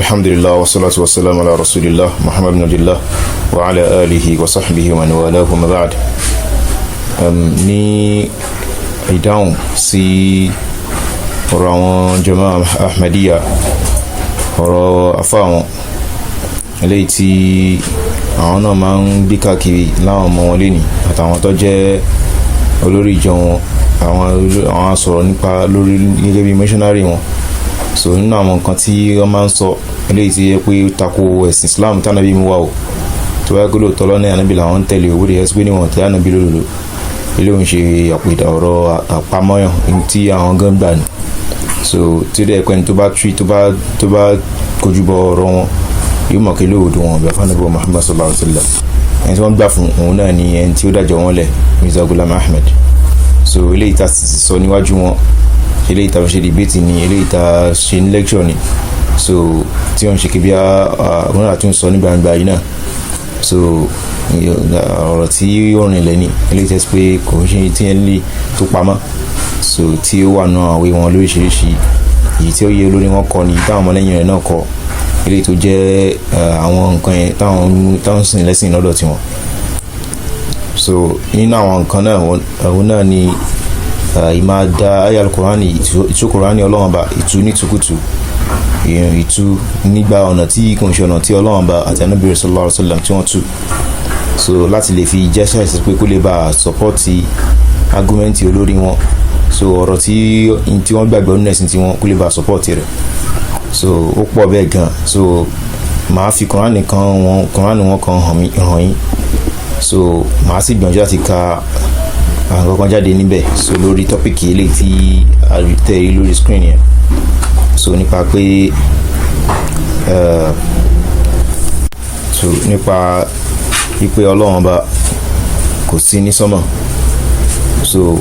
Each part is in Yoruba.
Alhamdulillah, wa salatu wa salam ala rasulillah Muhammad bin Abdillah wa ala alihi wa sahbihi wa man walahu, ma ba'd. Ní ìdáhùn sí ọ̀rọ̀ àwọn jama Ahmadiyya, ọ̀rọ̀ afá wọn eléyìí tí àwọn náà máa ń gbé káàkiri láwọn ọmọ wọn lénìí àtàwọn tó jẹ́ olórí ìjọ wọn, àwọn sọ̀rọ̀ nípa lórí gẹ́gẹ́ bí missionary wọn. So nínú àwọn nǹkan tí wọ́n máa ń sọ eléyìí tí yẹ pé tako ẹ̀sìn Islam tánàbí mú wa o, tó bá gbọ́dọ̀ tọ́lọ́ ní ànábì làwọn ń tẹ̀lé owó rẹ̀ ẹ́ pé níwọ̀n tẹ̀lé ànábì lòlòlò ilé òun ṣe àpèdà ọ̀rọ̀ àpamọ́yàn tí àwọn gan gbà ní. So tí ó dẹ̀ pẹ́ni tó bá tú tó bá kojú bọ ọ̀rọ̀ wọn, yóò mọ̀ kí lóòdù wọn bẹ̀ fún ànábì Muhammad sallallahu alaihi wa sallam. Ẹni tí wọ́n gbà fún òun náà ni ẹni tí ó dájọ́ wọn lẹ̀, Mirza Ghulam Ahmed. So eléyìí tá sì sọ níwájú wọn, eléyìí tá ṣe debate ni, eléyìí tá ṣe ní lecture ni. So tí wọ́n ṣe kí bí àwọn náà tún sọ ní gbangba yìí náà. So ọ̀rọ̀ tí ó rìn lẹ́ni eléyìí tẹ́sí pé kò ń ṣe tí ẹ lè tó pamọ́. So tí ó wà náà àwé wọn lóríṣiríṣi, èyí tí ó yẹ olórí wọn kọ ni táwọn ọmọlẹ́yìn rẹ̀ náà kọ, eléyìí tó jẹ́ àwọn nǹkan yẹn táwọn sìn lẹ́sìn lọ́dọ̀ tiwọn. So nínú àwọn nǹkan náà, òun náà ni ìmáa da ayé alukurani, ìtú kurani Ọlọ́run bá ìtú nítùkùtù, ìtú nígbà ọ̀nà tí kò ń ṣe ọ̀nà tí Ọlọ́run bá àti Ànábì sallallahu alaihi wasallam tí wọ́n tú. So láti lè fi jẹ́ ṣàìsí pé kó lè bá support argument olórí wọn, so ọ̀rọ̀ tí wọ́n gbàgbọ́ nínú ẹ̀sìn tí wọ́n kó lè bá support rẹ̀. So ó pọ̀ bẹ́ẹ̀ gan. So màá fi kurani kan wọn, kurani wọn kan hàn mí hàn yín. So màá sì gbìyànjú láti ka àwọn kankan jáde níbẹ̀. So lórí topic eléyìí tí a tẹ̀ rí lórí screen yẹn, so nípa pé so nípa wípé Ọlọ́run Ọba kò sí ní sánmọ̀. So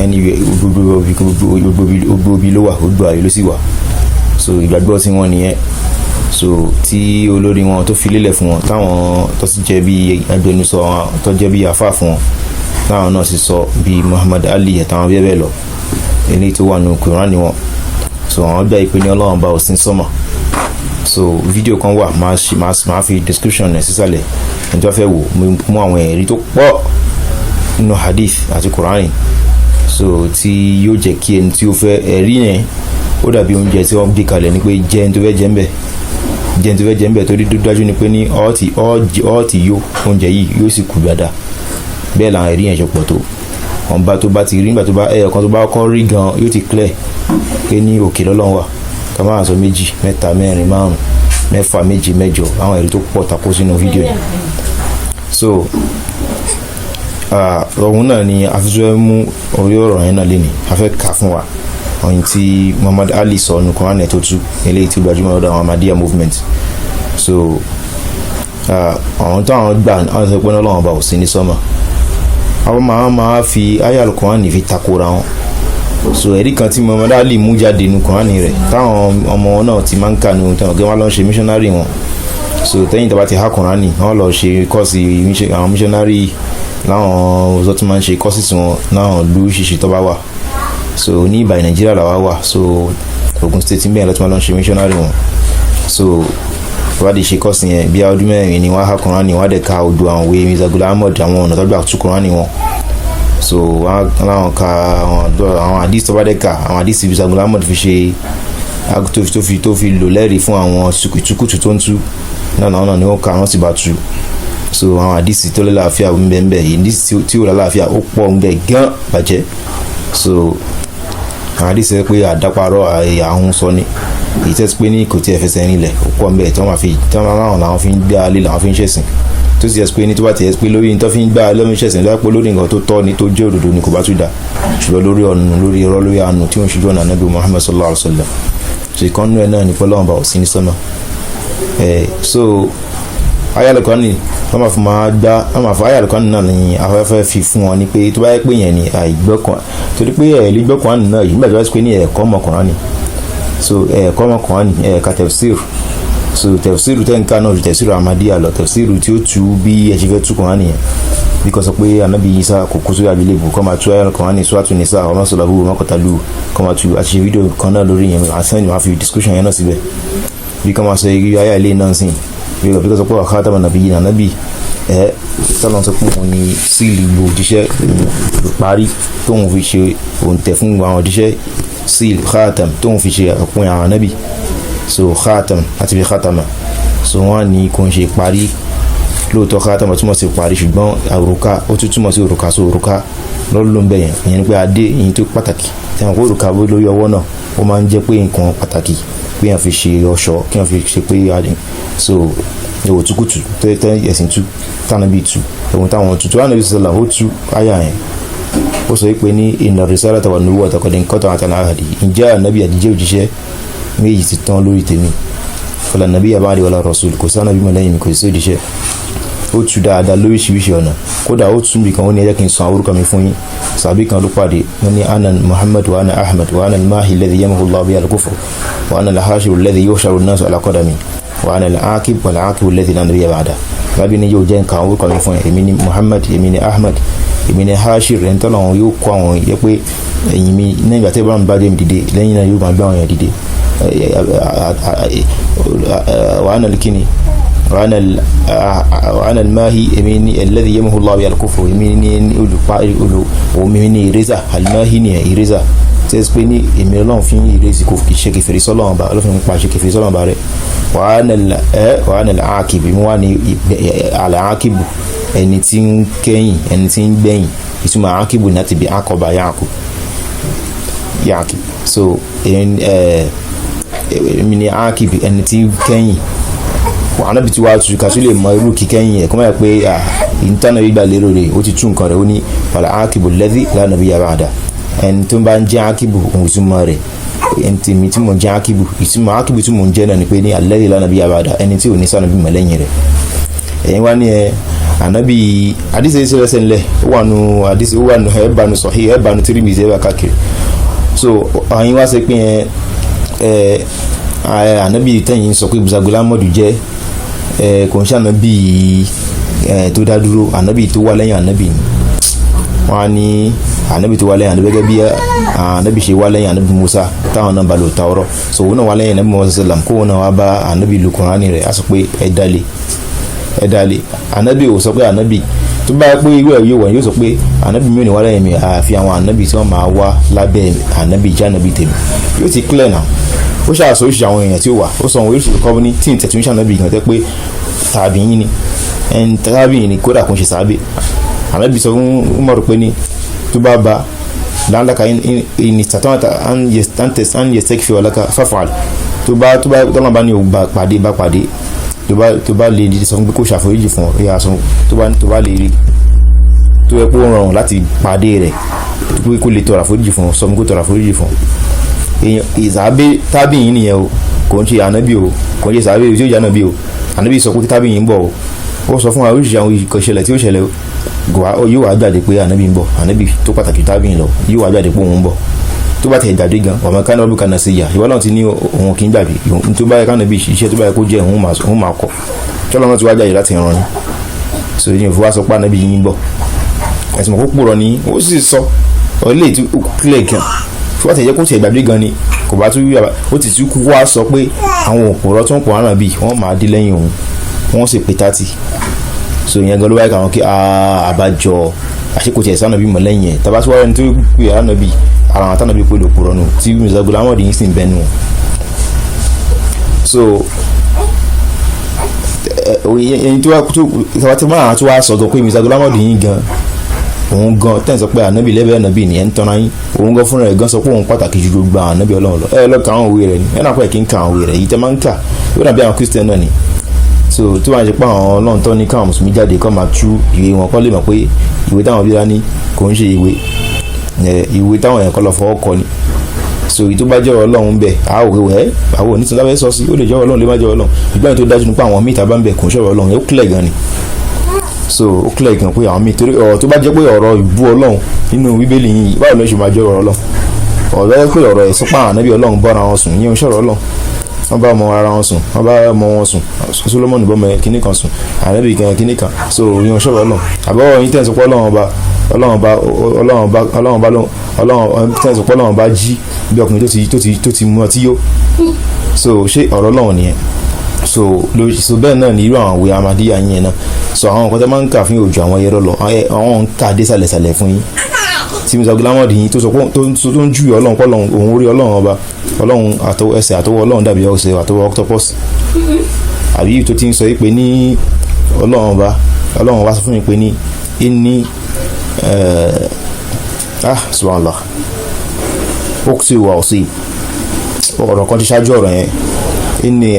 anyway, gbogbo ibi ló wà, gbogbo àyè ló sì wà. So ìgbàgbọ́ tí wọ́n nìyẹn. So tí olórí wọn tó fi lélẹ̀ fún wọn, táwọn tó sì jẹ́ bí agbẹnusọ wọn, tó jẹ́ bí àfáà fún wọn, táwọn náà sì sọ bí Muhammad Ali àtàwọn bẹ́ẹ̀ bẹ́ẹ̀ lọ, eléyìí tó wà nínú Kùránì wọn. So àwọn gbà pé ní Ọlọ́run bá ò sí sánmọ̀. So fídíò kan wà, máa ṣe máa fi description ẹ̀ sísàlẹ̀. Ẹni tó fẹ́ wò mú àwọn ẹ̀rí tó pọ̀ nínú hadith àti Kùránì, so tí yóò jẹ́ kí ẹni tí ó fẹ́ ẹ̀rí yẹn, ó dàbí oúnjẹ tí wọ́n gbé kalẹ̀ ní pé jẹ́ ẹni tó fẹ́ jẹ́ ń bẹ̀, jẹ́ ẹni tó fẹ́ jẹ́ ń bẹ̀, torí dájú ni pé ní ọ́ọ̀tì yó oúnjẹ yìí yóò sì kú dáadáa. Bẹ́ẹ̀ làwọn ẹ̀rí yẹn ṣe pọ̀ tó. Wọn bá tó bá ti rí nígbà tó bá ẹyọ kan tó bá kọ́ rí gan, yóò ti clear pé ní òkè lọ́lọ́run wà. Ká máa sọ méjì, mẹ́ta, mẹ́rin, márùn, mẹ́fà, méje, mẹ́jọ, àwọn ẹ̀rí tó pọ̀ tako sínú fídíò yẹn. So òun náà ni afẹ́fẹ́ mú orí ọ̀rọ̀ yẹn náà lénìí. A fẹ́ kà fún wa ohun tí Muhammad Ali sọ nínú Quran tó tú, eléyìí tí ó gbajúmọ̀ lọ́dọ̀ àwọn Ahmadiyya movement. So àwọn táwọn gbà, àwọn sọ pé Ọlọ́run Ọba ò sí ní sánmà, àwọn máa fi ayé Al-Quran fi takora wọn. So ẹ̀rí kan tí Muhammad Ali mú jáde nínú Quran rẹ̀, táwọn ọmọ wọn náà ti máa ń kà nínú táwọn gẹ́gẹ́ wọn lọ ṣe missionary wọn. So tẹ́yìn tó bá ti há Quran, wọ́n lọ ṣe course àwọn missionary láwọn ọ̀sọ́ tó máa ń ṣe courses wọn láwọn ìlú ṣíṣe tó bá wà. So ní ìbàdàn, Nàìjíríà làwa wà. So Ogun State ń bẹ̀rẹ̀ lọ́tí máa lọ ṣe missionary wọn. So wọ́n á di ṣe course yẹn bí ọdún 4 ni wọ́n á há Quran, wọ́n á dẹ̀ ka odò àwọn òwe Mirza Ghulam Ahmad, àwọn ọ̀nà tó gbà tú Quran wọn. So wọ́n láwọn ka àwọn hadith tó bá dẹ̀ ka àwọn hadith Mirza Ghulam Ahmad fi ṣe tó fi lò lẹ́rìí fún àwọn ìtukùtù tó ń tú náà náà ni wọ́n ka, wọ́n sì bá tú. So àwọn hadith tó lálàáfíà ń bẹ ń bẹ, hadith tí ò lálàáfíà ó pọ̀ ń bẹ gán bàjẹ́. So àwọn hadith sọ pé àdáparọ́ àhún sọ ni, èyí tẹ́sí pé ní kò tí ẹ fẹsẹ̀ nílẹ̀, ó pọ̀ ń bẹ tí wọ́n máa fi tí wọ́n máa làwọn fi ń gbé alẹ́ làwọn fi ń ṣẹ̀sìn, tó sì yẹ pé ní tó bá ti yẹ pé lórí tó fi ń gbá alẹ́ lọ́mí ṣẹ̀sìn lọ́pọ̀ lórí nǹkan tó tọ́ ni, tó jẹ́ òdodo ni, kò bá tún dà. Ṣùgbọ́n lórí ọ̀nà, lórí irọ́, lórí àánú tí wọ́n ṣojú ọ̀nà Ànábì Muhammad sallallahu alaihi wa sallam. So ìkànnú ẹ̀ náà ní pé Ọlọ́run bá ò sí ní sánmà. So ayálẹ̀kọ́ ni wọ́n máa fi máa gbá, wọ́n máa fi ayálẹ̀kọ́ náà ní afẹ́fẹ́ fi fún wọn ní pé tó bá yẹ pé yẹn ni àìgbọ́kàn, torí pé ẹ̀ lè gbọ́kàn náà yìí nígbà tó bá yẹ pé ní ẹ̀kọ́ ọmọkùnrin ni. So ẹ̀kọ́ ọmọkùnrin ni ẹ̀ka tafsir. So tafsir tẹ́ ń ká náà ju tafsir Ahmadiyya lọ, tafsir tí ó tu bí ẹ ṣe fẹ́ tú Kùránì nìyẹn. Bí kò sọ pé Anabi Isa kò kú sórí àgbélébù, kọ́ máa tú ayé Kùránì, Suratu Nisa, ọmọ sọ̀rọ̀ bú mọ́kàtàlú, kọ́ máa tú. Àti ṣe fídíò kan náà lórí yẹn, àsẹ́yìn máa fi description yẹn náà síbẹ̀. Bí ká máa sọ igi ayé ilé náà sìn, bí ká sọ pé wa khataman nabiyyin, ànábì ẹ tọ́lọ́n sọ pé òun ni síìlì gbogbo òjíṣẹ́ parí, tóun fi ṣe òǹtẹ̀ fún àwọn òjíṣẹ́, síìlì khatam tóun fi ṣe òpin àwọn ànábì. So khatam láti fi khatama. So wọ́n ní kò ń ṣe parí lóòótọ́. Khatama túmọ̀ sí parí, ṣùgbọ́n òrùka ó tún túmọ̀ sí òrùka. So òrùka lọ́lọ́ ń bẹ̀ yẹn, ìyẹn ni pé adé ìyẹn tó pàtàkì tí àwọn òrùka lórí ọwọ́ náà, ó máa ń jẹ́ pé nǹkan pàtàkì pé yẹn fi ṣe ọ̀ṣọ́, kí wọ́n fi ṣe pé adé. So ìwò tukutu tẹ́ ẹ̀sìn tú tánàbí tú ohun táwọn tuntun wọn nàbí sọlá ó tú àyà yẹn. Ó sọ pé ní inna risalata wan nubuwwata qad inqata'at an ahadi, ǹjẹ́ ànábì àdìjẹ́ òjíṣẹ́ méjì ti tán lórí tèmi, fala nabiyya ba'di wala rasul, kò sí ànábì mọ́ lẹ́yìn mi, kò sí òjíṣẹ́. Ó tú dáadáa lóríṣiríṣi ọ̀nà. Kódà ó tún bì kan, ó ní ẹ jẹ́ kí n sọ àwọn orúkọ mi fún yín. Sàbí kan ló pàdé wọn ní ana Muhammad wa ana Ahmad wa ana al-mahi alladhi yamhu Allahu bihi al-kufr wa ana al-hashiru alladhi yuhsharu an-nasu ala qadami wa ana al-aqib wal-aqib alladhi la nabiyya ba'da. Bábí ni yóò jẹ́ nǹkan àwọn orúkọ mi fún yín: èmi ni Muhammad, èmi ni Ahmad, èmi ni Hashir, ẹni tọ́lọ̀ wọn yóò kó àwọn yẹ pé ẹ̀yìn mi ní ìgbà tí Ibrahim bá dé mi dìde, lẹ́yìn náà yóò máa gbé àwọn èèyàn dìde. Wa ana al-kini wa ana al-mahi, èmi ni alladhi yamhu Allahu bihi al-kufr, èmi ni olùpa olù èmi ni eraser. Al-mahi ni eraser tí ẹ pé ní èmi Ọlọ́run fi ń erase kò kì í ṣe kẹfìrí sọ́lọ́run bá Ọlọ́run fi ń pa ṣe kẹfìrí sọ́lọ́run bá rẹ̀. Wa ana al-aqib, èmi wà ní al-aqib, ẹni tí ń kẹ́yìn, ẹni tí ń gbẹ̀yìn. Ìtumọ̀ aqibu ní láti bí aqaba ya'qub ya'qib. So èmi ni aqib, ẹni tí ń kẹ́yìn. Ànábì tí wàá tu kàtú lè mọ irú kíkẹ́yìn ẹ̀ kọ́ máa pé ìntànà gbígbà lérò rẹ̀, ó ti tú nǹkan rẹ̀. Ó ní wal aqibu alladhi la nabiyya ba'da, ẹni tó bá ń jẹ́ aqibu, òun ìtumọ̀ rẹ̀, ẹni tí mi tí mò ń jẹ́ aqibu, ìtumọ̀ aqibu tí mò ń jẹ́ náà ni pé ní alladhi la nabiyya ba'da, ẹni tí ò ní sànàbí mọ̀ lẹ́yìn rẹ̀. Ẹ̀yin wá ní ẹ ànábì àdìsẹ́ ìṣẹ̀lẹ̀sẹ̀ ńlẹ̀, ó wà nù àdìsẹ́, ó wà nù ẹ̀ bá nù sahih, ẹ̀ bá nù Tirmidhi, ẹ̀ bá káàkiri. So àyìn wá sọ pé ẹ ànábì tẹ̀yìn sọ pé Mirza Ghulam Ahmad jẹ́ ẹ kò ń ṣe ànábì ẹ tó dá dúró, ànábì tó wà lẹ́yìn ànábì ni. Wọ́n á ní ànábì tó wà lẹ́yìn ànábì gẹ́gẹ́ bí ànábì ṣe wà lẹ́yìn ànábì Musa táwọn náà bá lò Tawrah. So òun náà wà lẹ́yìn ànábì Musa sallam, kó òun náà wá bá ànábì lu Kùránì rẹ̀. Á sọ pé ẹ dálé, ẹ dálé. Ànábì ò sọ pé ànábì tó bá pé irú ẹ̀ yóò wọ̀, yóò sọ pé ànábì mi ò ní wá lẹ́yìn mi, àfi àwọn ànábì tí wọ́n máa wá lábẹ́ ànábì jẹ́ ànábì tèmi. Yóò ti clear now. Ó ṣàṣọ oríṣiríṣi àwọn èèyàn tí ó wà, ó sọ àwọn oríṣiríṣi kọ́ ní tí ìtẹ̀tún ṣànábì gan tẹ́ pé tàbí yín ni ẹni tàbí yín ni, kódà kò ń ṣe sàábé. Ànábì sọ fún Umaru pé ní tó bá ba la'allaka in istata'ta an yastaghfira laka faf'al, tó bá tọ́lọ́ bá ní o bá pàdé, bá pàdé, tó bá lè sọ fún pé kó ṣàforíjì fún ọ, yà sọ tó bá lè rí tó yẹ kó rọrùn láti pàdé rẹ̀ pé kó lè tọrọ àforíjì fún ọ, sọ fún kó tọrọ àforíjì fún ọ. Èèyàn ìsàbẹ tábì yìí nìyẹn o, kò ń ṣe ànábì o, kò ń ṣe sàbẹ tí ó jẹ́ ànábì o. Ànábì sọ pé tábì yìí ń bọ̀ o. Ó sọ fún wa oríṣiríṣi àwọn ìṣẹ̀lẹ̀ tí ó ṣẹlẹ̀ o. Yóò wá jáde pé ànábì ń bọ̀, ànábì tó pàtàkì tábì yìí lọ, yóò wá jáde pé òun ń bọ̀. Tó bá tẹ̀ jáde gan, wàmọ̀ kánà ọdún kan náà sí ìyá ìwọ náà ti ní òun kì í gbàgbé tó bá yẹ kánà bí iṣẹ́ tó bá yẹ kó jẹ́ òun máa kọ̀ tọ́lọ́ náà ti wá jáde láti ràn ní. So yìí fún wa sọ pé ànábì yìí ń bọ̀, ẹ̀sìn mọ̀ kó pòrọ̀ ni ó sì sọ ọ̀lẹ́ tí ó clear gan fún wa tẹ̀ jẹ́ kó tẹ̀ gbàgbé gan ni kò bá tún yàrá. Ó ti tún kú wá sọ pé àwọn òpòrọ̀ tó ń pọ̀ àná bíi wọ́n máa dé lẹ́yìn òun, wọ́n sì pé 30. So ìyẹn gan ló wáyé káwọn kí àbájọ àṣekò tiẹ̀ sànà bí mọ̀ lẹ́yìn ẹ̀ tàbá tí wọ́n rẹni tó pè àná bíi ara àwọn tànà bíi pé lòpòrọ̀ nù tí Mirza Ghulam Ahmad yìí sì ń bẹnu. So ẹni tó wá tó tí máa tó wá sọ gan pé Mirza Ghulam Ahmad yìí gan, òun gan tẹ́ ń sọ pé ànábì lẹ́bẹ̀ẹ́ ànábì ni ẹ̀ ń tọ́ra yín, òun gan fúnra ẹ̀ gan sọ pé òun pàtàkì ju gbogbo àwọn ànábì Ọlọ́run lọ. Ẹ lọ ka àwọn òwe rẹ̀ ni ẹ náà pẹ́ kí n ka àwọn òwe rẹ̀ yìí tẹ́ máa ń kà, yóò dàbí àwọn Christian náà ni. So tí wọ́n á ṣe pé àwọn Ọlọ́run tó ní káwọn mùsùlùmí jáde kọ́ máa tú ìwé wọn, kọ́ lè mọ̀ pé ìwé táwọn bí dání kò ń ṣe ìwé ìwé táwọn èèyàn kọ́ lọ fọwọ́ kọ ni. So èyí tó bá jẹ́ Ọlọ́run bẹ̀, a ò wẹ́ àwọn onítìí lábẹ́ sọ sí, ó lè jẹ́ Ọlọ́run, lè má jẹ́ Ọlọ́run. Ìgbà tó dájú nípa àwọn míì tá a bá ń bẹ̀ kò ń ṣọ̀rọ̀ Ọlọ́run, ó clear gan ni. So ó clear gan pé àwọn míì, torí ọ̀rọ̀ tó bá jẹ́ pé ọ̀rọ̀ ìbú Ọlọ́run nínú Bíbélì yìí, báwo ló ṣe máa jẹ́ ọ̀rọ̀ Ọlọ́run? Ọ̀rọ̀ yẹ pé ọ̀rọ̀ ẹ̀sùn pa ànábì Ọlọ́run bọ́ra wọn sùn, ìyẹn ń ṣọ̀rọ̀ Ọlọ́run. Wọ́n bá ọmọ ara wọn sùn, wọ́n bá ọmọ wọn sùn, Solomoni bọ́ ọmọ kínní kan sùn, ànábì kan kínní kan. So ìyẹn ń ṣọ̀rọ̀ Ọlọ́run. Àbọ̀wọ̀ yín tẹ̀sán pé Ọlọ́run ọba, Ọlọ́run ọba, Ọlọ́run ọba, Ọlọ́run ọba, Ọlọ́run tẹ̀sán pé Ọlọ́run ọba jí bí ọkùnrin tó ti mú ọtí yó. So ṣé ọ̀rọ̀ Ọlọ́run nìyẹn? So so bẹ́ẹ̀ náà ni irú àwọn ìwé Ahmadiyya yẹn náà. So àwọn nǹkan tó máa ń kà fún òjò àwọn ẹyẹrọ lọ, àwọn ń kà dé sàlẹ̀sàlẹ̀ fún yín tí Mirza Ghulam Ahmad yìí tó sọ pé tó ń júwe Ọlọ́run pé Ọlọ́run òun orí Ọlọ́run ọba, Ọlọ́run àtọwọ́ ẹsẹ̀ àtọwọ́ Ọlọ́run dàbí ẹsẹ̀ àtọwọ́ octopus, àbí tó ti ń sọ pé ní Ọlọ́run ọba, Ọlọ́run ọba sọ fún mi pé ní inni, ah, subhanallah, ó sì wà ó sì ọ̀rọ̀ kan ti ṣáájú ọ̀rọ̀ yẹn, inni,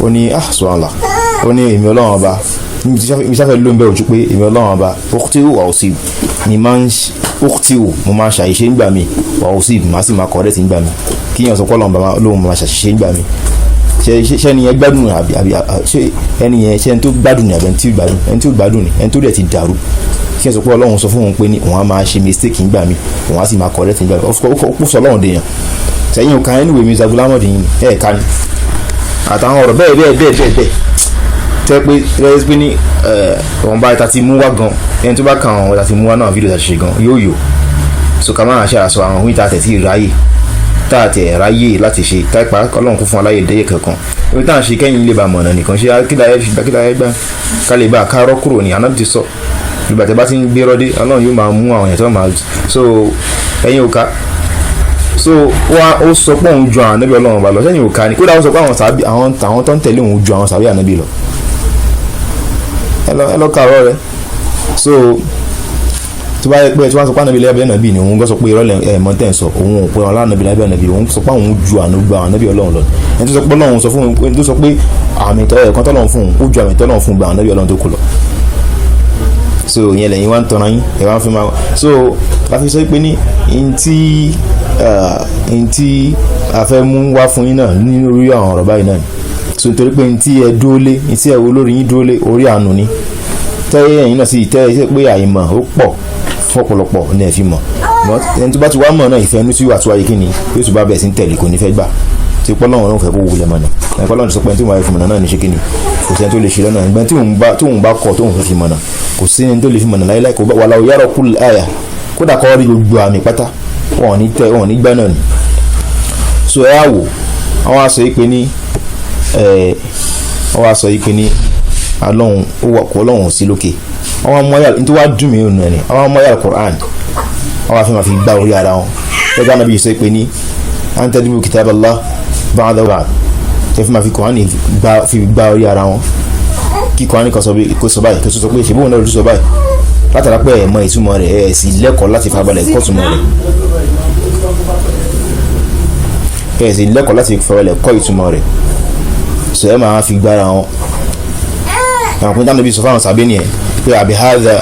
ó ní, ah, subhanallah, ó ní èmi Ọlọ́run ọba mi sáfẹ́ ló ń bẹ̀ ojú pé èmi Ọlọ́run ọba ukhti'u wa usib ni máa ń ukhti'u, mo máa ṣàìṣe nígbà mi, wa usib, màá sì máa correct nígbà mi. Kíyàn sọ pé Ọlọ́run ọba lóun máa ṣàṣìṣe nígbà mi, ṣe ẹni yẹn gbádùn àbí ṣe ẹni yẹn, ṣe ẹni tó gbádùn ni àbí ẹni tí ò gbádùn? Ẹni tí ò gbádùn ni, ẹni tó dẹ̀ ti dàrú. Kí ẹ sọ pé Ọlọ́run sọ fún òun pé ní òun á máa ṣe mistake nígbà mi, òun á sì máa correct nígbà mi, ó sọ Ọlọ́run dèèyàn sẹ́yìn òkà. Anyway, Mirza Ghulam Ahmad yìí ẹ̀ ká ní àtàwọn ọ̀rọ̀ bẹ́ẹ̀ bẹ́ẹ̀ bẹ́ẹ̀ bẹ́ẹ̀ bẹ́ẹ̀ tẹ́ pé rẹ́ pé ní ọ̀hún bá ta ti mú wá gan. Ẹni tó bá kan àwọn ta ti mú wá náà, fídíò ta ti ṣe gan yóò yò. So ká máa ṣe àṣọ àwọn ohun ìta tẹ̀ tí ráyè tá a tẹ̀ ráyè láti ṣe táìpá. Ọlọ́run kún fún aláyè dẹ́yẹ kankan orí tá à ń ṣe kẹ́yìn lè ba mọ̀nà nìkan ṣe kí láyé fi kí láyé gbà ká lè bá a kárọ́ kúrò ní àná ti sọ. Ìgbà tẹ́ bá ti ń gbé rọ́dé, Ọlọ́run yóò máa mú àwọn èèyàn tó máa. So ẹ̀yin ò ká. So wá ó sọ pé òun ju àwọn ànábì Ọlọ́run ọba lọ, sẹ́yìn ò ká ni. Kódà ó sọ pé àwọn sàbí, àwọn tó ń tẹ̀lé òun ju àwọn sàbí ànábì lọ. Ẹ lọ kàrọ rẹ. So tó bá yẹ pé tí wọ́n sọ pé ànábì lẹ́yìn ànábì ni òun gbọ́, sọ pé irọ́ ẹ̀ mọ́ tẹ̀ ń sọ, òun ò pé wọn lánàbì lábẹ́ ànábì. Òun sọ pé àwọn ju àánú gba ànábì Ọlọ́run lọ. Ẹni tó sọ pé Ọlọ́run sọ fún òun, ẹni tó sọ pé àmì tọ́ ẹ̀kan tọ́lọ́run fún òun, ó ju àmì tọ́lọ́run fún gba ànábì Ọlọ́run tó kù lọ. So ìyẹn lẹ́yìn wá ń tọ́ra yín, ẹ̀ wá ń fi máa. So láfi sọ pé ní ntí a fẹ́ mú wá fún yín náà ní orí àwọn ọ̀rọ̀ báyìí náà. So nítorí pé ntí ẹ dúró lé, ntí ẹ wo lórí yín dúró lé orí àánú ni tẹ́ ẹ̀yin náà sì tẹ́ ẹ pé àìmọ̀ ó pọ̀ fún ọ̀pọ̀lọpọ̀ ní ẹ̀ fi mọ̀. Ẹni tó bá ti wá mọ̀ náà, ìfẹ́ inú tí wà tó wáyé, kí ni yóò tún bá bẹ̀ sí ń tẹ̀lé, kò ní fẹ́ gbà tí pọ́lọ́wọ́n náà fẹ́ kó wulẹ̀ mọ̀nà. Ẹ̀kọ́ lọ́nà sọ pé ẹni tí wọ́n fi mọ̀nà náà ní ṣe kí ni, kò sẹ́ni tó lè ṣe lọ́nà. Ìgbà tí òun bá kọ̀ tóun fẹ́ fi mọ̀nà, kò sí ẹni tó lè fi mọ̀nà láíláí. Kò wà láwùjọ yàrá kú àyà, kódà kọ́ rí gbogbo àmì pátá, wọn ò ní tẹ, wọn ò ní gbá náà ni. So ẹ á wò, àwọn aṣọ yìí pé ní ẹ wọ́n wá sọ yìí pé ní Ọlọ́run ó wà kó Ọlọ́run sí lókè. Àwọn ọmọ yàrá nítorí wàá dùn mí ònà ni àwọn ọmọ yàrá Quran, wọ́n wá fi máa fi gbá orí ara wọn gẹ́gẹ́ Ànábì yìí sọ pé ní an tadribu kitab Allah ba'da ba'd, tẹ́ fi máa fi Quran fi gbá orí ara wọn, kí Quran kan sọ báyìí, kó sọ pé ṣèbí òun náà ló sọ báyìí, látara pé ẹ̀ mọ ìtumọ̀ rẹ̀, ẹ̀ sì lẹ́kọ̀ọ́ láti farabalẹ̀ kọ́ ìtumọ̀ rẹ̀, ẹ̀ sì lẹ́kọ̀ọ́ láti farabalẹ̀ kọ́ ìtumọ̀ rẹ̀. Sọ ẹ máa fi gbára wọn. Àwọn pín tánà bí sọ fáwọn sàbẹ́ nìyẹn pé àbí hadha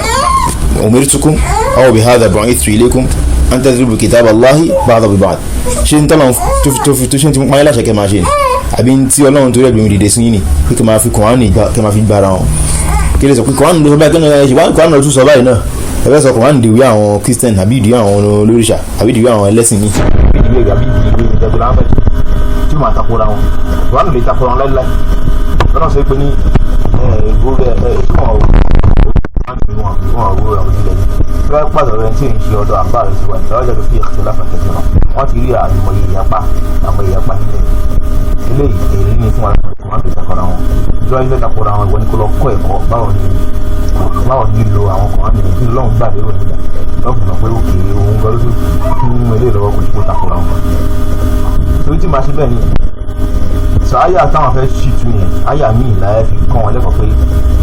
umirtukum aw bi hadha bu'ithtu ilaykum an tadribu kitab Allahi ba'da bi ba'd. Ṣé ń tọ́lọ̀ tó fi tó ṣe ń ti mú pààyàn láṣẹ kẹ́ máa ṣe ni, àbí tí Ọlọ́run tó rẹ̀ gbé mi dìde sí yín ni pé kí máa fi Kùránì kẹ́ máa fi gbára wọn? Kí lè sọ pé Kùránì ló sọ báyìí, kí lè ṣe Kùránì ló tún sọ báyìí náà? Ẹ fẹ́ sọ Kùránì dìwé àwọn Christian, àbí ìdíwé àwọn olóríṣà, àbí ìdíwé àwọn ẹlẹ́sìn ní. Àbí ìdíwé ìjọba Ahmed tí wọ́n àtakora wọn, Kùránì lè takora wọn láíláí lọ́nà sọ pé ní wọ́n pàdé rẹ̀ tí ń ṣe ọ̀dọ̀ àbá rẹ̀ sí wa ìtọ́jú fi ikhtilafan kathira. Wọ́n ti rí àìmọye ìyapa, àwọn ìyapa nílẹ̀ eléyìí. Èrè ní fún wa, wọ́n fi takora wọn ìjọba ilé takora wọn. Ìwọ ní kó lọ kọ́ ẹ̀kọ́ báwo ni lílo àwọn kan ní kí lọ́hùn gbà lérò nígbà lọ́kùnrin náà pé òkè òun gan ló tún mú eléyìí lọ́wọ́, kò ní kó takora wọn. Torí tí màá ṣe bẹ́ẹ̀ ni sọ àyà táwọn fẹ́ ṣì tú yẹn, àyà míì láyé fi kọ́ wọn lẹ́kọ̀ọ́ pé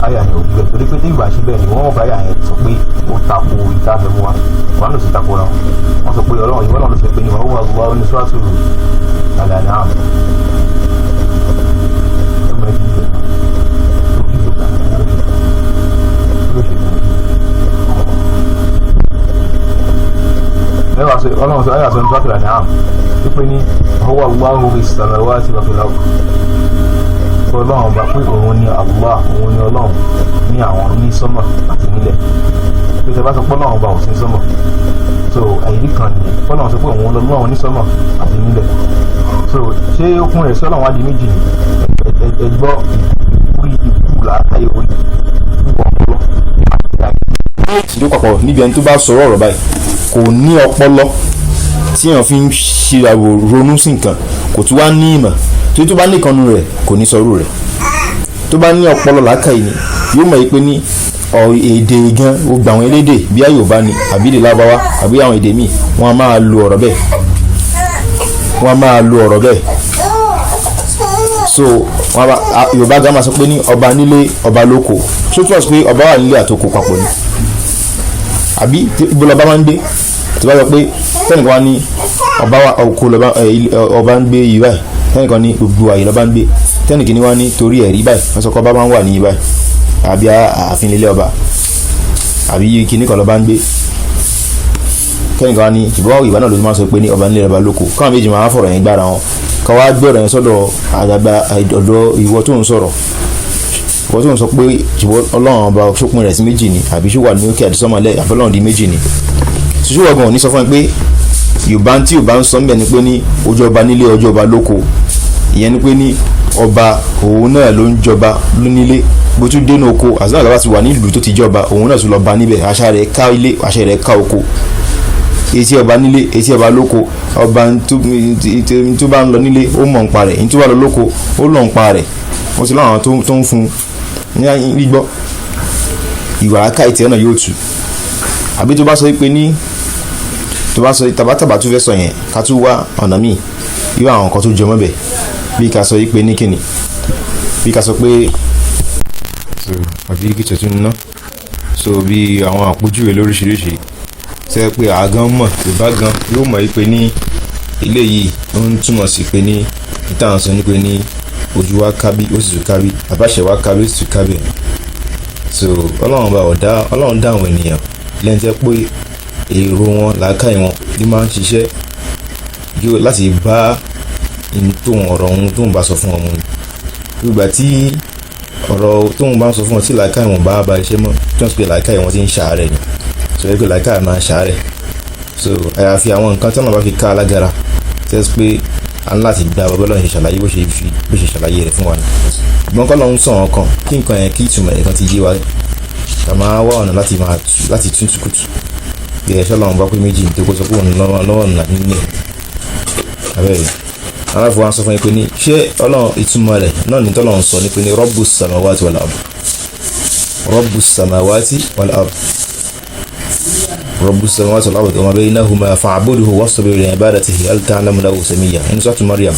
àyà yẹn ò gbẹ, torí pé tí ìgbà ṣe bẹ́ẹ̀ ni wọ́n mọ̀ pé àyà yẹn sọ pé ó tako ìta fẹ́ mú wa, wọn ló sì tako ra wọn. Sọ pé Ọlọ́run ìwọ náà ló sọ pé ní wọn wà wọ́n ní sọ́ọ́sì Al-An'am. Ọlọ́run sọ àyà sọ ní sọ́ọ́sì Al-An'am wípé ní huwa Allahu fis samawati wa fil ard, Ọlọ́run bá pé òun ni Allah, òun ni Ọlọ́run ní àwọn ní sọ́mọ̀ àti nílẹ̀. Pé tẹ bá sọ pé Ọlọ́run bá ò sí sọ́mọ̀, so àyírí kan nìyẹn. Ọlọ́run sọ pé òun lọ́lọ́run ní sọ́mọ̀ àti nílẹ̀, so ṣé ó kún rẹ̀ sí Ọlọ́run wá di méjì ni? Ẹ gbọ́ ìkú ìkú làákàyè orí ìkú ọpọlọ. Ìlú papọ̀ níbi ẹni tó bá sọ̀rọ̀ ọ̀rọ̀ báyìí kò ní ọpọlọ. Tí èèyàn fi ń ṣe àwò ronú sí nǹkan, kò tún wá ní ìmọ̀ tó tó bá ní ìkànnù rẹ̀, kò ní sọrú rẹ̀. Tó bá ní ọpọlọ làákàyè ni yóò mọ̀ pé ní èdè gan, gbogbo àwọn elédè, bí Yorùbá ni àbí èdè Lárúbáwá àbí àwọn èdè míì, wọ́n á máa lo ọ̀rọ̀ bẹ́ẹ̀, wọ́n á máa lo ọ̀rọ̀ bẹ́ẹ̀. So wọ́n bá Yorùbá gan máa sọ pé ní ọba nílé, ọba lóko. Ṣó túmọ̀ sí pé ọba wà nílé àtòkò papọ̀ ni? Àbí ibo lọba máa ń gbé? Tí wọ́n sọ pé tẹ́nìkan wá ní ọba wa oko lọba, ọba ń gbé yìí báyìí, tẹ́nìkan ní gbogbo àyè lọba ń gbé, tẹ́nìkan ní wá ní torí ẹ̀rí báyìí, wọ́n sọ pé ọba máa ń wà ní yìí báyìí, àbí ààfin ilé ọba, àbí kíní kan lọba ń gbé, kẹ́nìkan wá ní ìbọn ìbá náà ló máa sọ pé ní ọba nílé, ọba lóko, káwọn méjì máa fọ̀rọ̀ yẹn gbára wọn, ká wá gbé ọ̀rọ̀ yẹn sọ́dọ̀ àgbàgbà ọ̀dọ̀ ìwọ tó ń sọ̀rọ̀, ìwọ tó ń sọ pé ìwọ Ọlọ́run ọba ṣópin rẹ̀ sí méjì ni, àbí ṣó wà ní òkè àdìsọ́mọlẹ̀, àbí Ọlọ́run di méjì ni? Ṣùṣù ọgbọ̀n ní sọ fún ẹ pé Yorùbá tí Yorùbá ń sọ ń bẹ̀ ni pé ní ojú ọba nílé, ọjọ́ ọba lóko. Ìyẹn ni pé ní ọba òun náà ló ń jọba nílé, bó tún dénú oko àti náà láti wà nílùú tó ti jọba, òun náà tún lọ bá níbẹ̀. Àṣà rẹ̀ ká ilé, àṣà rẹ̀ ká oko, etí ọba nílé, etí ọba lóko. Ọba tó bá ń lọ nílé, ó mọ̀ ń pa rẹ̀, tó bá lọ lóko, ó lọ̀ ń pa rẹ̀. Wọ́n ti láwọn tó ń fún ní gbígbọ́ ìwà aká ìtẹ́ náà yóò tù. Àbí tó bá sọ pé ní tó bá sọ tabataba tó fẹ́ sọ yẹn, ká tún wá ọ̀nà míì, irú àwọn nǹkan tó jẹ mọ́ bẹ̀, bí ká sọ pé ní kíni, bí ká sọ pé so àbí kí tẹ̀tún ná so bí àwọn àpójúwe lóríṣiríṣi ṣe pé àgán mọ̀, Yorùbá gan yóò mọ̀ pé ní ilé yìí ó ń túmọ̀ sí pé ní ìtàn sọ ní pé ní ojú wa kábí, ó sì tún kábí, àbáṣẹ wa kábí, ó sì tún kábí. So Ọlọ́run bá ọ̀dá, Ọlọ́run dá àwọn ènìyàn lẹ́yìn tẹ́ pé èrò wọn, làákàyè wọn ní máa ń ṣiṣẹ́ yóò láti bá tóun ọ̀rọ̀ ohun tóun bá sọ fún ọmọ ni. Ìgbà tí ọ̀rọ̀ tóun bá ń sọ fún wọn tí làákàyè wọn bá iṣẹ́ mọ́, tí wọ́n sọ pé làákàyè wọn ti ń ṣàárẹ̀ ni, so ẹ pé làákàyè máa ń ṣàárẹ̀. So àyàfi àwọn nǹkan tí wọ́n bá fi ká alágara tẹ́ pé a ní láti gba bàbá Ọlọ́run ṣe ṣàlàyé bó ṣe fi bó ṣe ṣàlàyé rẹ̀ fún wa ni. Ṣùgbọ́n kọ́ lọ́n sọ̀rọ̀ kan kí nǹkan yẹn, kí ìtumọ̀ ẹ̀ kan ti yé wa, ká máa wá ọ̀nà láti máa tú láti tún tukutu bí ẹ̀ ṣọ́lọ́run bá pé méjì ní tó kó sọ pé òun lọ́wọ́ lọ́wọ́ ọ̀nà nílẹ̀ abẹ́rẹ́ aláfọwọ́ wọn sọ fún yín pé ní ṣé Ọlọ́run ìtumọ̀ rẹ̀ náà ní tọ́lọ́run sọ ní pé ní Rabbus samawati wal ard, Rabbus samawati wal ard, Rabbus samawati wal ard wa ma baynahuma fa'budhu wastabir li ibadatihi hal ta'lamu lahu samiyya inú sọ́tù Maryam.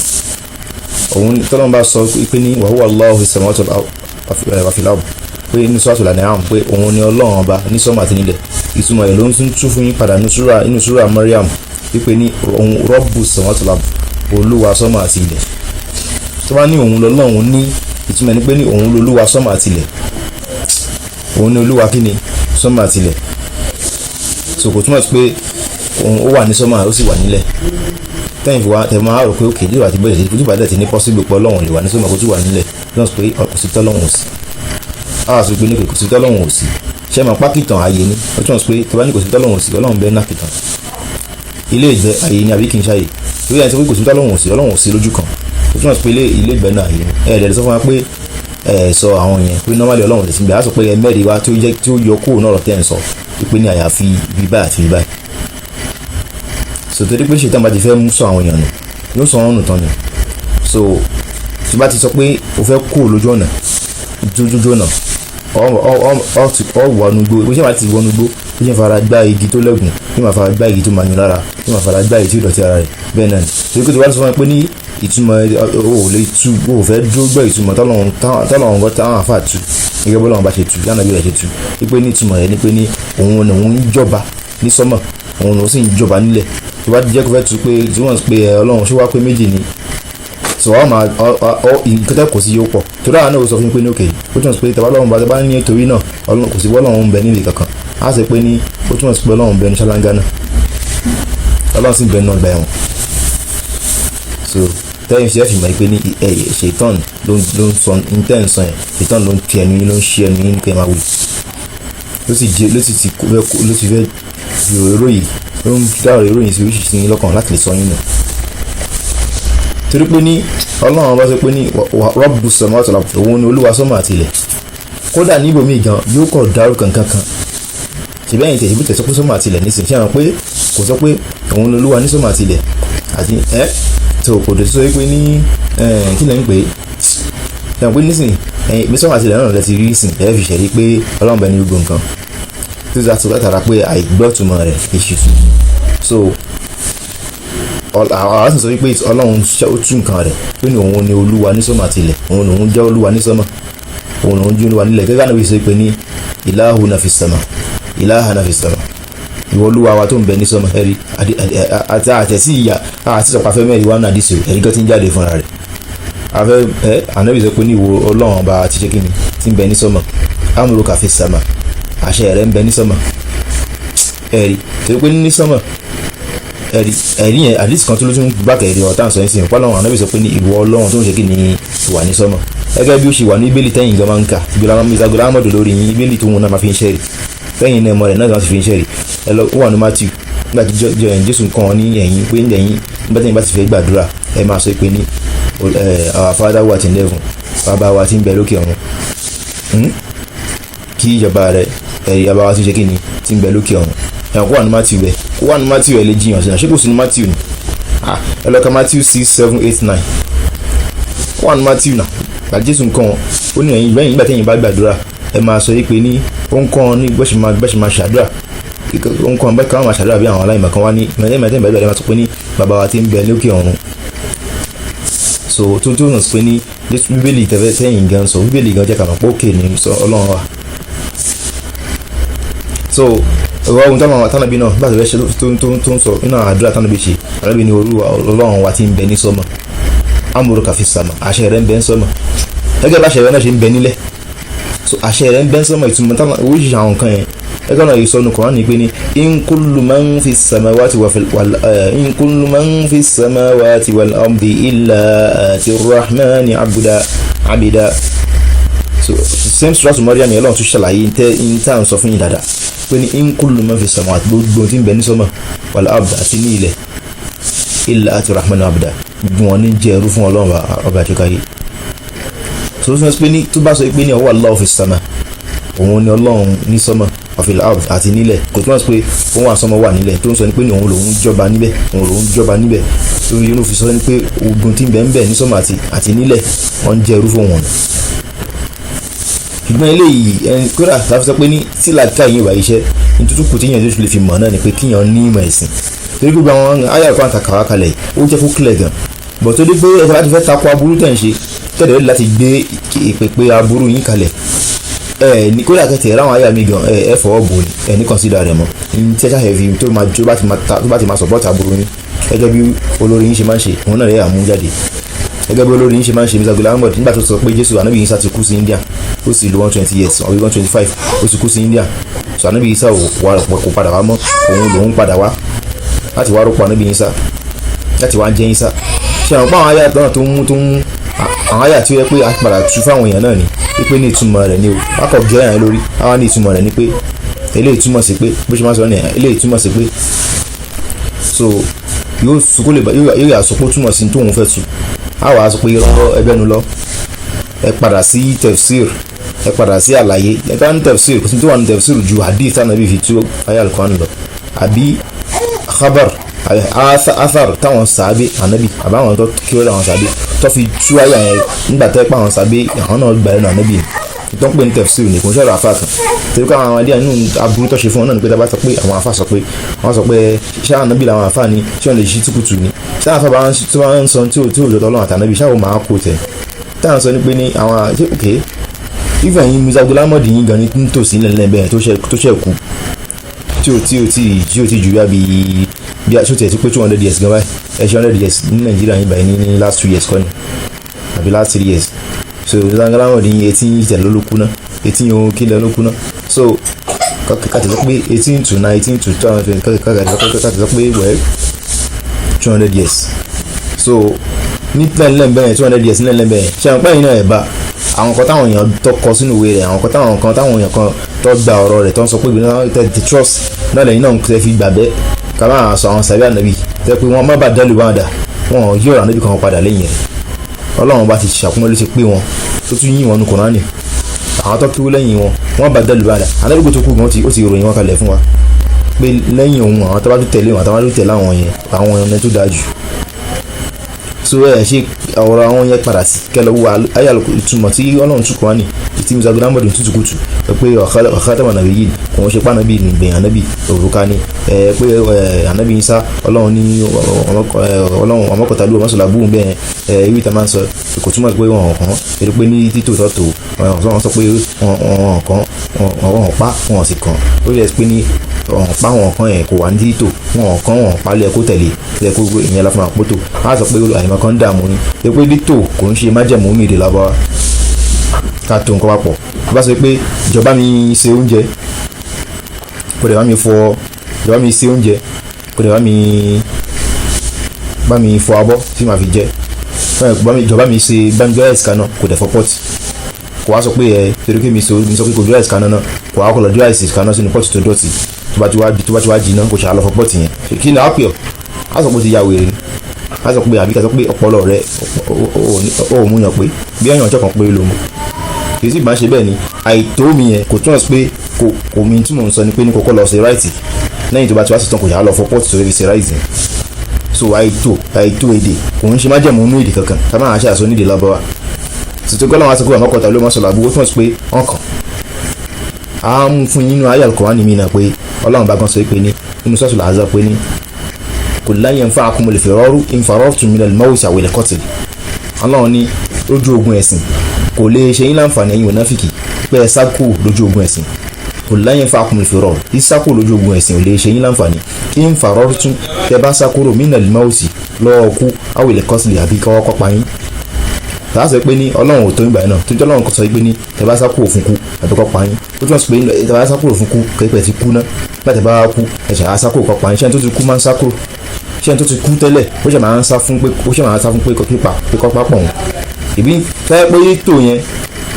Òun tọ́lọ́run bá sọ pé ní wa huwa Allahu fis samawati wa fil ard, pé inú suratul An'am, pé òun ni Ọlọ́run ọba ní sọ́mà àti nílẹ̀, ìtumọ̀ rẹ̀ ló ń tún tú fún yín padà nínú súra Maryam, wípé ní òun Rabbus samawati wal ard, olúwa sọ́mà àti ilẹ̀. Tó bá ní òun lọ́lọ́run ní, ìtumọ̀ ní pé ní òun lolúwa sọ́mà àti ilẹ̀, òun ní olúwa kí ni sọ́mà àti ilẹ̀. So kò túmọ̀ sí pé òun ó wà ní sọ́mà, ó sì wà nílẹ̀. Tẹ́yìn fi wá tẹ̀ máa rò pé òkè díwà ti bẹ̀rẹ̀ sí tí ti ní possible pé Ọlọ́run lè wà ní sọ́mà kó tún wà nílẹ̀ náà, sọ pé kò sí tọ́lọ́run ò sí. A sọ pé ní kò sí tọ́lọ́run ò sí, ṣé máa pákìtàn ààyè ni? Ó túmọ̀ sí pé tó bá ní kò sí tọ́lọ́run ò sí, Ọlọ́run bẹ́ẹ̀ náà kìtàn ilé ìgbẹ́ ààyè ni, àbí kì í ṣàyè? Torí ẹni tó pé kò sí tọ́lọ́run ò sí, Ọlọ́run ò sí lójú kan, ó túmọ̀ sí pé ilé ìgbẹ́ náà ààyè ni. Ẹ lè sọ fún wa pé ẹ sọ àwọn yẹn pé normally Ọlọ́run lè sí ibẹ̀, á sọ pé ẹ mẹ́rin wá tó jẹ́ tí ó yọ kúrò náà tẹ́ ń sọ pé ní àyàfi ibi báyìí àti ibi báyìí. So torí pé ṣètàn bá ti fẹ́ mú sọ àwọn èèyàn nù, yóò sọ wọn nù tán ni. So tí bá ti sọ pé o fẹ́ kúrò lójú ọ̀nà, lójú ọ̀nà ọ wọnú gbó, bó ṣe máa ti wọnú gbó, bó ṣe ń fara gbá igi tó lẹ́gùn, bí máa fara gbá igi tó máa yun lára, bí máa fara gbá igi tí ó dọ̀tí ara rẹ̀ bẹ́ẹ̀ náà ni. Torí pé tí wọ́n ti sọ fún ẹ pé ní ìtumọ̀ o ò lè tú, o ò fẹ́ dúró gbọ́ ìtumọ̀ tọ́lọ́run gbọ́ táwọn àfà tú gẹ́gẹ́ bọ́lọ́run bá ṣe tú lánàá bí rẹ̀ ṣe tú, wípé ní ìtumọ̀ rẹ̀ ni pé ní òun ni òun ń jọba ní sọ́mọ̀, òun ló sì ń jọba nílẹ̀. Tó bá jẹ́ kó fẹ́ tu pé tí wọ́n pé Ọlọ́run ṣé wá pé méjì ni, so ọ máa ọ nǹkan tẹ́ kò sí yóò pọ̀. Torí àwọn náà ó sọ fún mi pé ní òkè, ó túmọ̀ sí pé tàbá Ọlọ́run bá tàbá ní torí náà Ọlọ́run kò sí bọ́ Ọlọ́run ń bẹ níbi kankan, á sọ pé ní ó túmọ̀ sí pé Ọlọ́run ń bẹ ní ṣáláńgá náà, Ọlọ́run sì ń bẹ nínú ọgbà ẹ̀wọ̀n. So tẹ́yìn ṣe fi mọ̀ pé ní ẹ ṣètọ́n ló ń sọ ní tẹ́ ń sọ yẹn, ṣètọ́n ló ń fi ẹnu yín, ló ń ṣí ẹnu yín kẹ́ máa wí, ló sì di ló sì ti fẹ́ ló ti fẹ́ fi èrò yìí, ló ń dá èrò yìí sí oríṣiríṣi yín lọ́kàn láti lè sọ yín nù. Torí pé ní Ọlọ́run bá sọ pé ní Rabbu samawati wal ard, òun ni olúwa sọ́mọ̀ àti ilẹ̀. Kódà níbòmíì gan yóò kọ̀ dárú kankan kan ṣèbí ẹ̀yìn tẹ̀sí tẹ̀sí pé sọ́mọ̀ àti ilẹ̀ nísìnyí ṣé àwọn pé Kò sọ pé òun ni olúwa ní sọ́mà àti ilẹ̀ àti ẹ́ tó kò dé sọ pé ní kí lẹ́ ń pè é, ṣe pé nísìnyí ẹ̀yin pé sọ́mà àti ilẹ̀ náà lẹ ti rí sìn ẹ̀ fi ṣẹ̀rí pé Ọlọ́run bẹ ní gbogbo nǹkan tó ti àti látara pé àìgbọ́tùmọ̀ rẹ̀ èṣù. So àwọn sì sọ wípé Ọlọ́run ó tú nǹkan rẹ̀ pé ní òun ni olúwa ní sọ́mà àti ilẹ̀, òun lòun jẹ́ olúwa ní sọ́mà, òun lòun jẹ́ olúwa nílẹ̀. Gẹ́gẹ́ àná sọ pé ní ilahuna fi sama, ilahana fi sama, ìwọ olúwa wa tó ń bẹ ní sọ́mà. Ẹ̀rí àti àtẹ̀sí ìyá àti sọ̀pá fẹ́ mẹ́rin wà náà dísò ẹ̀rí kan ti ń jáde fúnra rẹ̀ afẹ́ ẹ. Ànábì sọ pé ní ìwọ Ọlọ́run ọba àti ṣe kíni tí ń bẹ ní sọ́mà, amruka fi sama, àṣẹ rẹ̀ ń bẹ ní sọ́mà. Ẹ̀rí torí pé ní sọ́mà, ẹ̀rí ẹ̀rí yẹn àdìsí kan tó ló tún gbà kẹ̀rí ọ̀tá sọ ẹ̀sìn ìpọ́nlọ́run. Ànábì sọ pé ní ìwọ Ọlọ́run tó ń ṣe kíni wà ní sọ́mà, gẹ́gẹ́ bí ó ṣe wà ní bíbélì tẹ́yìn gan máa ń kà ìgbìlá Ahmadu lórí yín. Bíbélì tó wọn náà máa fi ń ṣẹ́rì tẹ́yìn náà mọ̀ rẹ̀ náà ti fi ń ṣẹ́rì. Ẹ lọ, ó wà ní Matthew nígbà tí Jésù kàn ní ẹ̀yìn pé ẹ̀yìn nígbà tẹ́yìn bá ti fẹ́ gbàdúrà, ẹ máa sọ pé ní "Our Father who art in heaven", bàbá wa tí ń bẹ lókè ọ̀run, kí ìjọba rẹ. Ẹ̀rí bàbá wa tí ń ṣe kí ni tí ń bẹ lókè ọ̀run. Ẹ̀wọ̀n kó wà ní Matthew bẹ́ẹ̀, kó wà ní Matthew. Ẹ̀ lè jiyàn sí náà, ṣé kò sí ní Matthew ni? Ẹ lọ ka Matthew 6, 7, 8, 9. Kó wà ní Matthew náà. Gbà Jésù nǹkan wọn, ó ní ẹ̀yin ìgbẹ́yìn nígbà tẹ́yìn bá gbàdúrà, ẹ máa sọ yìí pé ní ó ń kọ́ ọ ní bó ṣe máa ṣàdúrà. Ó ń kọ́ ọ bẹ́ẹ̀ káwọn máa ṣàdúrà bí àwọn aláìmọ̀ kan wá ní ìmọ̀tẹ́yìn bá gbàdúrà, ẹ máa sọ pé ní bàbá wa tí ń bẹ lókè ọ̀run. So tó hàn sí pé ní Jésù bíbélì tẹ́fẹ́ tẹ́yìn gan sọ, bíbélì gan jẹ́ ká mọ̀ pé òkè ní sọ Ọlọ́run wa. So ìwọ ohun táwọn tánàbí náà bá ti fẹ́ ṣe tó ń sọ nínú àdúrà tánàbí ṣe, ànábì ní Olúwa Ọlọ́run wa tí ń bẹ ní sọ́mọ̀, amruka fi sama, àṣẹ rẹ̀ ń bẹ ń sọ́mọ̀ gẹ́gẹ́ bá àṣẹ rẹ̀ náà ṣe ń bẹ nílẹ̀. So àṣẹ rẹ̀ ń bẹ ń sọ́mọ̀, ìtumọ̀ táwọn oríṣiríṣi àwọn nǹkan yẹn gẹ́gẹ́ náà ìsọnù Kùránì ní pé ní in kullu man fi samawati wal in kullu man fi samawati wal ardi illa ati rahmani abda abida. So same suratu Maryam ni Ọlọ́run tún ṣàlàyé ní tá à ń sọ fún yín dáadáa pé ní in kullu man fi samawati, gbogbo tí ń bẹ ní sọ́mọ̀, wal ard, àti ní ilẹ̀, illa ati rahmani abda, gbogbo wọn ní jẹ́ ẹrú fún Ọlọ́run ọba àjọkáyé. So ó sọ pé ní tó bá sọ pé ní ọwọ́ Allahu fi sama, òun ni Ọlọ́run ní sọ́mọ̀, wa fil ard, àti nílẹ̀, kò túmọ̀ sí pé òun wà sọ́mọ̀ wà nílẹ̀. Tó ń sọ ni pé ní òun lòun jọba níbẹ̀, òun lòun jọba níbẹ̀. Tó ń yẹnu fi sọ ni pé ogun tí ń bẹ ń bẹ ní sọ́mọ̀ àti nílẹ̀, wọ́n ń jẹ́ ẹrú fún wọn. Ṣùgbọ́n eléyìí ẹni kódà láti sọ pé ní tí làákà yín wà iṣẹ́ ní tuntun kù tíyàn tó lè fi mọ̀ náà ni pé kíyàn ní ìmọ̀ ẹ̀sìn, torí gbogbo àwọn ayé àkọ́ àtàkàwá kalẹ̀ ó jẹ́ kó clear gan bọ̀ tó dé pé ẹ bá ti fẹ́ takò aburú tẹ̀ ń ṣe tẹ̀lé láti gbé ìpèpè aburú yín kalẹ̀ ẹ ní kódà kẹtẹ ẹ ráwọn àyà mi gan ẹ fọwọ́ bò ní ẹ ní consider rẹ mọ́ ní tí ẹ ṣàṣẹ fi tó máa tó bá ti máa ta tó bá ti máa support aburú yín, gẹ́gẹ́ bí olórí yín ṣe máa ń ṣe, òun náà lè àmú jáde gẹ́gẹ́ bí olórí yín ṣe máa ń ṣe. Mr. Ghulam Ahmad nígbà tó sọ pé Jésù Ànábì Isa ti kú sí India, ó sì lo 120 years or 125, ó sì kú sí India. So Ànábì Isa ò wá, kò padà wá mọ́, òun lòun padà wá láti wá rọ́pò Ànábì Isa, láti wá jẹ́ Isa. Ṣe àwọn pàwọn àyà náà tó ń mú tó ń àwọn àyà tí ó yẹ pé a padà tú fáwọn èèyàn náà ni wípé ní ìtumọ̀ rẹ̀ ni o wákọ̀ gẹ́ ẹ̀yàn lórí àwa ní ìtumọ̀ rẹ̀ ni pé eléyìí túmọ̀ sí pé bó ṣe máa sọ nìyẹn, eléyìí túmọ̀ sí pé. So yóò sọ kó lè yóò yà sọ pé ó túmọ̀ sí tóun fẹ́ tu. A wàá sọ pé irọ́ ẹgbẹ́ nu lọ, ẹ padà sí tafsir, ẹ padà sí àlàyé. Ẹ bá ní tafsir, kò sí tó wà ní tafsir ju hadith tánàbí fi tú ayé al-Qur'an lọ, àbí khabar, athar táwọn sàábé ànábì àbáwọn tó kí ó láwọn sàábé tó fi tú ayé yẹn nígbà tó ẹ pa àwọn sàábé, àwọn náà gbà ẹnu ànábì tó ń pè ní tafsir ní kò ń sọ̀rọ̀ àfa kan. Torí pé àwọn àdíyà nínú aburú tó ṣe fún wọn náà ni pé tá a bá sọ pé àwọn àfa sọ pé wọ́n sọ pé ṣé ànábì làwọn àfa ni, ṣé wọ́n lè ṣí túkùtù ni, ṣé àwọn àfa bá ń sọ tí ò jọ̀tọ̀ Ọlọ́run àtànábì ṣáà ó máa kó tẹ̀ táwọn sọ ni pé ní àwọn ṣé ok even yín Musa Ghulam Ahmad yín gan ní nítòsí nílẹ̀ bẹ́ẹ̀ tó ṣe kú tí ò tí ju bí a ṣó tiẹ̀ ti pé 200 years gan báyìí. Ẹ ṣe 100 years ní Nàìjíríà yín báyìí ní last 2 years kọ́ ni àbí last 3 years. So Musa Ghulam Ahmad yín eighteen tẹ̀lé ló kú ná, eighteen ohun kílẹ̀ ló kú ná. So kàtí sọ pé 18 to 19 to 20, kàtí sọ pé well 200 years. So ní lẹ́ńlẹ́ bẹ́ẹ̀ 200 years nílẹ̀ bẹ́ẹ̀, ṣe àwọn pẹ́yìn náà ẹ̀ bá àwọn kan táwọn èèyàn tó kọ sínú ìwé rẹ̀, àwọn kan táwọn kan táwọn èèyàn kan tó gba ọ̀rọ̀ rẹ̀ tó ń sọ pé ìgbìmọ̀ náà the trust náà lẹ́yìn náà tẹ́ fi gbà bẹ́ẹ̀ ká máa sọ àwọn sàbí ànábì tẹ́ pé wọ́n má bàa dẹ́lu bá dà wọ́n yí ọ̀rọ̀ ànábì kan padà lẹ́yìn rẹ̀. Ọlọ́run bá ti ṣàkúnmọ́ ló ti pé wọn tó tún yín wọn nu Kùránì, àwọn tó kíwú lẹ́yìn wọn wọ́n bá dẹ́lu bá dà ànábì tó kú gan ó ti ròyìn wọn kalẹ̀ fún wa. Pé lẹ́yìn òun, àwọn tó bá tún tẹ̀lé òun, àwọn tó bá tún tẹ̀lé àwọn yẹn, àwọn yẹn tó dáa jù. So ẹ ṣe ọ̀rọ̀ àwọn yẹn padà sí kẹlẹ́ wo ayé ìtumọ̀ tí Ọlọ́run tún Kùránì tí Mirza Ghulam Ahmad tútù kùtù pé ọ̀kadà nàbí yìí kò ń ṣe pànàbí nìgbẹ̀yìn ànábì òrùka ni ẹ pé ànábì Ìsá, Ọlọ́run ní Ọlọ́run ọmọkọ̀tàlú ọmọsọ̀lá búrú bẹ́ẹ̀. Ẹ ìwé ìta máa ń sọ kò túmọ̀ pé wọn kàn èrè pé ní títò tọ́tò wọn sọ pé wọn kàn, wọn pa, wọn sì kàn. Ó yẹ pé ní wọn pa, wọn kàn yẹn kò wà ní títò. Wọn kàn, wọn pa lẹ kó tẹ̀lé lẹ kó ìyẹn la fún àpótò. Á sọ pé àyìnbọn kan dààmú ni pé títò kò ń ṣe májẹ̀mú ní èdè Lárúbáwá ká tó nǹkan papọ̀. Bá sọ pé ìjọba mi ṣe oúnjẹ, kò dẹ̀ bá mi fọ, ìjọba mi ṣe oúnjẹ, kò dẹ̀ bá mi fọ abọ́ tí màá fi jẹ, ìjọba mi ṣe, bá mi gbé rice kaná, kò dẹ̀ fọ pot. Kò wá sọ pé ẹ torí pé mi sọ pé kò gbé rice kaná náà, kò wá kò lọ gbé rice kaná sínú pot tó dọ̀tí. Tó bá ti wá jiná, kò ṣàlọ́ fọ pot yẹn. Kí ni àá pè ọ́? Á sọ pé ó ti ya wèrè ni. Á sọ pé àbí ká sọ pé ọpọlọ rẹ ó mú yàn pé bí ẹ̀yàn ọjọ́ kan péré ló mú. Kì í sì máa ṣe bẹ́ẹ̀ ni. Àìtó mi yẹn kò túmọ̀ sí pé kò mi tí mò ń sọ ni pé ní kókó lọ ṣe rice. Lẹ́yìn tó bá ti wá sí tán, kò yà á lọ fọ pot tó fi ṣe rice yẹn. So àìtó èdè kò ń ṣe májẹ̀mú inú èdè kankan ká máa ṣe àṣọ nídìí Lárúbáwá. Tuntun kọ́ làwọn aṣọ kó àmọ́kọ̀tà ló máa sọ̀rọ̀ àbúrò túmọ̀ sí pé wọ́n kàn á mú fún yín nínú ayé Al-Qur'ani mi náà pé Ọlọ́run bá gan sọ pé ní inú Suratul Ahzab pé ní qul lan yanfa'akumul firaru in farartum minal mawti awil qatl. Ọlọ́run ní lójú ogun ẹ̀sìn, kò lè ṣe yín láǹfààní, ẹ̀yin mùnáfìkì, pé ẹ sá kúrò lójú ogun ẹ̀sìn. Qul lan yanfa'akumul firar, ìsá kúrò lójú ogun ẹ̀sìn ò lè ṣe yín láǹfààní. In farartum, tẹ bá sá kúrò, minal mawti, lọ́wọ́ kú, awil qatl, àbí kọ́wọ́ kọ́pa yín. Tàá sọ pé ní Ọlọ́run ò tó ìgbà náà tó jẹ́ Ọlọ́run sọ pé ní tẹ bá sá kúrò fún kú àbí kọ́ pa yín, ó túmọ̀ sí pé tẹ bá sá kúrò fún kú, kẹ́pẹ́ ti kú náà. Láti bá kú, ẹ̀ṣẹ̀ á sá kúrò kọ́ pa yín. Ṣé ẹni tó ti kú máa ń sá kúrò? Ṣé ẹni tó ti kú tẹ́lẹ̀, ó ṣe máa ń sá fún pé pípa pé kọ́ pápọ̀ òun ìbí fẹ́ pé tó yẹn?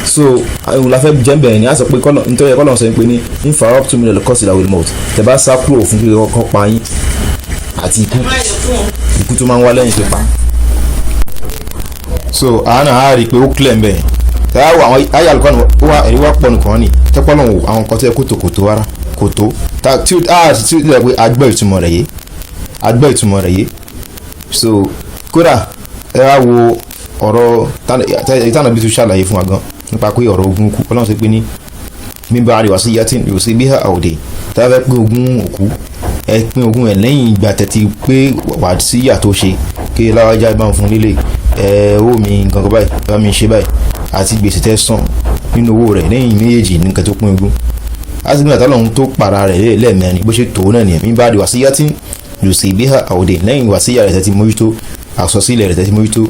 So àwọn la fẹ́ jẹ́ bẹ̀rẹ̀ ni a sọ pé kọ́lọ̀ nítorí kọ́lọ̀ sọ pé ní in farartum minal qatl awil maut, tẹ bá sá kúrò fún pé kọ́ pa yín àti ikú, ikú tó máa ń wá lẹ́yìn pípa. So àánà á rí i pé ó clear mbẹ́. Tẹ́lá wo àwọn ayé àlùkò ó wá ẹ̀rí wá pọ̀ nìkan ní tẹ́pọ́ náà wò àwọn nǹkan tó yẹ kó tó kò tó rárá kò tó tí a sì tí ó pé agbẹ́ ìtumọ̀ rẹ̀ yé, agbẹ́ ìtumọ̀ rẹ̀ yé. So kódà ẹ wá wo ọ̀rọ̀ ìtànà bí tó ṣàlàyé fún wa gan nípa pé ọ̀rọ̀ ogun kú. Ọlọ́run sọ pé ní min ba'di wasiyatin yusi biha aw dayn, tá a fẹ́ pín ogún òkú, ẹ pín ogún ẹ̀ lẹ́yìn ìgbà tẹ̀tí pé wàsíyà tó ṣe kí láwájá bá ń fún lílé ẹ owó mi nǹkan kan báyìí, bá mi ṣe báyìí, àti gbèsè tẹ́ san nínú owó rẹ̀, lẹ́yìn méjèèjì nǹkan tó pín ogún. Láti nígbà tọ́lọ́run tó para rẹ̀ lẹ́ẹ̀mẹ́rin, bó ṣe tó náà nìyẹn, min ba'di wasiyatin yusi biha aw dayn, lẹ́yìn wàsíyà rẹ̀ tẹ́tí mójútó, àsọsílẹ̀ rẹ̀ tẹ́tí mójútó,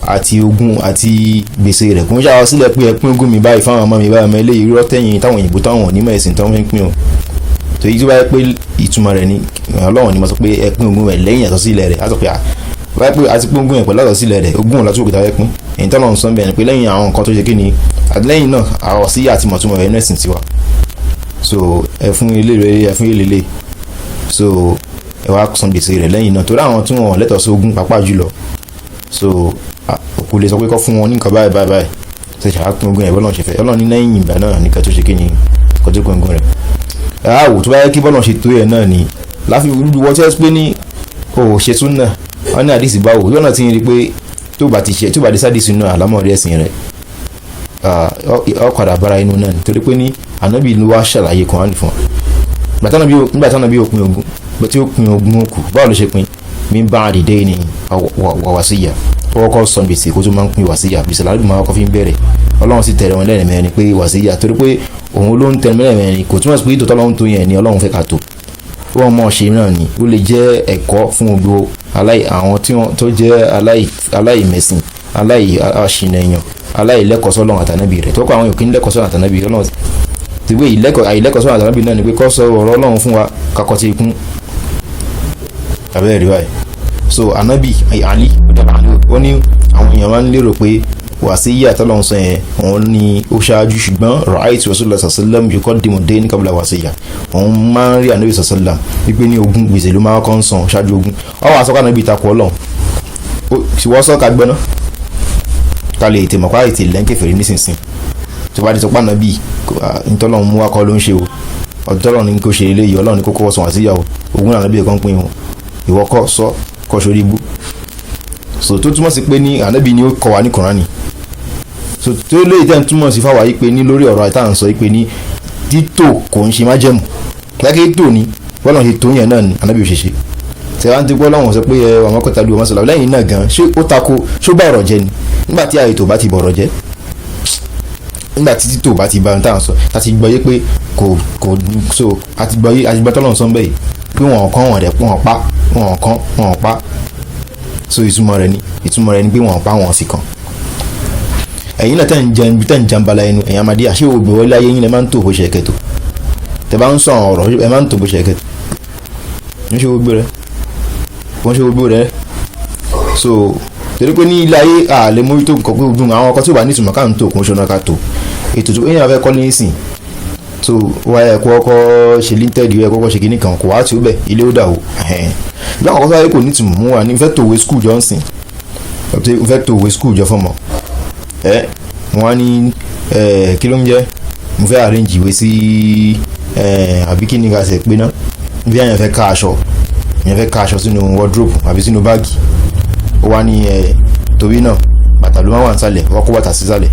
àti ogún àti gbèsè rẹ̀. Kò ń ṣàwọ́ sílẹ̀ pé ẹ pín ogún mi báyìí fáwọn ọmọ mi báyìí, ọmọ eléyìí rọ́ tẹ̀yìn táwọn òyìnbó táwọn onímọ̀ ẹ̀sìn tó ń pín o. Torí tó bá yẹ pé ìtumọ̀ rẹ̀ ni Ọlọ́run ni mo sọ pé ẹ pín ogún rẹ̀ lẹ́yìn àsọsílẹ̀ rẹ̀, á sọ pé à báyìí pé àti pín ogún yẹn pẹ̀lú àsọsílẹ̀ rẹ̀, ogún ọ̀la tó kò tá fẹ́ pín. Èyí tọ́lọ́run sọ bẹ́ẹ̀ ni pé lẹ́yìn àwọn nǹkan tó ṣe kí ni àtìlẹ́yìn náà àwọn sí àti mọ̀túnmọ̀ rẹ̀ nẹ́sìn tiwa. So ẹ fún ilé rẹ̀, ẹ fún ilé lè, so ẹ wá san gbèsè rẹ̀ lẹ́yìn náà, torí àwọn tí wọ́n lẹ́tọ̀ọ́ sí ogún pàápàá jùlọ. So òkú lè sọ pé kọ́ fún wọn ní nǹkan báyìí báyìí báyìí, ṣe ṣàpín ogún ẹ̀ bọ́lọ̀ ṣe fẹ́. Ọlọ́run ní lẹ́yìn ìgbà náà nìkan tó ṣe kí ni nǹkan tó pín ogún rẹ̀. Àwò tó bá yẹ kí bọ́lọ̀ ṣe tó yẹ náà ni láfi wọ́n tẹ́ pé ní o ò ṣe tún náà wọ́n ní àdìsí báwo yọ̀nà tí ń rí pé tó bá ti ṣe, tó bá di sádìsí náà àlámọ̀rí ẹ̀sìn rẹ̀, ọ padà bára inú náà nítorí pé ní ànábì ló wá ṣàlàyé Kùránì fún wa. Nígbà tánábì ó pín ogún, tí ó pín ogún òkú, báwo ló ṣe pín? Min ba'di dayni wa wasiya. Ó kọ́kọ́ san gbèsè kó tó máa ń pín wàsíyà. Gbèsè làdúgbò máa kọ́ fi ń bẹ̀rẹ̀. Ọlọ́run sì tẹ̀lé wọn lẹ́ẹ̀mẹ́rin pé wàsíyà, torí pé òun ló ń tẹ̀lé lẹ́ẹ̀mẹ́rin. Kò túmọ̀ sí pé ìtòtọ́ ọlọ́run tó yẹn ni Ọlọ́run fẹ́ ká tó wọ́n mọ̀ ṣe náà ni. Ó lè jẹ́ ẹ̀kọ́ fún gbogbo àwọn tí wọ́n tó jẹ́ aláìmẹ̀sìn, aláìṣìnàyàn, aláìlẹ́kọ̀ọ́ sọ́lọ́run àtànábì rẹ̀ tó kọ́. Àwọn yòókì ń lẹ́kọ̀ọ́ sọ́lọ́run àtànábì rẹ̀. Ọlọ́run ti gbé àìlẹ́kọ̀ọ́ sọ́lọ́run àtànábì náà ni pé kọ́ sọ ọ̀rọ̀ Ọlọ́run fún wa kakọ́ tí ikún abẹ́rẹ́ rí báyìí. So anabi Ali, ó ní àwọn èèyàn máa ń lérò pé wàsíyà tọ́lọ́run sọ yẹn òun ni ó ṣáájú, ṣùgbọ́n ra'aytu Rasulullah sallam yuqaddimu dayn qabla wàsíyà. Òun máa ń rí anabi sallam wípé ní ogún, gbèsè ló máa kọ́ ń san ṣáájú ogún. Ọwọ́ àsọkọ́ anabi takò Ọlọ́run wọ́n sọ ká gbọ́ná ká lè tèmọ̀ pa ètè lẹ́ńkẹ̀fẹ̀rí nísinsìnyí. Tó bá di sọ pé anabi ntọ́lọ́run mú wa kọ́ ló ń ṣe o. Ọ̀dọ́ Ọlọ́run ní kó ṣe eléyìí, Ọlọ́run ní kó kọ́kọ́ sọ wàsíyà o. Ogún ànábì kan pín o, ìwọ kọ́ sọ kọ́ sórí ibú. So tó túmọ̀ sí pé ní ànábì ni ó kọ́ wa ní Kùránì. So tó lè tẹ́ ń túmọ̀ sí fáwa yìí pé ní lórí ọ̀rọ̀ àìtá ń sọ yìí pé ní títò kò ń ṣe májẹ̀mú lákè tó ní bọ́lá ṣe tó yẹn náà ni ànábì ò ṣe ṣe tẹ wá ń ti gbọ́ lọ́wọ́n sọ pé ẹ àwọn kọta lu ọmọ sọlá lẹ́yìn náà gan, ṣé ó tako, ṣó bá ọ̀rọ̀ jẹ́ ni? Nígbà tí àìtò bá ti bọ̀rọ̀ jẹ́, nígbà tí títò bá ti bá ohun tá à ń sọ, tá ti gbọ́ yé pé kò so àti gbọ́ yé, àti gbọ́ tọ́lọ́run sọ ń bẹ̀ yìí pé wọ́n kàn, wọ́n dẹ̀ wọ́n pa, wọ́n kàn, wọ́n pa. So ìtumọ̀ rẹ̀ ni pé wọ́n pa, wọ́n sì kàn. Ẹ̀yin náà tẹ̀ ń jẹun tẹ̀ ń jàǹbala ẹnu ẹ̀yin amadé àṣẹ ògbó wọlé ayé yín lẹ máa ń tò bó ṣe kẹtò. Tẹ bá ń sọ àwọn ọ̀rọ̀, ẹ máa ń tò bó ṣe kẹtò. Wọ́n ṣe gbogbo rẹ̀, wọ́n ṣe gbogbo rẹ̀. So torí pé ní ilé ayé, a lè mójútó nǹkan pé gbogbo àwọn ọkọ tí ò bá ní ìtumọ̀ ká ń tò kún ṣọ́nà ká tò ètò tó èèyàn fẹ́ kọ́ ní ìsìn tó wáyé ẹ̀kọ́ ọkọ̀ ṣe lintel, ẹ̀kọ́ ọkọ̀ ṣe kìíní kan kò wá tí ó bẹ̀, ilé ó dà o. Bí àwọn ọkọ̀ tó wáyé kò ní ìtumọ̀ mú wa ní fẹ́ tòwé school jọ ń sìn, fẹ́ tòwé school jọ fọmọ ẹ, wọ́n á ní kí ló ń jẹ́, mo fẹ́ arrange ìwé sí àbí kí ni ká ṣe pé náà bí àyàn fẹ́ ká aṣọ, èèyàn fẹ́ ká aṣọ sínú wardrobe àbí sínú báàgì. Ó wá ní torí náà bàtà ló máa wà nísàlẹ̀, wọ́n kó bàtà sísàlẹ̀.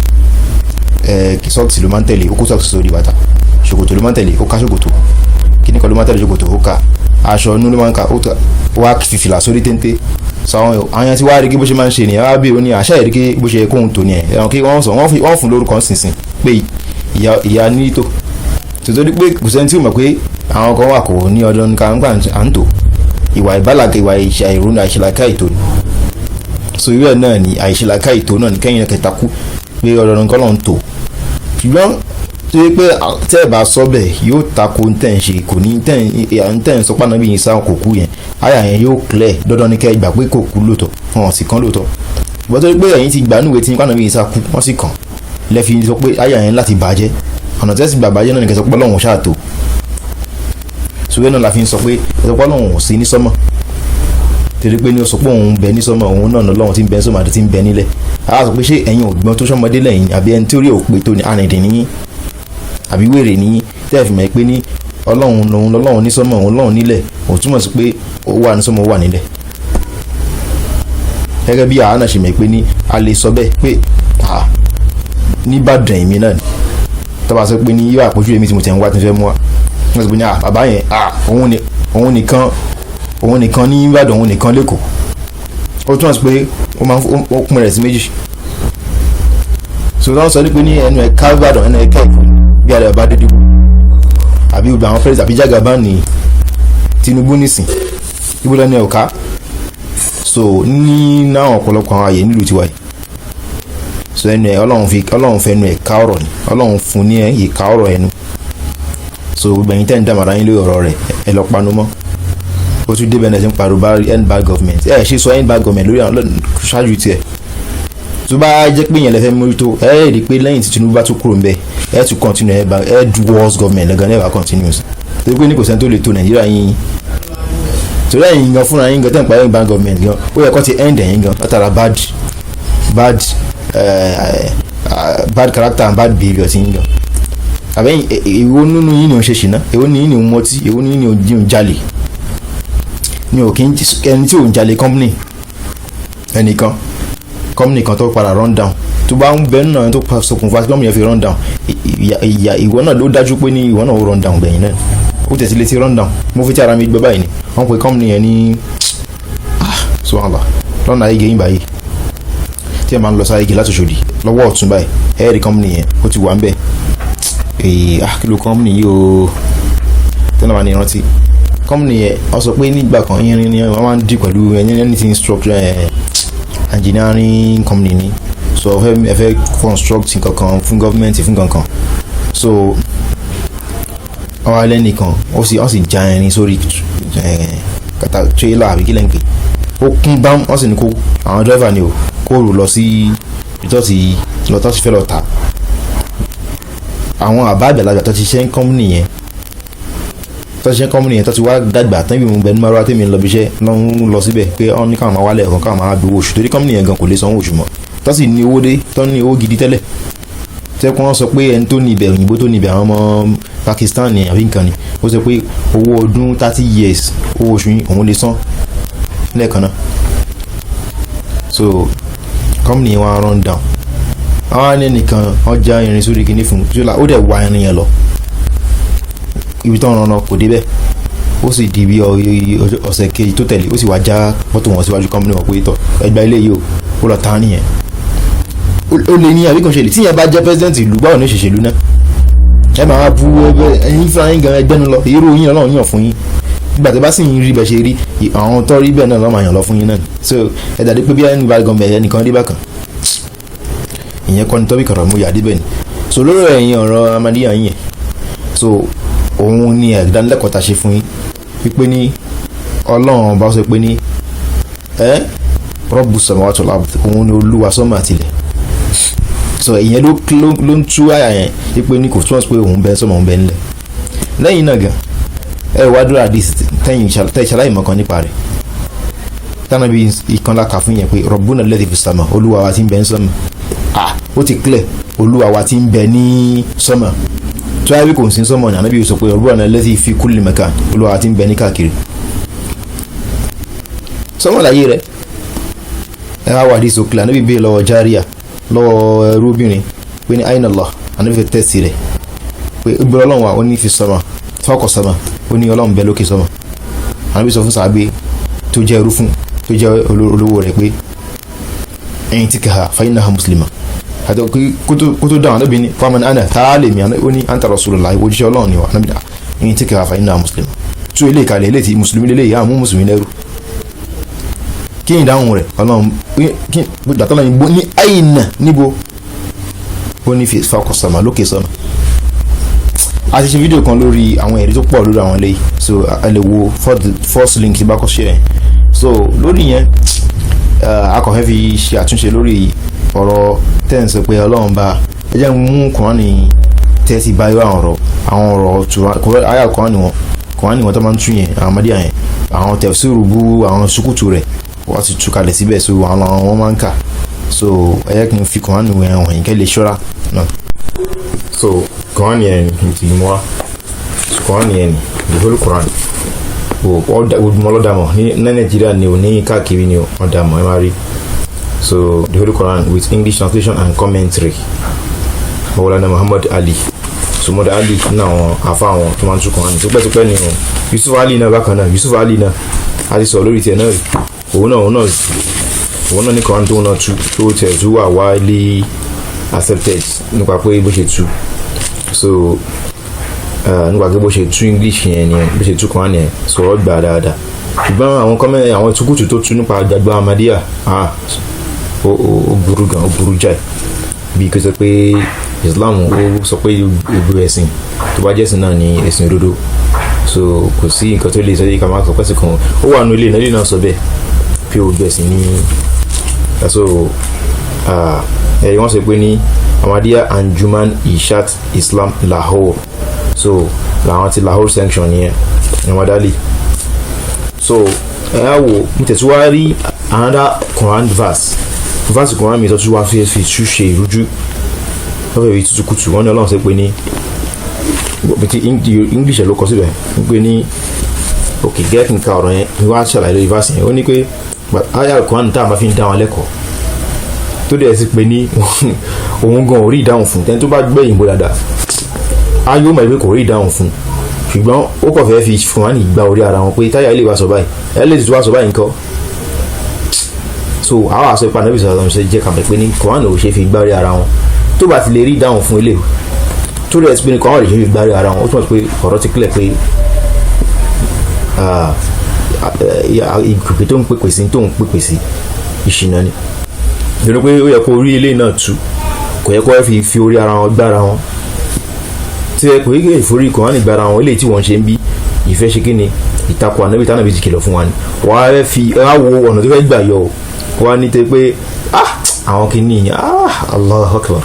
Socks ló máa ń tẹ̀lé, ó kó socks sórí bàtà. Ṣòkòtò ló máa ń tẹ̀lé, ó ká ṣòkòtò. Kíní kan ló máa ń tẹ̀lé ṣòkòtò, ó ká. Aṣọ inú ló máa ń ká, ó wá fìfìlà sórí téńté. Sọ àwọn yẹn tí wàá rí kí bó ṣe máa ń ṣe nìyẹn, wá bí ó ní àṣà ìrí kí bó ṣe kóhun tó nìyẹn. Ẹ̀wọ̀n kí wọ́n sọ wọ́n fún lórúkọ sínsìn pé ìyá nítò, tòtòrí pé kò sẹ́ni tí ò mọ̀ pé àwọn kan wà kò ní ọdún ká ń gbà à ń tò ìwà ìbálàkẹ, ìwà ìrònú, àìṣèlàkà ètò ni. So irú ẹ̀ náà ni àìṣèlàkà ètò náà ní kẹ́yìn kẹta kú pé ọdọọdún kọ́ ló ń tò. Ṣùgbọ́n tó yẹ pé tẹ́ ẹ̀ bá sọ bẹ́ẹ̀, yóò tako tẹ̀ ń ṣe, kò ní tẹ̀ ń sọ pàánà bí yín sáà kò kú yẹn, àyà yẹn yóò clear. Dandan ní kẹ́ ẹ gbà pé kò kú lóòótọ́, wọn sì kàn lóòótọ́. Ṣùgbọ́n tó yẹ pé ẹ̀yin ti gbà núwèé tí pàánà bí yín sáà kú, wọ́n sì kàn, lẹ́fi sọ pé àyà yẹn láti bàjẹ́. Ọ̀nà tẹ́sí gbà bàjẹ́ náà ní kẹ́ sọ pé Ọlọ́run ṣáà tó. Sùwé náà la fi ń sọ pé ẹ sọ pé Ọlọ́run ò sí ní sọ́mọ̀, torí pé ní ó sọ pé òun bẹ ní sọ́mọ̀, òun náà lọ́wọ́n tí ń bẹ ní sọ́mọ̀ àti tí ń bẹ nílẹ̀. A sọ pé ṣé ẹ̀yin ògbọ́n tó sọ́mọdé lẹ́yìn, àbí ẹni tí ó rí òpè tó ní arìndìn níyìn, àbí wèrè níyìn, tẹ́ ẹ̀ fi mọ̀ pé ní Ọlọ́run lòun lọ́lọ́run ní sọ́mọ̀, òun lọ́run nílẹ̀, ò túmọ̀ sí pé ó wà ní sọ́mọ̀, ó wà nílẹ̀? Gẹ́gẹ́ bí àwa náà ṣe mọ̀ pé ní a lè sọ bẹ́ẹ̀ pé níbàdàn èmi náà ni tó bá sọ pé ní yóò àpòjú èmi tí mo tẹ̀ ń wá tí mo fẹ́ mú wa, wọ́n sọ pé ní bàbá yẹn, òun nìkan, òun nìkan ní Ìbàdàn, òun nìkan lẹ́kọ̀ọ́, ó túmọ̀ sí pé ó máa ń ó pín rẹ̀ sí méjì. So wọ́n sọ pé ní ẹnu ẹ̀ka Ìbàdàn, ẹnu ẹ̀ka Èkó, bí alẹ́ bàbá dédé àbí gbogbo àwọn president àbí Jagaban ní Tinubu nísìn, ibo lẹ́nu ẹ̀ka. So ní náà ọ̀pọ̀lọpọ̀ àwọn àyè nílùú tiwa yìí, so ẹnu ẹ̀ Ọlọ́run fi, Ọlọ́run fẹnu ẹ̀ ká ọ̀rọ̀ ni, Ọlọ́run fún ní ìka ọ̀rọ̀ ẹnu. So gbogbo ẹ̀yin tẹ́ ń dàmàrà yín lórí ọ̀rọ̀ rẹ̀, ẹ lọ panu mọ́. Ó tún débẹ̀ náà ti ń pariwo bá end bad government. Ẹ ṣe sọ end bad government lórí àwọn ṣáájú tiẹ̀. Tó bá jẹ́ pé yẹn lè fẹ́ mójútó, ẹ rí i pé lẹ́yìn tí Tinubu bá tún kúrò ńbẹ̀, ẹ tún continue, ẹ bá ẹ do worst government lẹ́gàn ẹ bá continue sí, torí pé ní kò sẹ́ni tó lè tó Nàìjíríà yín. Torí ẹ̀yin gan fúnra yín gan tẹ́ ń parí bad government gan, ó yẹ kó ti end ẹ̀yin gan látara bad character and bad behaviour ti yín gan. Àbẹ́yìn èwo nínú yín ni ò ń ṣe ṣìnà? Èwo nínú yín ni ò ń mọtí? Èwo nínú yín ni ò ń jalè? Ní ò kí ń ẹni tí ò ń jalè. Company ẹnìkan, company kan tó padà run down, tó bá ń bẹ nínú àwọn tó ṣokùnfà tí company yẹn fi run down, ìyà ìwọ náà ló dájú pé ní ìwọ náà ó run down gbẹ̀yìn náà, ó tẹ̀sí létí run down. Mo fi tí ara mi gbọ́ báyìí ni wọ́n pe company yẹn ní subhanallah, lọ́nà ayé gẹ̀yìn báyìí tí ẹ máa ń lọ sáyé gẹ̀ láti Òṣòdì lọ́wọ́ ọ̀tún báyìí, ẹ rí company yẹn, ó ti wà ń bẹ̀. Ee, kí ló company yìí o? Tẹ́lẹ̀ máa ní ìrántí company yẹn. Wọ́n sọ pé nígbà kan irin ni wọ́n máa ń dì pẹ̀lú anything structure, engineering company ni. So ẹ fẹ́ construct nǹkan kan fún government, fún nǹkan kan. So wọ́n wá lẹ́nìkan, ó sì já irin sórí kàtà trailer àbí kí lẹ́ ń pè, ó kún bám. Wọ́n sì ní kó àwọn driver ni o kó rò lọ sí ìtọ́sí lọ tó ti fẹ́ lọ tà. Àwọn àbá àgbàlagbà tó ti ṣe ń company yẹn, tó ti ṣe ń company yẹn, tó ti wá dàgbà tán, ibi mo bẹ ní márùwá tèmi ń lọ bí iṣẹ́ lọ ń lọ síbẹ̀ pé wọ́n ní káwọn máa wálẹ̀ ọ̀kan, káwọn máa gbowó oṣù, torí company yẹn gan kò lè sanwó oṣù mọ́, tó sì ní owó dé, tó ní owó gidi tẹ́lẹ̀. Tẹ́ kí wọ́n sọ pé ẹni tó ní ibẹ̀, òyìnbó tó ní ibẹ̀, àwọn ọmọ Pakistan ni àbí nǹkan ni, ó sọ pé owó ọdún 30 years, owó oṣù yín, òun lè san lẹ́ẹ̀kan náà. So company yẹn wá run down. Àwọn ẹnìkan wọ́n já irin sórí kinní fún un, ó dẹ̀ wá irin yẹn lọ ibi tó ń rán kò débẹ̀. Ó sì di bí ọ̀sẹ̀ kejì tó tẹ̀lé, ó sì wá já mọ́tò wọn síwájú company wọn pé, "Tọ̀, ẹgbẹ́ ilé yìí o." Ó lọ tán nìyẹn. Ó lè ní àbí kò ṣe lè tíyẹn bá jẹ́ president ìlú, báwo ni ó ṣe ṣèlú náà? Ẹ máa bu ẹgbẹ́ ẹ̀yin fúnra yín gan, ẹgbẹ́nu lọ. Irú yín Ọlọ́run yàn fún yín. Nígbà tí bá sì ń rí bẹ́ẹ̀ ṣe rí, àwọn tó rí bẹ́ẹ̀ náà lọ́ máa yàn lọ fún yín náà. So ẹ dàdí pé bí ẹni bá gan bẹ̀rẹ̀ ẹnìkan rí bákan, ìyẹn kọ́ ni topic ọ̀rọ̀ mo yà débẹ̀ ni. So lórí ẹ̀yin ọ̀rọ̀ Ahmadiyya yín yẹn, so òun ni ìdánilẹ́kọ̀ọ́ ta ṣe fún yín wípé ní Ọlọ́run bá sọ pé ní ẹ́ Rabbu samawati wal ard, òun ni olúwa sánmà àtilẹ̀. So ìyẹn ló ń tú àyà yẹn wípé ní kò túmọ̀ sí pé òun bẹ sánmà, òun bẹ nílẹ̀. Lẹ́yìn náà gan, ẹ wá dúró àdìs tẹ́yìn tẹ́ ìṣàlàyé mọ̀kan nípa rẹ̀ tánàbí ìkan láka fún yẹn pé Rabbuna alladhi fis sama, olúwa wa ti ń bẹ ní sánmà. Ah, ó ti clear, olúwa wa ti ń bẹ ní sánmà. Tó yà bí kò sí sánmà ní, ànábì sọ pé Rabbuna alladhi fi kulli makan, olúwa wa ti ń bẹ ní káàkiri. Sánmà láyé rẹ̀. Ẹ wá wà àdìs òkèlè, ànábì bẹ́ẹ̀ lọ́wọ́ járíà, lọ́wọ́ ẹrúbìnrin pé ní aina Allah. Ànábì fẹ́ test rẹ̀ pé ìbúrọ̀ ọlọ́run wa. Ó ní fi sánmà, fawqa sánmà. Ó ní ọlọ́run bẹ lókè sánmà. Ànábì sọ fún sàábé tó jẹ́ ẹrú fún, tó jẹ́ olówó rẹ̀ pé ẹ̀yin tí kàá fa innaha muslima. Àti kó tó dáhùn, ànábì ní faman ana, tààlẹ̀ mi? Ó ní anta rasulullah, òjíṣẹ́ ọlọ́run ni wà. Ànábì ẹ̀yin tí kàá fa innaha muslima, tú ilé ìkàlẹ̀ ilé tí mùsùlùmí lélẹ̀ yà mú mùsùlùmí lẹ́rú. Kí ni ìdáhùn rẹ̀? Ọlọ́run gbàtọ́lọ́ ní àyìnà níbo? Ó ní fi fawqa sama, lókè sánmà. A ti ṣe fídíò kan lórí àwọn ẹ̀rí tó pọ̀ lórí àwọn eléyìí, so a lè wo first link tí bá kọ́ ṣe yẹn. So lórí yẹn, a kàn fẹ́ fi ṣe àtúnṣe lórí ọ̀rọ̀ tẹ́ ń sọ pé ọlọ́run bá ẹ jẹ́ mú Kùránì tẹ́sí báyọ̀, àwọn ọ̀rọ̀ tura àyà Kùránì wọn, Kùránì wọn tó máa ń tú yẹn, àwọn ọmọdé yẹn, àwọn tẹ̀síìrù bú, àwọn sukutu rẹ̀, wọ́n ti tú kalẹ̀ síbẹ̀. So àwọn làwọn wọn máa ń kà. So ẹ jẹ́ kí n fi Kùránì yẹn wọ̀nyí kẹ́ lè ṣọ́ra náà. So Kùránì yẹn ni ti mú wa. So Kùránì yẹn ni the whole Quran. O mọ́ lọ́dàmọ̀ ní Nàìjíríà ni o, ní káàkiri ni o, wọ́n dàmọ̀, ẹ máa rí. So the Holy Quran with English translation and commentary, Mawlana Muhammad Ali. So Muhammad Ali ní àwọn afa, àwọn tó máa ń tú Quran tipẹ́tipẹ́ ni o. Yusuf Ali náà bákan náà, Yusuf Ali náà, a ti sọ lórí tiẹ̀ náà rí. Òun náà ní Quran tó náà tú, tó tiẹ̀ tú wà widely accepted nípa pé bó ṣe tú. So nípa pé bó ṣe tú English yẹn ni bó ṣe tú Quran yẹn sọ̀rọ̀ gbà dáadáa, ṣùgbọ́n àwọn kọ́mẹ́, àwọn tukutu tó tú nípa gbàgbọ́ Ahmadiyya, ah, ó burú gan, ó burú jáì. Bí kò sọ pé Islam, ó sọ pé gbogbo ẹ̀sìn tó bá jẹ́sìn náà ni ẹ̀sìn òdodo. So kò sí nǹkan tó lè sọ yìí ká máa sọ pẹ́sì kan ó wà nínú ilé náà, ilé náà sọ bẹ́ẹ̀ pé gbogbo ẹ̀sìn ní. So ẹ̀rí wọ́n sọ pé ní Ahmadiyya Anjuman Ishat Islam Lahore. So làwọn ti Lahore section yẹn, Muhammad Ali. So ẹ á wò mo tẹ̀síwárí another Quran verse Quran mi tó tún wá fi tú ṣe ìrújú, wọ́n fẹ́ fi tútù kùtù. Wọ́n ní Ọlọ́run sọ pé ní ti English ló kọ síbẹ̀ pé ní, ok, gẹ́gẹ́ kí n ka ọ̀rọ̀ yẹn ní wàá ṣàlàyé lórí verse yẹn. Ó ní pé aya Quran tá a máa fi ń dá wọn lẹ́kọ̀ọ́, tó dẹ̀ sí pé ní òun gan ò rí ìdáhùn fún tẹ́ni tó bá gbé òyìnbó dáadáa, á yóò mọ̀ pé kò rí ìdáhùn fún, ṣùgbọ́n ó kàn fẹ́ fi fún wa ní ìgbà orí ara wọn pé táyà ilé wa sọ báyìí, ẹ lè tún wá sọ báyìí nǹkan. So àwọn àṣọ ipa nàbì sọ̀rọ̀ ṣe jẹ́ kàmẹ́ pé ní Quran ò ṣe fi gbá orí ara wọn. Tó bá ti lè rí ìdáhùn fún ilé tó rẹ̀ sí pé ní Quran ò lè ṣe fi gbá orí ara wọn, ó túmọ̀ sí pé ọ̀rọ̀ ti clear pé ìpèpè tó ń pèpè sí, tó ń pèpè sí ìṣìnà ni. Ìrò pé ó yẹ kó rí ilé náà tú, kò yẹ kó fi orí ara wọn gbára wọn tí ẹ kò yẹ ìforí Quran gbára wọn. Ilé tí wọ́n ṣe ń bí ìfẹ́ ṣe kí ni ìtakò ànábì tánàbì ti kìlọ̀ fún wa ni. Wàá fẹ́ fi ẹ wá wo ọ̀nà tó fẹ́ gbà yọ o, wàá ní tẹ pé ah, àwọn kìíní, ah, Allahu Akbar.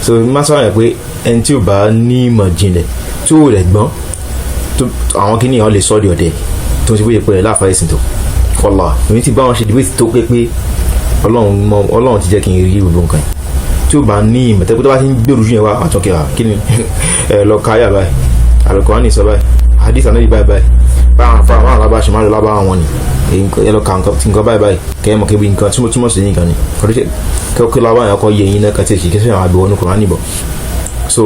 So má sọ yẹn pé ẹni tí ò bá ní ìmọ̀ jinlẹ̀, tí ò rẹ̀ gbọ́n, àwọn kìíní yẹn lè sọ́ di ọ̀dẹ̀ tó ń ṣe bóyá pé láàfáà ẹ̀sìn tó wàlá. Èmi ti bá wọn ṣe debate tó pé Ọlọ́run mọ, Ọlọ́run ti jẹ́ kí n rí gbogbo nǹkan yìí. Tí ó bá ní ìmọ̀ tẹ́kọ́, tó bá ti ń gbèrú yẹn wá àtúnkẹ́ à, kí ni ẹ lọ káyà báyìí, Al-Qur'ani sọ báyìí, hadith Ànábì báyìí báyìí, báwọn afa àwọn alábàáṣe máa lọ lábá wọn ni ẹ lọ ka nǹkan báyìí báyìí, kẹ́ ẹ mọ̀ kébi nǹkan tí mo túmọ̀ sí nǹkan ni kí lábá yẹn kọ́ yẹ yín náà kàtí ẹ̀ṣin kẹsàn-án àbí wọnú Kùránì bọ̀. So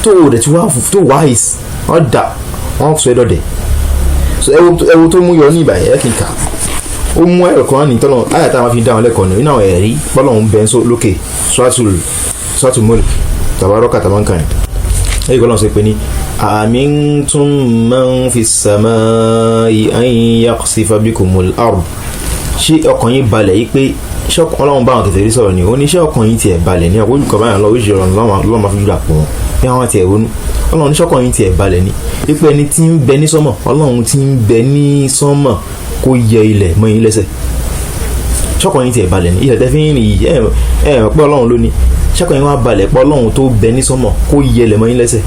tó o dẹ̀ tí wá tó wise, wọ́n dà wọ́n sọ ẹ́ dọ̀dẹ̀. So ẹ wo tó mú yọ ní ìbàyẹ̀ ẹ kì í kà, ó mú ẹ̀rọ kan ní tọ́lọ̀ ayà táwọn fi dá wọn lẹ́kọ̀ọ́ ní nínú àwọn ẹ̀rí bọ́lọ̀ ń bẹ́ lókè, Suratul Mulk, Tabaraka tàbánkà yẹn. Ẹ̀yìn kọ́ lọ́n sọ pé ní أأمنتم من في السماء أن يخسف بكم الأرض. Ṣé ọkàn yín balẹ̀ yìí pé ṣé Ọlọ́run bá àwọn kèfèrí sọ̀rọ̀ ni? Ó ní ṣé ọkàn yín tiẹ̀ balẹ̀ ní ọ̀pọ̀ olùkọ́ báyọ̀ lọ oríṣiríṣi ọ̀rọ̀ lọ́wọ́ máa fi jùlọ àpò wọn bí àwọn tiẹ̀ ronú. Ọlọ́run ní ṣọ́kàn yín tiẹ̀ balẹ̀ ni wípé ẹni tí ń bẹ ní sánmọ̀, Ọlọ́run tí ń bẹ ní sánmọ̀, kó yẹ ilẹ̀ mọ́ yín lẹ́sẹ̀? Ṣọ́kàn yín tiẹ̀ balẹ̀ ni? Ilẹ̀ tẹ́ fi ń rìn yìí, ẹ ẹ pé Ọlọ́run ló ní. Ṣọ́kàn yín wá balẹ̀ pé Ọlọ́run tó bẹ ní sánmọ̀ kó yẹ ilẹ̀ mọ́ yín lẹ́sẹ̀?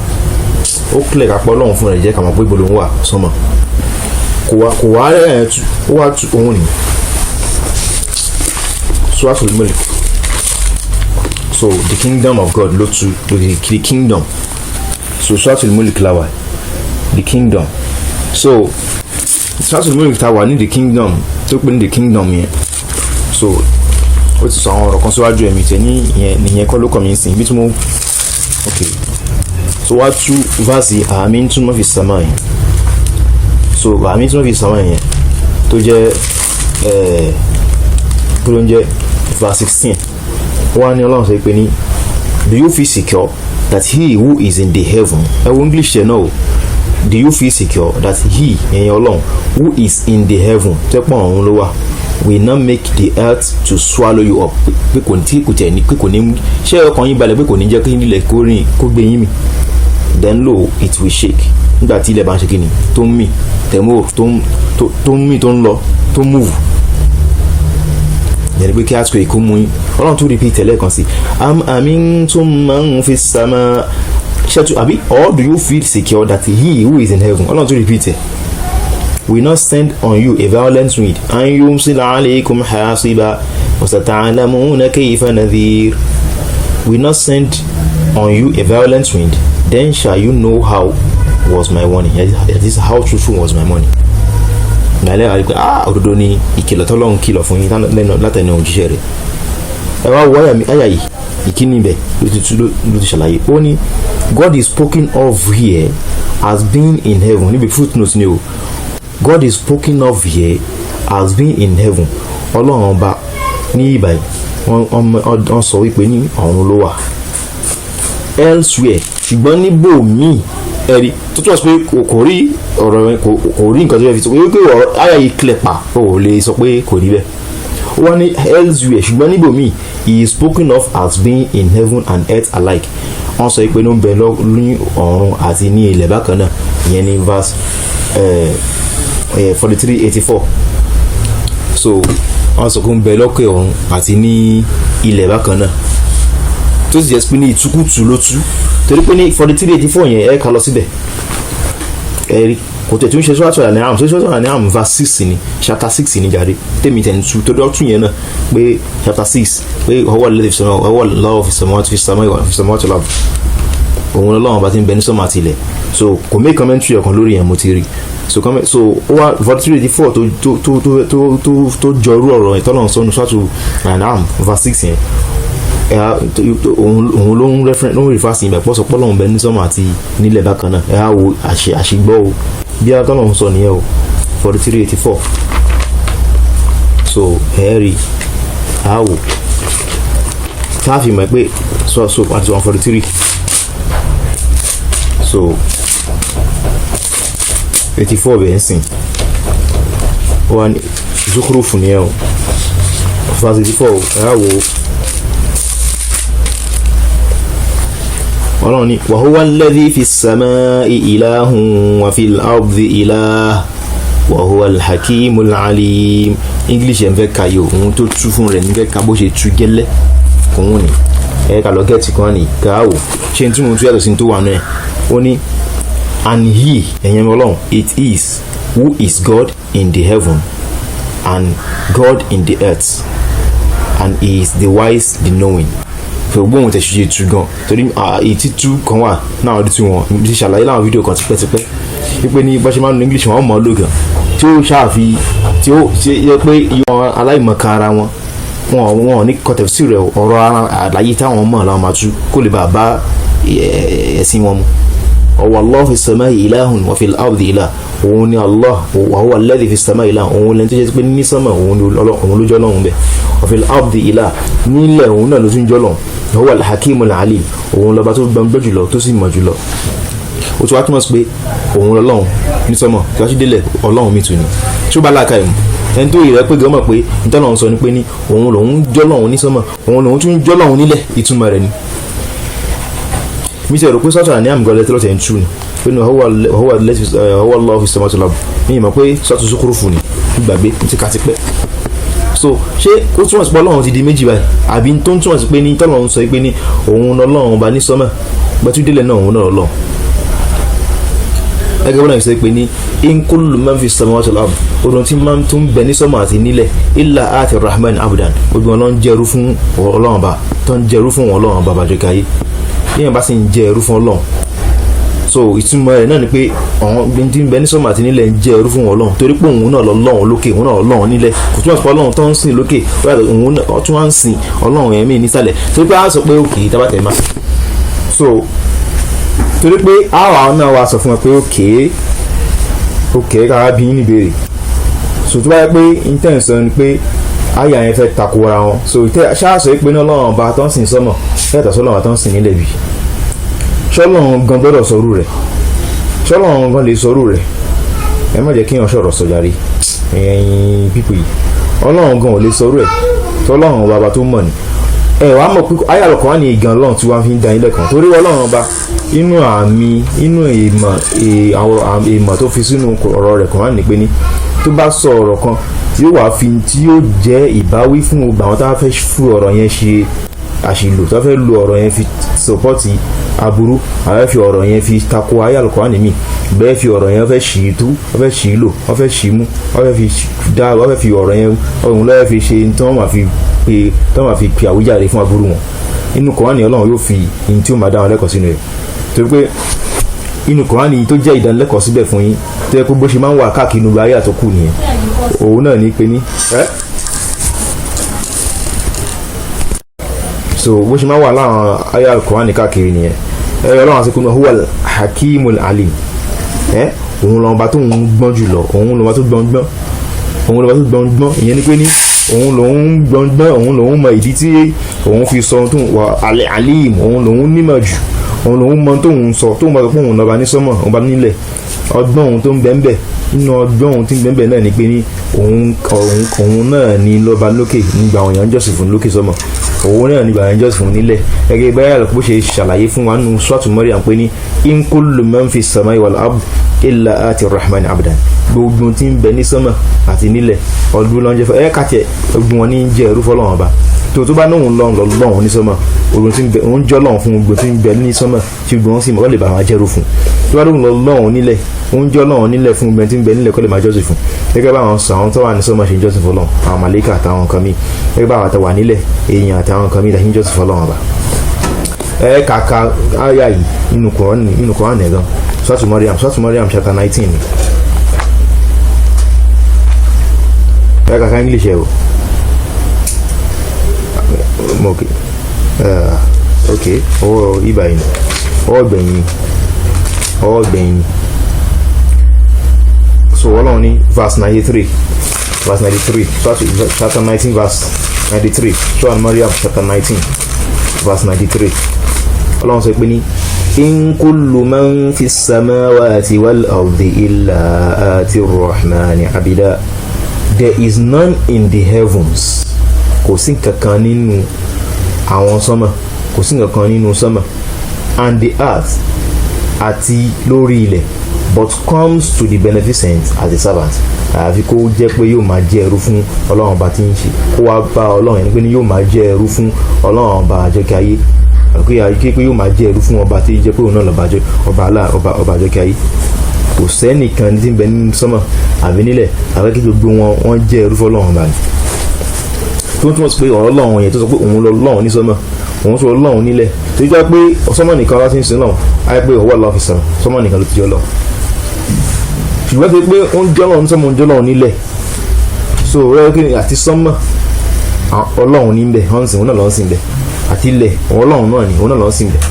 Ó kílẹ̀ ká pé Ọlọ́run fún rẹ̀ jẹ́ ká mọ̀ pé ibo ló ń wà, sánmọ̀. Kò wá ẹ̀ tú, ó wá tú òun ni Suratul Mulk. So the kingdom of God ló tú, the kingdom. So Suratul Mulk la wà, the kingdom. So Suratul Mulk ta wà ní, the kingdom tó pé ní the kingdom yẹn. So ó ti sọ àwọn ọ̀rọ̀ kan síwájú ẹ̀mí tẹ̀ ní ìyẹn nìyẹn kọ́ ló kàn mí sìn bí tí mo, ok. So wá tú verse أأمنتم من في السماء yẹn. So أأمنتم من في السماء yẹn tó jẹ́ kí ló ń jẹ́, verse 16, wọ́n á ní Ọlọ́run sọ pé ní, do you feel secure that he who is in the heaven? Ẹ wo English yẹn náà o. Do you feel secure that he, ẹ̀yin Ọlọ́run, who is in the heaven, tẹ́pọ̀ ọ̀run ló wà, will not make the earth to swallow you up? Pé kò tí kò tẹ̀ ní pé kò ní, ṣé ọkàn yín balẹ̀ pé kò ní jẹ́ kí ilẹ̀ kó rìn kó gbé yín mì? Then lo, it will shake. Nígbà tí ilẹ̀ bá ń ṣe kíni, tó ń mì tẹ̀mọ́, tó ń mì, tó ń lọ, tó ń move yẹn ni pé kí earthquake kó mú yín. Ọlọ́run tún repeat lẹ́ẹ̀kan sí, أم أمنتم من في السماء, ṣẹ́tù àbí, or do you feel secure that he who is in heaven, Ọlọ́run tún repeat ẹ̀, will not send on you a violent wind أن يرسل عليكم حاصبا وستعلمون كيف نذير? Will not send on you a violent wind, then shall you know how was my warning, that is, how truthful was my warning. Ìgbàlẹ́ àrí pé ah, òdodo ni ìkìlọ̀ tọ́lọ́run kìlọ̀ fún yín látẹnu òjíṣẹ́ rẹ̀. Ẹ wá wọ àyà yìí, ìkíní ibẹ̀ ló ti ṣàlàyé. Ó ní God is spoken of here as being in heaven. Níbi footnote ni o. God is spoken of here as being in heaven. Ọlọ́run Ọba ní ìbàyí, wọ́n sọ wípé ní ọ̀run ló wà. Elsewhere, ṣùgbọ́n níbò míì, ẹ̀rí tó túmọ̀ sí pé kò rí ọ̀rọ̀, kò rí nǹkan tó fẹ́ fi sọ pé ọ̀rọ̀ àyà yìí clear pa, ó lè sọ pé kò rí bẹ́ẹ̀. Ó wá ní elsewhere, ṣùgbọ́n níbò míì, he is spoken of as being in heaven and earth alike. Wọ́n sọ pé ló ń bẹ ní ọ̀run àti ní ilẹ̀ bákan náà. Ìyẹn ní verse 4384. So wọ́n sọ pé ń bẹ lókè ọ̀run àti ní ilẹ̀ bákan náà, tó sì jẹ́ pé ní ìtukùtù ló tú, torí pé ní 4384 yẹn, ẹ ká lọ síbẹ̀, ẹ rí kò tẹ̀ tún ṣe Suratul An'am. Ṣe Suratul An'am verse 6 ni, chapter 6 ni jáde tèmi tẹ̀ ń tu, torí ọtún yẹn náà pé chapter 6 pé ọwọ́ lẹ́lẹ́ fi sọmọ, ọwọ́ lọ́wọ́ fi sọmọ, fi sọmọ, fi sọmọ tó lọ́wọ́ òun lọ́wọ́ bá ti ń bẹ ní sọ́mọ àti ilẹ̀. So kò make commentary ọ̀kan lórí yẹn, mo ti rí. So comment, so ó wá 4384 tó jọ irú ọ̀rọ̀ ìtọ́nà sọ́nu Suratul An'am verse 6 yẹn, òun ló ń reference, ló ń refer sí ibẹ̀ pọ́sọ̀ pọ́lọ́hún bẹ ní sọ́mọ àti nílẹ̀ bákan náà. Ẹ á wo àṣìgbọ́ o, bí atọ́lọ́hún sọ nìyẹn o, 4384. So ẹ rí á wò tá a fi mọ̀ pé so àti 143, so 84 bẹ́ẹ̀ ń sìn wọ́n ní Zukhruf nìyẹn o, verse 84. Ẹ á wò ó. Ọlọ́run ní وهو الذي في السماء إله وفي الأرض إله وهو الحكيم العليم. English ẹ̀ ń fẹ́ ka yìí o, òun tó tú fún rẹ̀ ní fẹ́ ka bó ṣe tú gẹ́lẹ́ òun ni ẹ ká lọ gẹ́ẹ̀tì kan ní ká wò ṣé n tí mo tú yàtọ̀ sí tó wà náà. Ó ní and he, ẹ̀yẹn Ọlọ́run, it is who is God in the heaven and God in the earth, and he is the wise, the knowing. Fẹ́ gbóhùn tẹ̀ ṣe tu gan, torí èyí tú kan wà náà ọdún tí wọn ti ṣàlàyé láwọn fídíò kan tipẹ́tipẹ́ wípé ní bá ṣe máa ń lo English, wọn mọ̀ ọ́ lò gan, tí ó ṣàfi tí ó ṣe yẹ pé ìwọ̀n aláìmọ̀kan ara wọn, wọn ní kọtẹ̀sí rẹ̀. Ọ̀rọ̀ ara àlàyé táwọn mọ̀ làwọn máa tú kó lè bàa bá ẹ̀sìn wọn mu. Ọwọ́ Allah fi samai ilahun wa fil ardi ilah. Òun ni Allah, wa huwa alladhi fi samai ilah. Òun lẹ́ni tó jẹ́ pé ní sánmà, òun ló jọ́ lọ́hùn bẹ́ẹ̀. Wa fil ardi ilah, nílẹ̀, òun náà ló tún jọ́ lọ́hùn. Huwa al-hakimul alim, òun lọ́ba tó gbọ́ngbọ́n jùlọ, tó sì mọ̀ jùlọ. Ó tún wá túmọ̀ sí pé òun lọ́lọ́hùn ní sánmà, tí wàá tún délẹ̀, ọlọ́hun mi tún ni. Tí ó bá láàka ìmù, ẹni tó yìí rẹ pé gan mọ̀ pé ìtọ́lọ́hún sọ ni pé ní òun lòun jọ́ lọ́hùn ní sánmà, òun lòun tún jọ́ lọ́hùn nílẹ̀, ìtumọ̀ rẹ̀ ni. Mi ti rò pé sọ́tọ̀ ní àmì gọ́lẹ́ tí lọ́tẹ̀ ń tú ni pé ní huwa Allahu fi samawati wal ard. Ní ìmọ̀ pé sọ́tù Zukhruf ni, gbàgbé ti ká ti pẹ́. So ṣé ó túmọ̀ sí pé Ọlọ́run ti di méjì báyìí, àbí tó ń túmọ̀ sí pé ní tọ́lọ́run sọ pé ní òun Ọlọ́run ọba ní sọ́mà, gbẹ́túdélẹ̀ náà, òun náà Ọlọ́run? Gẹ́gẹ́ bọ́lá sọ pé ní in kullu man fi samawati wal ard, odò tí máa tún bẹ ní sọ́mà àti nílẹ̀, illa ati rahman abdan, gbogbo wọn ló ń jẹ́rú fún Ọlọ́run ọba, tó ń jẹ́rú fún Ọlọ́run ọba bàjẹ́ káyé. Yíyan bá sì ń jẹ́ ẹrú fún Ọlọ́run, so ìtumọ̀ rẹ̀ náà ni pé àwọn tí ń bẹ ní sọ́mà àti nílẹ̀ ń jẹ́ ẹrú fún Ọlọ́run, torí pé òun náà lọ́lọ́run lókè, òun náà lọ́lọ́run nílẹ̀. Kò túmọ̀ sí pé Ọlọ́run tó ń sìn lókè, òun náà tún wá ń sìn Ọlọ́run ẹ̀mí nísàlẹ̀, torí pé a sọ pé òkè tábàtẹ̀ máa so, torí pé àwa náà wá sọ fún ẹ pé òkè kára bí ní ìbéèrè. So tó bá yẹ pé intention ni pé àyà yẹn fẹ́ takò ara wọn, so ṣáà sọ pé ní Ọlọ́run ọba tó ń sìn sọ́mọ̀ yàtọ̀ sọ́lọ́run ọba tó ń sìn nílẹ̀ bí? Ṣọ́lọ́run gan gbọ́dọ̀ sọrú rẹ̀? Ṣọ́lọ́run gan lè sọrú rẹ̀? Ẹ má jẹ́ kí èèyàn sọ̀rọ̀ sọ̀járe, ẹ̀yin pípò yìí. Ọlọ́run gan ò lè sọrú ẹ̀, tọ́lọ́run bàbá tó mọ̀ ni. Ẹ wàá mọ̀ pé ayé àlọ́kọ̀ wá ní ìgan Ọlọ́run tí wọ́n fi ń da ilé kan, torí Ọlọ́run ọba, inú àmì, inú èèmọ̀, àwọn èèmọ̀ tó fi sínú ọ̀rọ̀ rẹ̀ kan wá ní pé ní tó bá sọ ọ̀rọ̀ kan, yóò wá fi tí yóò jẹ́ ìbáwí fún gbogbo àwọn tó bá fẹ́ fi ọ̀rọ̀ yẹn ṣe àṣìlò, tó fẹ́ lo ọ̀rọ̀ yẹn fi support aburú, àwọn fi ọ̀rọ̀ yẹn fi tako ayé Al-Qur'ani mi bẹ́ẹ̀, fi ọ̀rọ̀ yẹn fẹ́ ṣì í tú, wọ́n fẹ́ ṣì í lò, wọ́n fẹ́ ṣì í mú, wọ́n fẹ́ fi dá, wọ́n fẹ́ fi ọ̀rọ̀ yẹn òun lọ́wọ́ fi ṣe tí wọ́n máa fi pe, tí wọ́n máa fi pe àwíjàre fún aburú wọn. Inú Kùránì, Ọlọ́run yóò fi ihun tí ó máa dá wọn lẹ́kọ̀ọ́ sínú rẹ̀, torí pé inú Kùránì tó jẹ́ ìdánilẹ́kọ̀ọ́ síbẹ̀ fún yín, tó yẹ kó bó ṣe máa ń wà káàkiri inú ayé àtọ́kù nìyẹn. Òun náà ní pé ní ẹ́ so bó ṣe máa wà láwọn ayé Al-Kùránì káàkiri nìyẹn. Ẹ Ọlọ́run àti kúnú huwal hakimul alim. Ẹ òun lọ́nba tó ń gbọ́n jùlọ, òun lọ́nba tó gbọ́n gbọ́n, òun lọ́nba tó gbọ́n gbọ́n. Ìyẹn ni pé ní òun lòun gbọ́n gbọ́n, òun lòun mọ ìdí tí òun fi sọ ohun tó wà alim, òun lòun nímọ̀ jù, òun lòun mọ tóun sọ, tóun bá sọ pé òun lọ́ba ní sọ́mọ̀, òun bá nílẹ̀. Ọgbọ́n òun tó ń bẹ ń bẹ, nínú ọgbọ́n òun tí ń bẹ ń bẹ náà ni pé ní òun náà ni lọ́ba lókè nígbà àwọn èèyàn jọ́sìn fún lókè sọ́mọ̀, òun náà nígbà àwọn èèyàn jọ́sìn fún nílẹ̀. Gẹ́gẹ́ báyà bó ṣe ṣàlàyé fún wa nínú Suratu Maryam pé ní in kullu man fi samai wal ard illa ati rahman abdan, gbogbo tí ń bẹ ní sánmà àti nílẹ̀, ọdún lọ́njẹ́ fún ẹ kàtẹ́, gbogbo wọn ní jẹ́ ẹrú fọlọ́wọn ọba. Tó bá náà ń lọ́n lọ́hùn ní sánmà, òun tí ń bẹ, òun jọ́ lọ́hùn fún gbogbo tí ń bẹ ní sánmà, tí gbogbo wọn sì mọ̀ kọ́ lè bá wọn jẹ́rú fún. Tó bá lóun lọ lọ́hùn nílẹ̀, òun jọ́ lọ́hùn nílẹ̀ fún gbogbo tí ń bẹ nílẹ̀ kọ́ lè máa jọ́sìn fún, gẹ́gẹ́ bá àwọn sọ àwọn tó wà ní sánmà ṣe ń jọ́sìn fọlọ́hùn, àwọn màlẹ́kà àtàwọn nǹkan míì, gẹ́gẹ́ bá àwọn àtàwà nílẹ̀, èèyàn àtàwọn nǹkan míì tàbí jọ́sìn fọlọ́hùn ọba. Ẹ kàkà àyà yìí nínú Kùránì, nínú Kùránì gan, Suratu Maryam, Suratu Maryam chapter 19 ni. Ẹ kàkà English ẹ o. Ok, ok, ọwọ́ ibà yìí, ọwọ́ gbẹ̀yìn, ọwọ́ gbẹ̀yìn. So Ọlọ́run ní verse 93, verse 93, chapter 19 verse 93, Surah Maryam chapter 19 verse 93. Ọlọ́run sọ pé ní in kullu man fi samawati wal ardi illa ati rahmani abida. There is none in the heavens, kò sí kankan nínú àwọn sánmà, kò sí kankan nínú sánmà, and the earth, àti lórí ilẹ̀, but comes to the beneficent as a servant, àfi kó jẹ́ pé yóò máa jẹ́ ẹrú fún Ọlọ́run ọba tí ń ṣe kó wá bá Ọlọ́run, ẹni pé ní yóò máa jẹ́ ẹrú fún Ọlọ́run ọba àjọkẹ́ ayé, àti pé yóò máa jẹ́ ẹrú fún ọba tí jẹ́ pé òun náà lọ́ba àjọ ọba alá ọba ọba àjọkẹ́ ayé. Kò sẹ́nìkan tí ń bẹ nínú sánmà àbí nílẹ̀, àbí kí gbogbo wọn wọ́n jẹ́ ẹrú fún Ọlọ́run ọba ni. Tó ń túmọ̀ sí pé ọ̀rọ̀ Ọlọ́run yẹn tó sọ pé òun lọ Ọlọ́run ní sánmà, Òun sọ Ọlọ́run nílẹ̀ tó jẹ́ pé sọ́mọ̀ nìkan láti ń sin náà, ayé pé huwa Allahu fi sama, sọ́mọ̀ nìkan ló ti jẹ́ Ọlọ́run. Ṣùgbọ́n tó pé ó ń jẹ́ Ọlọ́run sọ́mọ̀, ń jẹ́ Ọlọ́run nílẹ̀, so rẹ́ kí àti sọ́mọ̀ Ọlọ́run ní bẹ̀ wọ́n ń sìn, òun náà lọ́ ń sìn bẹ̀, àti ilẹ̀ Ọlọ́run náà ni, òun náà lọ́ ń sìn bẹ̀.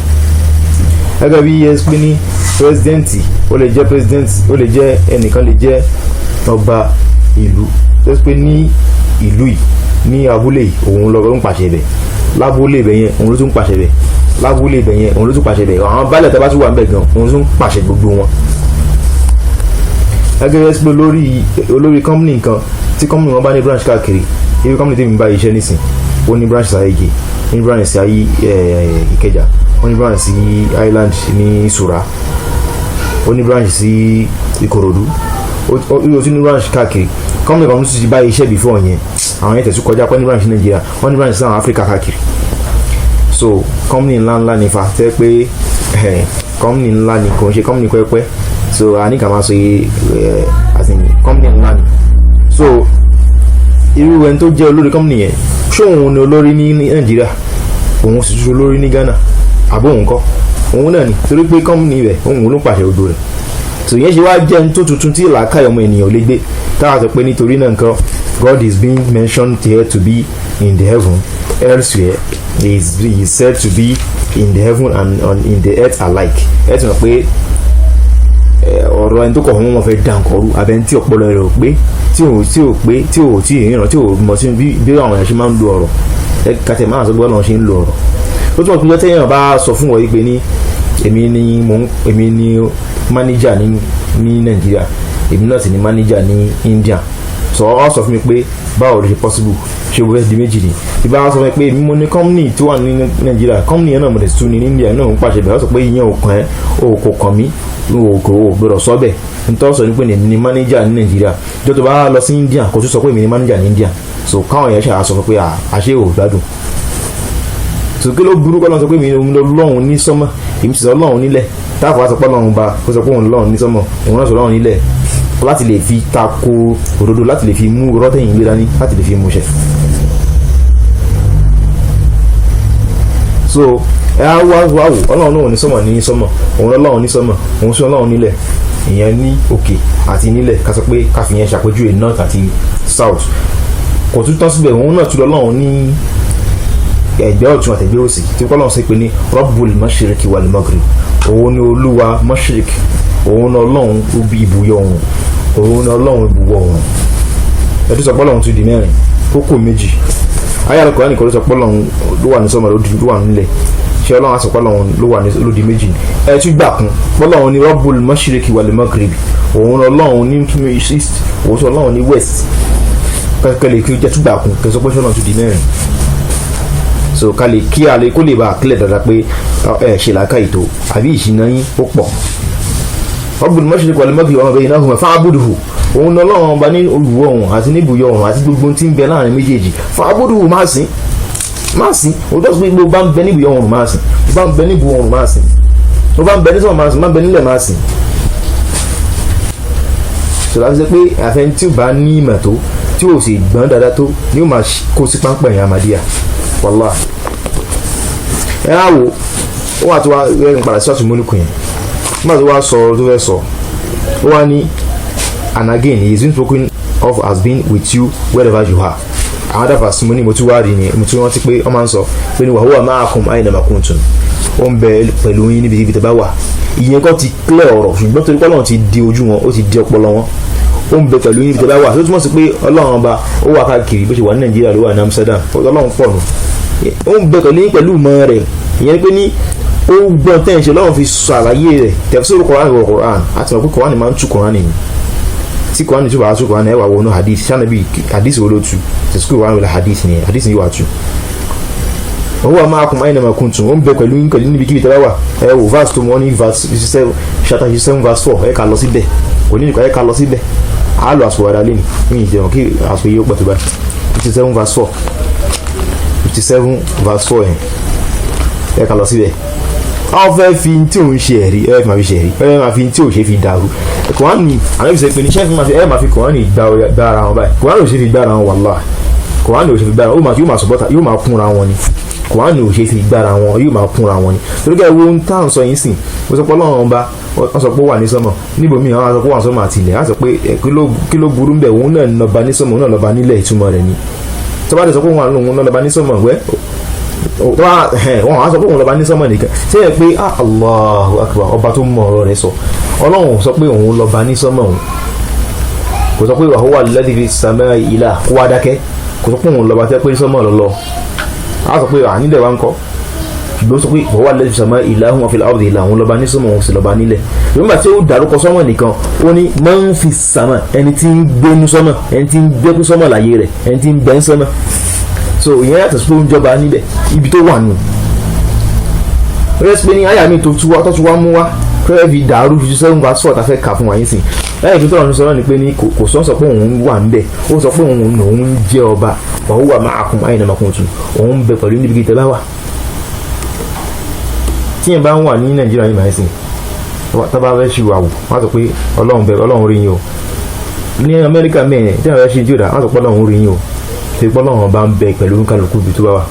Gẹ́gẹ́ bí yẹ pé ní president, ó lè jẹ́ president, ó lè jẹ́ ẹnìkan, lè jẹ́ ọba ìlú tó pé ní ìlú yìí, ní abúlé yìí, òun lọ ń pàṣẹ bẹ̀. Lábúlé ibẹ̀ yẹn, òun ló tún pàṣẹ bẹ̀. Lábúlé ibẹ̀ yẹn, òun ló tún pàṣẹ bẹ̀. Àwọn baálẹ̀ tó bá tún wà ń bẹ̀ gan, òun tún pàṣẹ gbogbo wọn. Gẹ́gẹ́ bí pé olórí company kan, tí company wọn bá ní branch káàkiri, ibi company tí mi bá iṣẹ́ nísìn, ó ní branch sí Agége, ó ní branch sí ayé Ìkẹjà, ó ní branch sí Island ní Sura, ó ní branch sí Ìkòròdú, ó tún ní branch káàkiri. Company kan tún ti bá iṣẹ́ before yẹn, àwọn yẹn tẹ̀sí kọjá pé ní branch Nàìjíríà, wọ́n ní branch sí àwọn Áfíríkà káàkiri. So company ńlá ńlá nífa tẹ́ pé company ńlá ni, kò ń ṣe company pẹ́pẹ́. So a ní ká máa sọ as in company ńlá ni. So irú ẹni tó jẹ́ olórí company yẹn, ṣóun ni olórí ní Nàìjíríà, òun sì tún olórí ní Ghana, àbó òun kọ́? Òun náà ni, torí pé company rẹ̀, òun ló pàṣẹ gbogbo rẹ̀. So ìyẹn ṣe wá jẹ́ ní tó tuntun tí làákàyè ọmọ ènìyàn ò lè gbé, táwa sọ pé nítorí náà nǹkan, God is being mentioned here to be in the heaven, elsewhere he is said to be in the heaven and in the earth alike. Ẹ ti mọ̀ pé ọ̀rọ̀ ẹni tó kọ̀ fún wọn fẹ́ dà nǹkan rú, abẹ́ni tí ọpọlọ rẹ̀ ò pé, tí ò pé, tí ò tí ì ríran, tí ò mọ̀ sí bí àwọn èèyàn ṣe máa ń lo ọ̀rọ̀. Ẹ kàtẹ́ máa sọ bí Ọlọ́run ṣe ń lo ọ̀rọ̀. Ó túmọ̀ pé tẹ́yàn bá sọ fún wọn yìí pé ní èmi ni mo ń èmi ni manager ní Nàìjíríà, èmi náà sì ni manager ní India, sọ ọ sọ fún mi pé báwo ló ṣe possible? Ṣé o fẹ́ di méjì ni? Tí bá sọ fún mi pé èmi mo ní company tó wà ní Nàìjíríà, company yẹn náà mo dẹ̀ tún ní India náà, ń pàṣẹ bẹ́ẹ̀, ọ sọ pé ìyẹn ò kàn ẹ́, o kò kàn mí, o kò gbọdọ̀ sọ bẹ́ẹ̀. Nítorí sọ ní pé èmi ni manager ní Nàìjíríà, jọ tó bá lọ sí India, kò tún sọ pé èmi ni manager ní India. So káwọn yẹn ṣàá sọ fún pé àṣé ò gbádùn. So kí ló burú kọ́ lọ́n sọ pé èmi ni Ọlọ́run ní sọ́mọ́, èmi sì sọ Ọlọ́run nílẹ̀? Táàfù wá sọ pé Ọlọ́run bá kó sọ pé òun Ọlọ́run ní sọ́mọ́, òun náà sọ Ọlọ́run nílẹ̀, láti lè fi tako òdodo, láti lè fi mú rọ́tẹ̀yìn gbé dání, láti lè fi mú ṣẹ. So ẹ á wá wá wò, Ọlọ́run náà ní sọ́mọ̀ ní sọ́mọ̀, òun Ọlọ́run ní sọ́mọ̀, òun sí Ọlọ́run nílẹ̀, ìyẹn ní òkè àti nílẹ̀. Ká sọ pé ká fi yẹn ṣàpèjúwe north àti south. Kò tún tán síbẹ̀, òun náà tún lọ́lọ́run ní ẹ̀gbẹ́ ọ̀tún àtẹ̀gbẹ́ òsì, tí kọ́lọ́run sì pé ní Rabbul Mashriqi wal Maghrib. Òun ni olúwa mashriq, òun ni Ọlọ́run ibùyọ oòrùn, òun ni Ọlọ́run ibùwọ̀ oòrùn. Ẹ̀dùn sọ pé Ọlọ́run tún di mẹ́rin, kókó méjì. Ayé àlùkò nìkan ló sọ pé Ọlọ́run ló wà ní sọ́mọ, ló wà nílẹ̀. Ṣé Ọlọ́run á sọ pé Ọlọ́run ló wà ló di méjì? Ẹ tún gbà kún Ọlọ́run ní Rabbul Mashriqi wal Maghrib, òun Ọlọ́run ní east, òun sọ Ọlọ́run ní west. Kẹ́kẹ́ kí ó jẹ́ tún gbà kún kẹ́ sọ pé Ọlọ́run tún di mẹ́rin. So ká lè kí alẹ́ kó lè bá a kílẹ̀ dáadáa pé ẹ ṣe làákàyè tó àbí ìṣìnà yín ó pọ̀. Rabbul Mashriqi wal Maghrib wa ma baynahuma fa'budhu. Òun ní Ọlọ́run ọba ní olùwọ̀ ọ̀hún àti ní ibùyọ ọ̀hún àti gbogbo tí ń bẹ láàrin méjèèjì. Fa'budhu, máa sìn, máa sìn. Òun tó sọ pé gbogbo bá ń bẹ ní ibùyọ ọ̀hún, máa sìn, bá ń bẹ ní ibùwọ̀ ọ̀hún, máa sìn, bó bá ń bẹ ní sọ̀rọ̀, máa sìn, bá ń bẹ nílẹ̀, máa sìn. Sọlá fi ṣe pé àfẹn tí ò bá ní ìmọ̀ tó, tí ò sì gbọ́n dáadáa tó, ni ó máa kó sí páńpẹ́ yẹn Ahmadiyya. Wàlá, ẹ á wò ó wà tó wá rẹ́rìn padà sí ọ̀tún mọ́nìkù yẹn. Nígbà tó wá sọ tó fẹ́ sọ, ó wá ní, "And again, he is being spoken of as being with you wherever you are." Àwọn dáfà sí mo ní, mo tún wá rí ni, mo tún rántí pé wọ́n máa ń sọ pé ní wa huwa ma'akum aynama kuntum, ó ń bẹ pẹ̀lú yín níbi ibi tẹ́ bá wà. Ìyẹn kan ti clear ọ̀rọ̀, ṣùgbọ́n torí pé Ọlọ́run ti di ojú wọn, ó ti di ọpọlọ wọn. Ó ń bẹ pẹ̀lú yín níbi tẹ́ bá wà, tó túmọ̀ sí pé Ọlọ́run ọba ó wà káàkiri. Bó ṣe wà ní Nàìjíríà ló wà ní Amsterdam. Ọlọ́run pọ̀ nù. Ó ń bẹ pẹ̀lú yín pẹ̀lú ìmọ̀ rẹ̀. Ìyẹn ni pé ní ó gbọ́n tẹ́ ń ṣe, Ọlọ́run fi ṣàlàyé rẹ̀. Tafsir Quran wọ Quran, àti mọ̀ pé Quran máa ń tú Quran nìyí. Tí Quran tó bá tú Quran, ẹ wà wọnú hadith sanabi, hadith wo ló tú? Tafsir Quran wọlé hadith ni, hadith ni wà tú. Huwa ma'akum aynama kuntum, ó ń bẹ pẹ̀lú yín pẹ̀lú níbikíbi tẹ́ bá wà. Ẹ wò verse tó mọ́ ní verse 57, chapter 57 verse 4. Ẹ ká lọ síbẹ̀, kò ní nìkan, ẹ ká lọ síbẹ̀. Á lọ àsùkò wàdà lẹ́nu ní ìjẹun kí àsùkò yìí ó pẹ̀ tó báyìí. 57 verse 4, 57 verse 4 yẹn, ẹ ká lọ síbẹ̀. Àwọn fẹ́ fi tí òun ṣe ẹ̀rí, ẹ máa fi ṣe ẹ̀rí, ẹ máa fi tí òun ṣe fi dàrú Kùránì. Ànábì sọ pé ní sẹ́fì máa fi ẹ máa fi Kùránì gbá ara wọn báyìí. Kùránì ò ṣe fi gbá ara wọn, wàláhì, Kùránì ò ṣe fi gbá ara wọn. Yóò máa sọ̀bọ́ta, yóò máa kúnra wọn ni. Kùránì ò ṣe fi gbára wọn, yóò máa kúnra wọn ni. Torí kẹ́ wo ń tá à ń sọ yín sìn, ó sọ pé Ọlọ́run ọba, wọ́n sọ pé ó wà ní sánmọ̀ níbòmíì, àwọn sọ pé ó wà ní sánmọ̀ àti ilẹ̀. Á sọ pé kí ló burú ń bẹ̀? Òun náà lọ́ba ní sánmọ̀, òun náà lọ́ba nílẹ̀, ìtumọ̀ rẹ̀ ni. Tó bá dẹ̀ sọ pé òun náà lọ́ba ní sánmọ̀, wẹ́ wọ́n á sọ pé òun lọ́ba ní sánmọ̀ nìkan, ṣé ẹ pé Allahu Akbar, ọba tó mọ ọ̀rọ̀ rẹ̀ sọ. Ọlọ́run sọ pé òun lọ́ba ní sánmọ̀, òun kò sọ pé wa huwa alladhi fi samai ilah kó wá dákẹ́. Kò sọ pé òun lọ́ba tẹ́ pé ní sánmọ̀ lọ́lọ́, á sọ pé ànílẹ̀ wa ń kọ́. Ṣùgbọ́n sọ pé wa huwa alladhi fi samai ilahun wa fil ardi ilah, òun lọ́ba ní sánmọ̀, òun sì lọ́ba nílẹ̀. Nígbà tí ó dárúkọ sánmọ̀ nìkan, ó ní man fi sama, ẹni tí ń gbénu sánmọ̀, ẹni tí ń gbé sánmọ̀ láyé rẹ̀, ẹni tí ń bẹ ń sánmọ̀. So ìyẹn yàtọ̀ sí pé ó ń jọba níbẹ̀, ibi tó wà nù. Rẹ́sì pé ní àyà mi tó tún wá mú wá fẹ́ẹ́ fi dàrú 57 verse 4 tá a fẹ́ kà fún wa yín sìn. Lẹ́yìn tó tọ̀rọ̀ sọ náà ni pé ní kò sọ pé òun wà ń bẹ̀, ó sọ pé òun lòun jẹ́ ọba. Wa huwa ma'akum aynama kuntum, òun bẹ pẹ̀lú níbi tẹ́ bá wà. Tí yẹn bá ń wà ní Nàìjíríà yìí máa ń sìn, tá bá fẹ́ ṣì wà wò, wọ́n á sọ pé Ọlọ́run bẹ, Ọlọ́run rí yín o. Ní Amẹ́ríkà mẹ́rin, tí wọ́n fẹ́ ṣe tí ò dá, wọ́n á sọ pé Ọlọ́run rí yín o, tí pé Ọlọ́run bá ń bẹ pẹ̀lú kálukú ibi tó bá wà.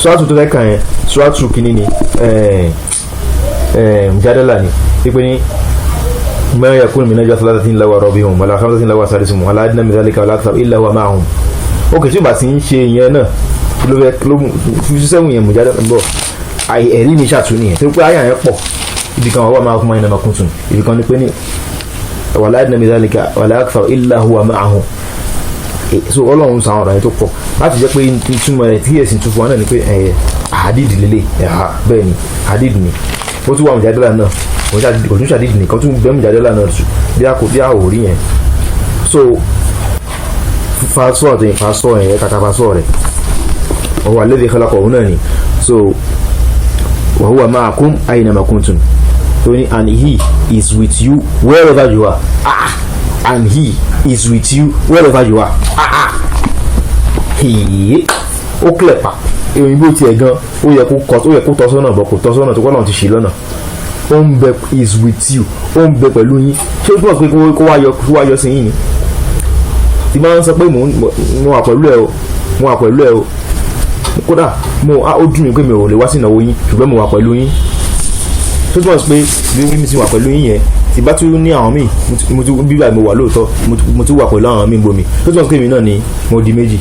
Sọ́ọ̀tù tó fẹ́ kàn yẹn, sọ́ọ̀tù kìíní ni mujadala ni pípé ní ma yakunu min najwa thalathatin illa huwa rabihum wala khamsatin illa huwa sadisuhum wala adna min dhalika wala akthar illa huwa ma'ahum. Ok, tí o bá ti ń ṣe ìyẹn náà, ló fẹ́ ló 57 yẹn, mujadala bọ̀, ẹ̀rí mi ṣàtúnyẹ̀ yẹn tó pé àyà yẹn pọ̀. Ibi kan wa ma'akum aynama kuntum, ibi kan ní pé ní wala adna min dhalika wala akthar illa huwa ma'ahum. So Ọlọ́run sọ àwọn ọ̀rọ̀ yẹn tó pọ̀ láti jẹ́ pé ìtumọ̀ rẹ̀ tí ẹ̀sìn tún fún wa náà ni pé hadid lélẹ̀. Bẹ́ẹ̀ ni, hadid ni ó tún wà. Mùjádọ́là náà kò tún ṣàdídì nìkan, tún bẹ́ mùjádọ́là náà tù bí a kò bí a ò rí yẹn. So fasọ́ àti fasọ́ yẹn kàkà fasọ́ rẹ̀ ọwọ́ alladhi khalaqa, òun náà ni. So wa huwa ma'akum aynama kuntum, tó ní and he is with you wherever you are. Ah, and he is with you wherever you are. Ah ah, hìí, ó clear pa. Òyìnbó tiẹ̀ gan, ó yẹ kó kọ, ó yẹ kó tọ́ sọ́nà bọ̀, kò tọ́ sọ́nà tó kọ́ náà ti ṣì lọ́nà. Ó ń bẹ, is with you, ó ń bẹ pẹ̀lú yín. Ṣé ó túmọ̀ pé kó wá yọ sí yín ni? Tí máa ń sọ pé mo wà pẹ̀lú ẹ o, mo wà pẹ̀lú ẹ o, kódà mo ó dùn mí pé mi ò lè wá sí ìnáwó yín, ṣùgbọ́n mo wà pẹ̀lú yín, tó túmọ̀ sí pé bí mi ti wà pẹ̀lú yín yẹn, tí bá tún ní àwọn míì, mo tún bíbá mo wà lóòótọ́, mo tún wà pẹ̀lú àwọn míì gbomi, tó túmọ̀ sí pé èmi náà ni mo di méjì.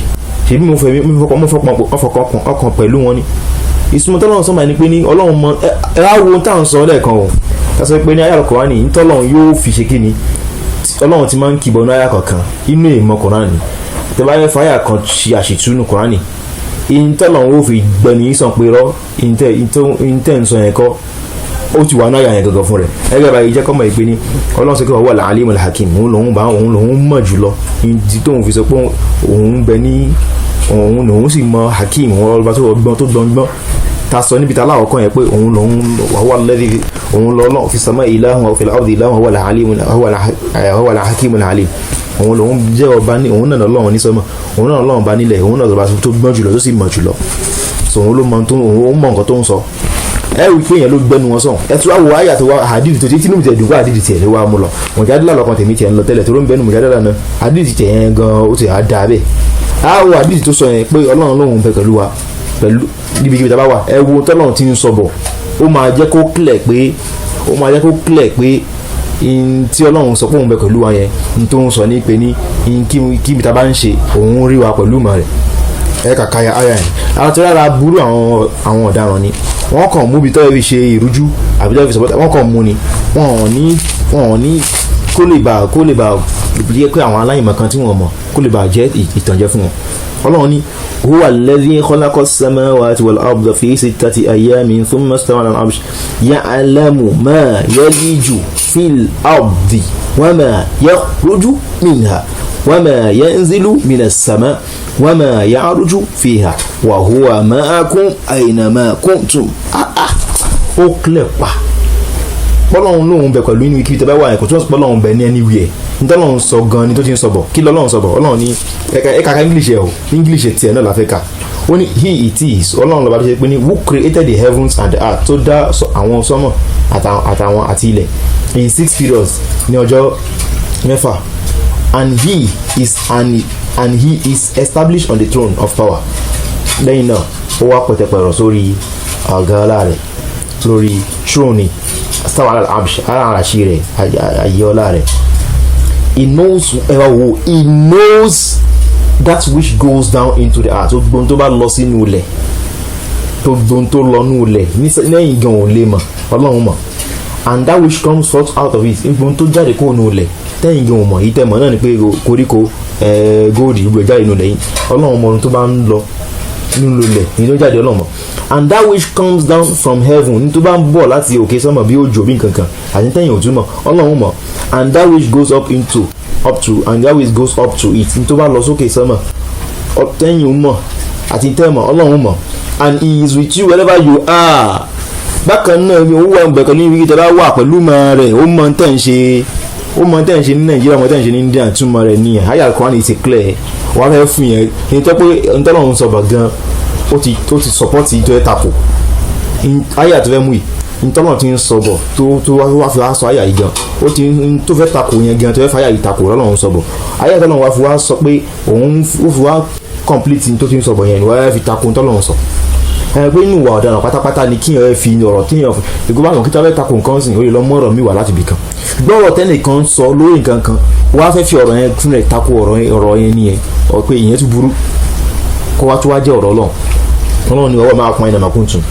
Ṣèbí mo fẹ́ mi fọkàn ọkàn pẹ̀lú wọn ni. Ìsúnmọ́ tọ́lọ́run sọ́mà ni pé ní Ọlọ́run mọ ẹ á wo tá à ń sọ lẹ́ẹ̀kan o. Ká sọ pé ní ayé Al-Kùránì ntọ́lọ́run yóò fi ṣe kí ni Ọlọ́run ti máa ń kìbọ̀ ní ayé kọ̀ọ̀kan inú ìmọ̀ Kùránì. Tẹ́ bá yẹ fàyà kan ṣe àṣìtúnú Kùránì, ìntọ́lọ́run ó fi gbẹ̀ni sàn pé rọ́ ìntẹ́ ń sọ yẹn kọ́, ó ti wà ní àyà yẹn gangan fún rẹ̀. Ẹgbẹ́ báyìí jẹ́ kọ́mọ̀ ìpè ní Ọlọ́run sọ pé wà al-alimul hakim, òun lòun bá òun lòun mọ̀ jùlọ. Ìdí tóun fi sọ pé òun bẹ ní òun lòun sì mọ hakim, òun ọba tó gbọ́n tó gbọ́ngbọ́n ta sọ níbi tá aláwọ̀ kan yẹn pé òun lòun huwa alladhi, òun lọ́lọ́ fi sama ilahun wa fil ardi ilahun, huwa al-hakimul alim. Òun lòun jẹ́ ọba ní òun náà lọ́wọ́ ní sọ́mọ̀, òun náà lọ́wọ́ bá nílẹ̀, òun náà lọ́ba tó gbọ́n jùlọ, tó sì mọ̀ jùlọ. So òun ló mọ tó òun mọ nǹkan tó ń sọ. Ẹ rí i pé yẹn ló gbẹnu wọn sàn. Ẹ tún wá wo àyà tó wá hadith tó ti tínú mi tẹ̀ dùn kó hadith tiẹ̀ ló wá mú lọ. Mùjádìlá lọkàn tèmi tiẹ̀ ń lọ tẹ́lẹ̀ tó ló ń bẹnu mùjádìlá náà, hadith tiẹ̀ yẹn gan ó ti á dáa bẹ́ẹ̀. Á wo hadith tó sọ yẹn pé Ọlọ́run lòun bẹ pẹ̀lú wa pẹ̀lú níbikíbi tá a bá wà. Ẹ wo tọ́lọ́run ti ń sọ bọ̀, ó máa jẹ́ kó clear pé in tí Ọlọ́run sọ pé òun bẹ pẹ̀lú wa yẹn, n tó ń sọ ní pé ní kíbi tá a bá ń ṣe, òun rí wa pẹ̀lú ìmọ̀ rẹ̀. Ẹ kàkà ya aya yẹn àwọn tó rárá burú. Àwọn ọ̀daràn ni wọ́n kàn mú ibi tọ́yọ̀ fi ṣe ìrújú àbí tọ́yọ̀ fi sọ̀pọ̀tà, wọ́n kàn mú ni. Wọ́n ò ní kó lè bá jẹ́ pé àwọn aláìmọ̀ kan tí wọ́n mọ̀ kó lè bá jẹ́ ìtànjẹ fún wọn. Ọlọ́run ní huwa alladhi khalaqa as-samawati wal arda fi sittati ayyamin thumma istawa ala al-arsh ya'lamu ma yaliju fil ardi wa ma yakhruju minha wa ma yanzilu minas sama wa ma ya'ruju fiha wa huwa ma'akum aynama kuntum. Ó clear pa pọ́lọ́run lóun bẹ pẹ̀lú inú ibi tẹ́ bá wà yẹn. Kò tún pọ́lọ́run bẹ ní anywhere. Ntọ́lọ́run sọ gan ni tó ti ń sọ bọ̀. Kí lọ́lọ́run sọ bọ̀? Ọlọ́run ní ẹ̀ka ká English ẹ̀ o, English tiẹ̀ náà la fẹ́ kà. Ó ní he it is, Ọlọ́run lọ́ba tó ṣe pé ní who created the heavens and the earth, tó dá àwọn sánmọ̀ àtàwọn àti ilẹ̀ in 6 periods, ní ọjọ́ 6, and he is established on the throne of power. Lẹ́yìn náà Ó wá pẹ̀tẹ̀pẹ̀rọ̀ sórí àga ọlá rẹ̀, lórí throne, istawa ala al-arshi rẹ̀, ayé ọlá rẹ̀. He knows, ẹ wá wo, he knows that which goes down into the earth. Gbogbo tó bá lọ sínú ilẹ̀, gbogbo tó lọ nínú ilẹ̀ lẹ́yìn gan ò lè mọ̀, Ọlọ́run mọ̀. And that which comes forth out of it, gbogbo tó jáde kó nínú ilẹ̀ tẹ́yìn gan ò mọ̀. Yìí tẹ́ mọ̀ náà ni pé koríko, gold, gbogbo jáde nínú ilẹ̀ yìí. Ọlọ́run mọ̀ ohun tó bá ń lọ nínú ilẹ̀ ní tó jáde, Ọlọ́run mọ̀. And that which comes down from heaven, ní tó bá ń bọ̀ láti òkè sánmọ̀ bí òjò, bí nǹkan kan àti tẹ́yìn ò túmọ̀, Ọlọ́run mọ̀. And that which goes up into up to and that which goes up to it, ní tó bá lọ sókè sánmọ̀ tẹ́yìn mọ̀ àti tẹ́mọ̀, Ọlọ́run mọ̀. And he is with you wherever you are. Bákan náà, ó wà bẹ̀kọ̀ ní ibi tí a bá wà pẹ̀lú mọ̀ rẹ̀. Ó mọ̀ tẹ́ ń ṣe, ó mọ̀ tẹ́ ń ṣe ní Nàìjíríà, mọ̀ tẹ́ ń ṣe ní India. Túmọ̀ rẹ̀ nìyẹn. Ayah Al-Qur'an ti clear. Wọ́n fẹ́ fún yẹn ní tó pé ntọ́lọ́run sọ bà gan, ó ti support tó ẹ tako ayah tó fẹ́ mú yìí. Ntọ́lọ́run ti ń sọ bọ̀ tó wá fi wá sọ ayah yìí gan, ó ti tó fẹ́ tako yẹn gan, tó fẹ́ fàyà yìí tako lọ́lọ́run sọ bọ̀. Ayah tọ́lọ́run wá fi wá sọ pé òun ó fi wá complete tó ti ń sọ bọ̀ yẹn ni wọ́n fi tako ntọ́lọ́run sọ. Ẹ pé inú ìwà ọ̀daràn pátápátá ni kíyàn ẹ fi ọ̀rọ̀ kíyàn ìgbó bá kàn kí tábẹ́ tako nǹkan sìn, ó lè lọ mú ọ̀rọ̀ mi wá láti ibì kan. Gbọ́rọ̀ tẹ́nìkan sọ lórí nǹkan kan, wọ́n á fẹ́ fi ọ̀rọ̀ yẹn fún rẹ̀ tako ọ̀rọ̀ yẹn nìyẹn, ọ̀ pé ìyẹn tún burú kó wá tó wá jẹ́ ọ̀rọ̀ Ọlọ́run. Ọlọ́run ni ọwọ́ máa pọn ẹ̀nà màkúntùn.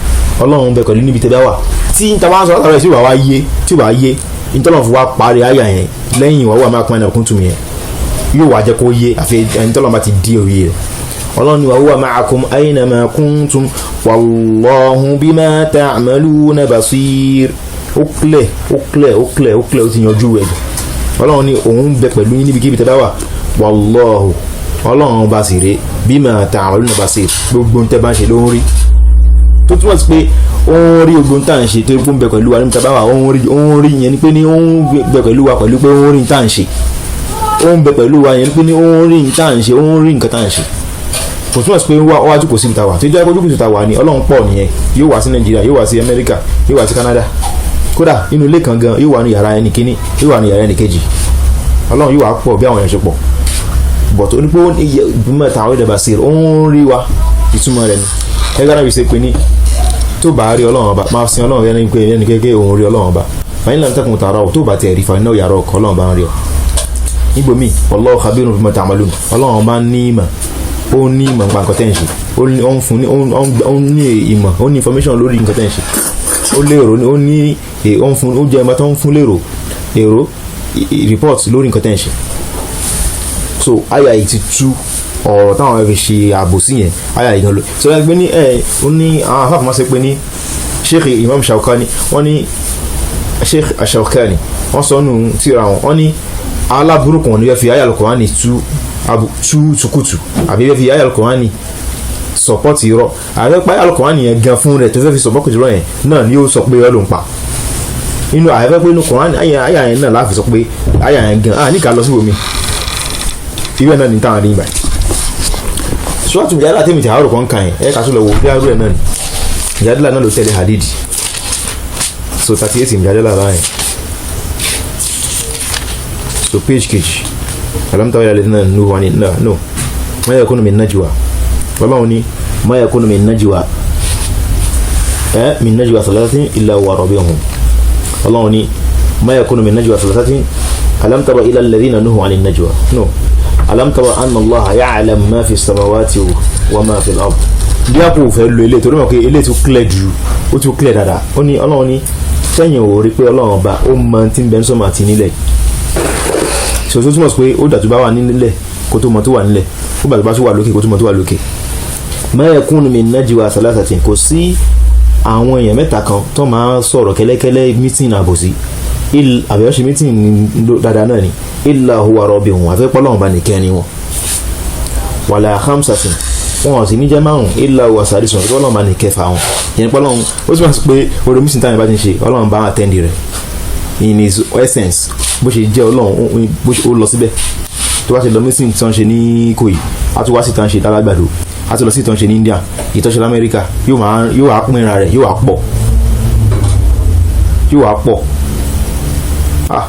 Ọlọ́run bẹ pẹ̀lú níbi tẹ́ bá wà. Tí n ta bá ń sọ látara ẹ̀ tí wàá wá yé, tí wàá yé ìtọ́lọ́run fún wa parí àyà yẹn lẹ́yìn ìwà wà máa pọn ẹ̀nà màkúntùn yẹn, yóò wá jẹ́ kó yé, àfi ẹni tọ́lọ́run bá ti di òye rẹ̀. Ọlọ́run ni wa huwa ma'akum aynama kuntum wallahu bima ta'maluna basir. Ó clear, ó clear, ó clear, ó clear, ó ti yanjú rẹ̀. Ọlọ́run ni òun bẹ pẹ̀lú yín níbikíbi tẹ́ bá wà. Wallahu, Ọlọ́run bá sì rè, bima ta'maluna basir, gbogbo tẹ́ bá ń ṣe ló ń rí. Tó túmọ̀ sí pé ó ń rí gbogbo tá à ń ṣe tó ń bẹ pẹ̀lú wa níbi tá a bá wà. Ó ń rí, ó ń rí yẹn ni pé ní ó ń bẹ pẹ̀lú wa pẹ̀lú pé ó ń rí tá à ń ṣe. Ó ń bẹ pẹ̀lú wa yẹn ni pé ní ó ń rí tá à ń ṣe, ó ń rí nǹkan tá à ń ṣe. Kò túmọ̀ sí pé wá jókòó síbi tá a wà. Tó jẹ́ kó jókòó síbi tá a wà ní, Ọlọ́run pọ̀ nìyẹn. Yóò wá sí Nàìjíríà, yóò wá sí Amẹ́ríkà, yóò wá sí Canada, kódà inú ilé kan gan, yóò wà ní yàrá ẹnì kíní, yóò wà ní yàrá ẹnì kejì. Ọlọ́run yóò wá pọ̀ bí àwọn èèyàn ṣe pọ̀. But ó ní pé ó ní mẹ́ta àwọn ìdàgbà sí, ó ń rí wa, ìtumọ̀ rẹ̀ ni. Ẹgbẹ́ náà fi ṣe pé ní tó bá rí Ọlọ́run ọba, máa sin Ọlọ́run ẹni pé ẹni kékeré òun rí Ọlọ́run ọba. Fàyín lànà tẹkùn tààrà ò tó bá tiẹ̀ rí, fàyín náà yàrá ọkọ̀ Ọlọ́run bá ń rí ọ nígbòmí. Wallahu khabirun bima ta'malun. Ọlọ́run bá ní ìmọ̀, ó ní ìmọ̀ nípa nǹkan tẹ́ ń ṣe. Ó ń fún ní, ó ní ìmọ̀, ó ní information lórí nǹkan tẹ́ ń ṣe. Ó lérò, ó ní, ó ń fún, ó jẹ́ ẹ̀ma tó ń fún lérò èrò report lórí nǹkan tẹ́ ń ṣe. So àyà yìí ti tú ọ̀rọ̀ táwọn fi ṣe àbòsí yẹn. Àyà yìí gan ló so ẹ gbé ní ẹ ó ní àwọn afáfà máa ṣe pé ní Sheikh Imam Shawkani, wọ́n ní Sheikh Shawkani, wọ́n sọ nù tíra wọn, wọ́n ní aláburúkú wọn ni wọ́n fi àyà Al-Qur'ani tú tukutu, àbí wọ́n fi àyà Al-Qur'ani support irọ́, àbí pé àyà Al-Qur'ani yẹn gan fún rẹ̀ tó fẹ́ fi support irọ́ yẹn náà ni ó sọ pé irọ́ ló ń pa inú àyẹ̀fẹ́ pé inú Qur'ani àyà yẹn náà láfi sọ pé àyà yẹn gan ah ní ká lọ sí omi irú ẹ̀ náà ní táwọn rí ibà. Ṣọ́ọ̀tù Mujadala tèmi tí àárò kan kàn yẹn, ẹ̀ ká tó lọ wò bí arú ẹ̀ náà ni. Mujadala náà ló tẹ̀lé Hadid. So 38 Mujadala báyìí. So page kejì, alam tara ila alladhina nuhu ani no ma yakunu min najwa. Ọlọ́run ní ma yakunu min najwa min najwa thalathatin illa huwa rabi'uhum. Ọlọ́run ní ma yakunu min najwa thalathatin, alam tara ila alladhina nuhu ani najwa, no, alam tara anna Allaha ya'lam ma fi samawati wa ma fi al-ard. Bí a kò fẹ́ lo ilé torí mọ̀ pé ilé tó clear ju, ó tún clear dáadáa. Ó ní Ọlọ́run ní sẹ́yìn ò rí pé Ọlọ́run ọba ó mọ tí ń bẹ ní sọ́mọ àti nílẹ̀. So tó túmọ̀ sí pé ó dàtú bá wà nílẹ̀ kó tó mọ tó wà nílẹ̀, ó dàtú bá tó wà lókè kó tó mọ tó wà lókè. Ma yakunu min najwa thalathatin, kò sí àwọn èèyàn mẹ́ta kan tó máa ń sọ̀rọ̀ kẹ́lẹ́kẹ́lẹ́, meeting àbòsí àbẹ̀wò ṣe meeting dáadáa náà ni, illa huwa rabi'uhum, àfẹ́pọ́ Ọlọ́run bá nìkẹ́ ni wọn. Wala khamsatin, wọn ò sì ní jẹ́ márùn, illa huwa sadisuhum, àfẹ́pọ́ Ọlọ́run bá ní kẹfà wọn. Yẹn pé Ọlọ́run, ó túmọ̀ sí pé orí meeting táwọn bá ti ń ṣe, Ọlọ́run bá attend rẹ̀ in his essence, bó ṣe jẹ́ Ọlọ́run, bó ṣe ó lọ síbẹ̀. Tó bá ṣe lọ meeting tí wọ́n ṣe ní Ìkòyí, á tún wá sí tán ṣe tálágbàdo, á tún lọ sí tán ṣe ní India, ìtọ́ṣe lamẹ́ríkà, yóò wá pínra rẹ̀, yóò wá pọ̀, yóò wá pọ̀. Ah,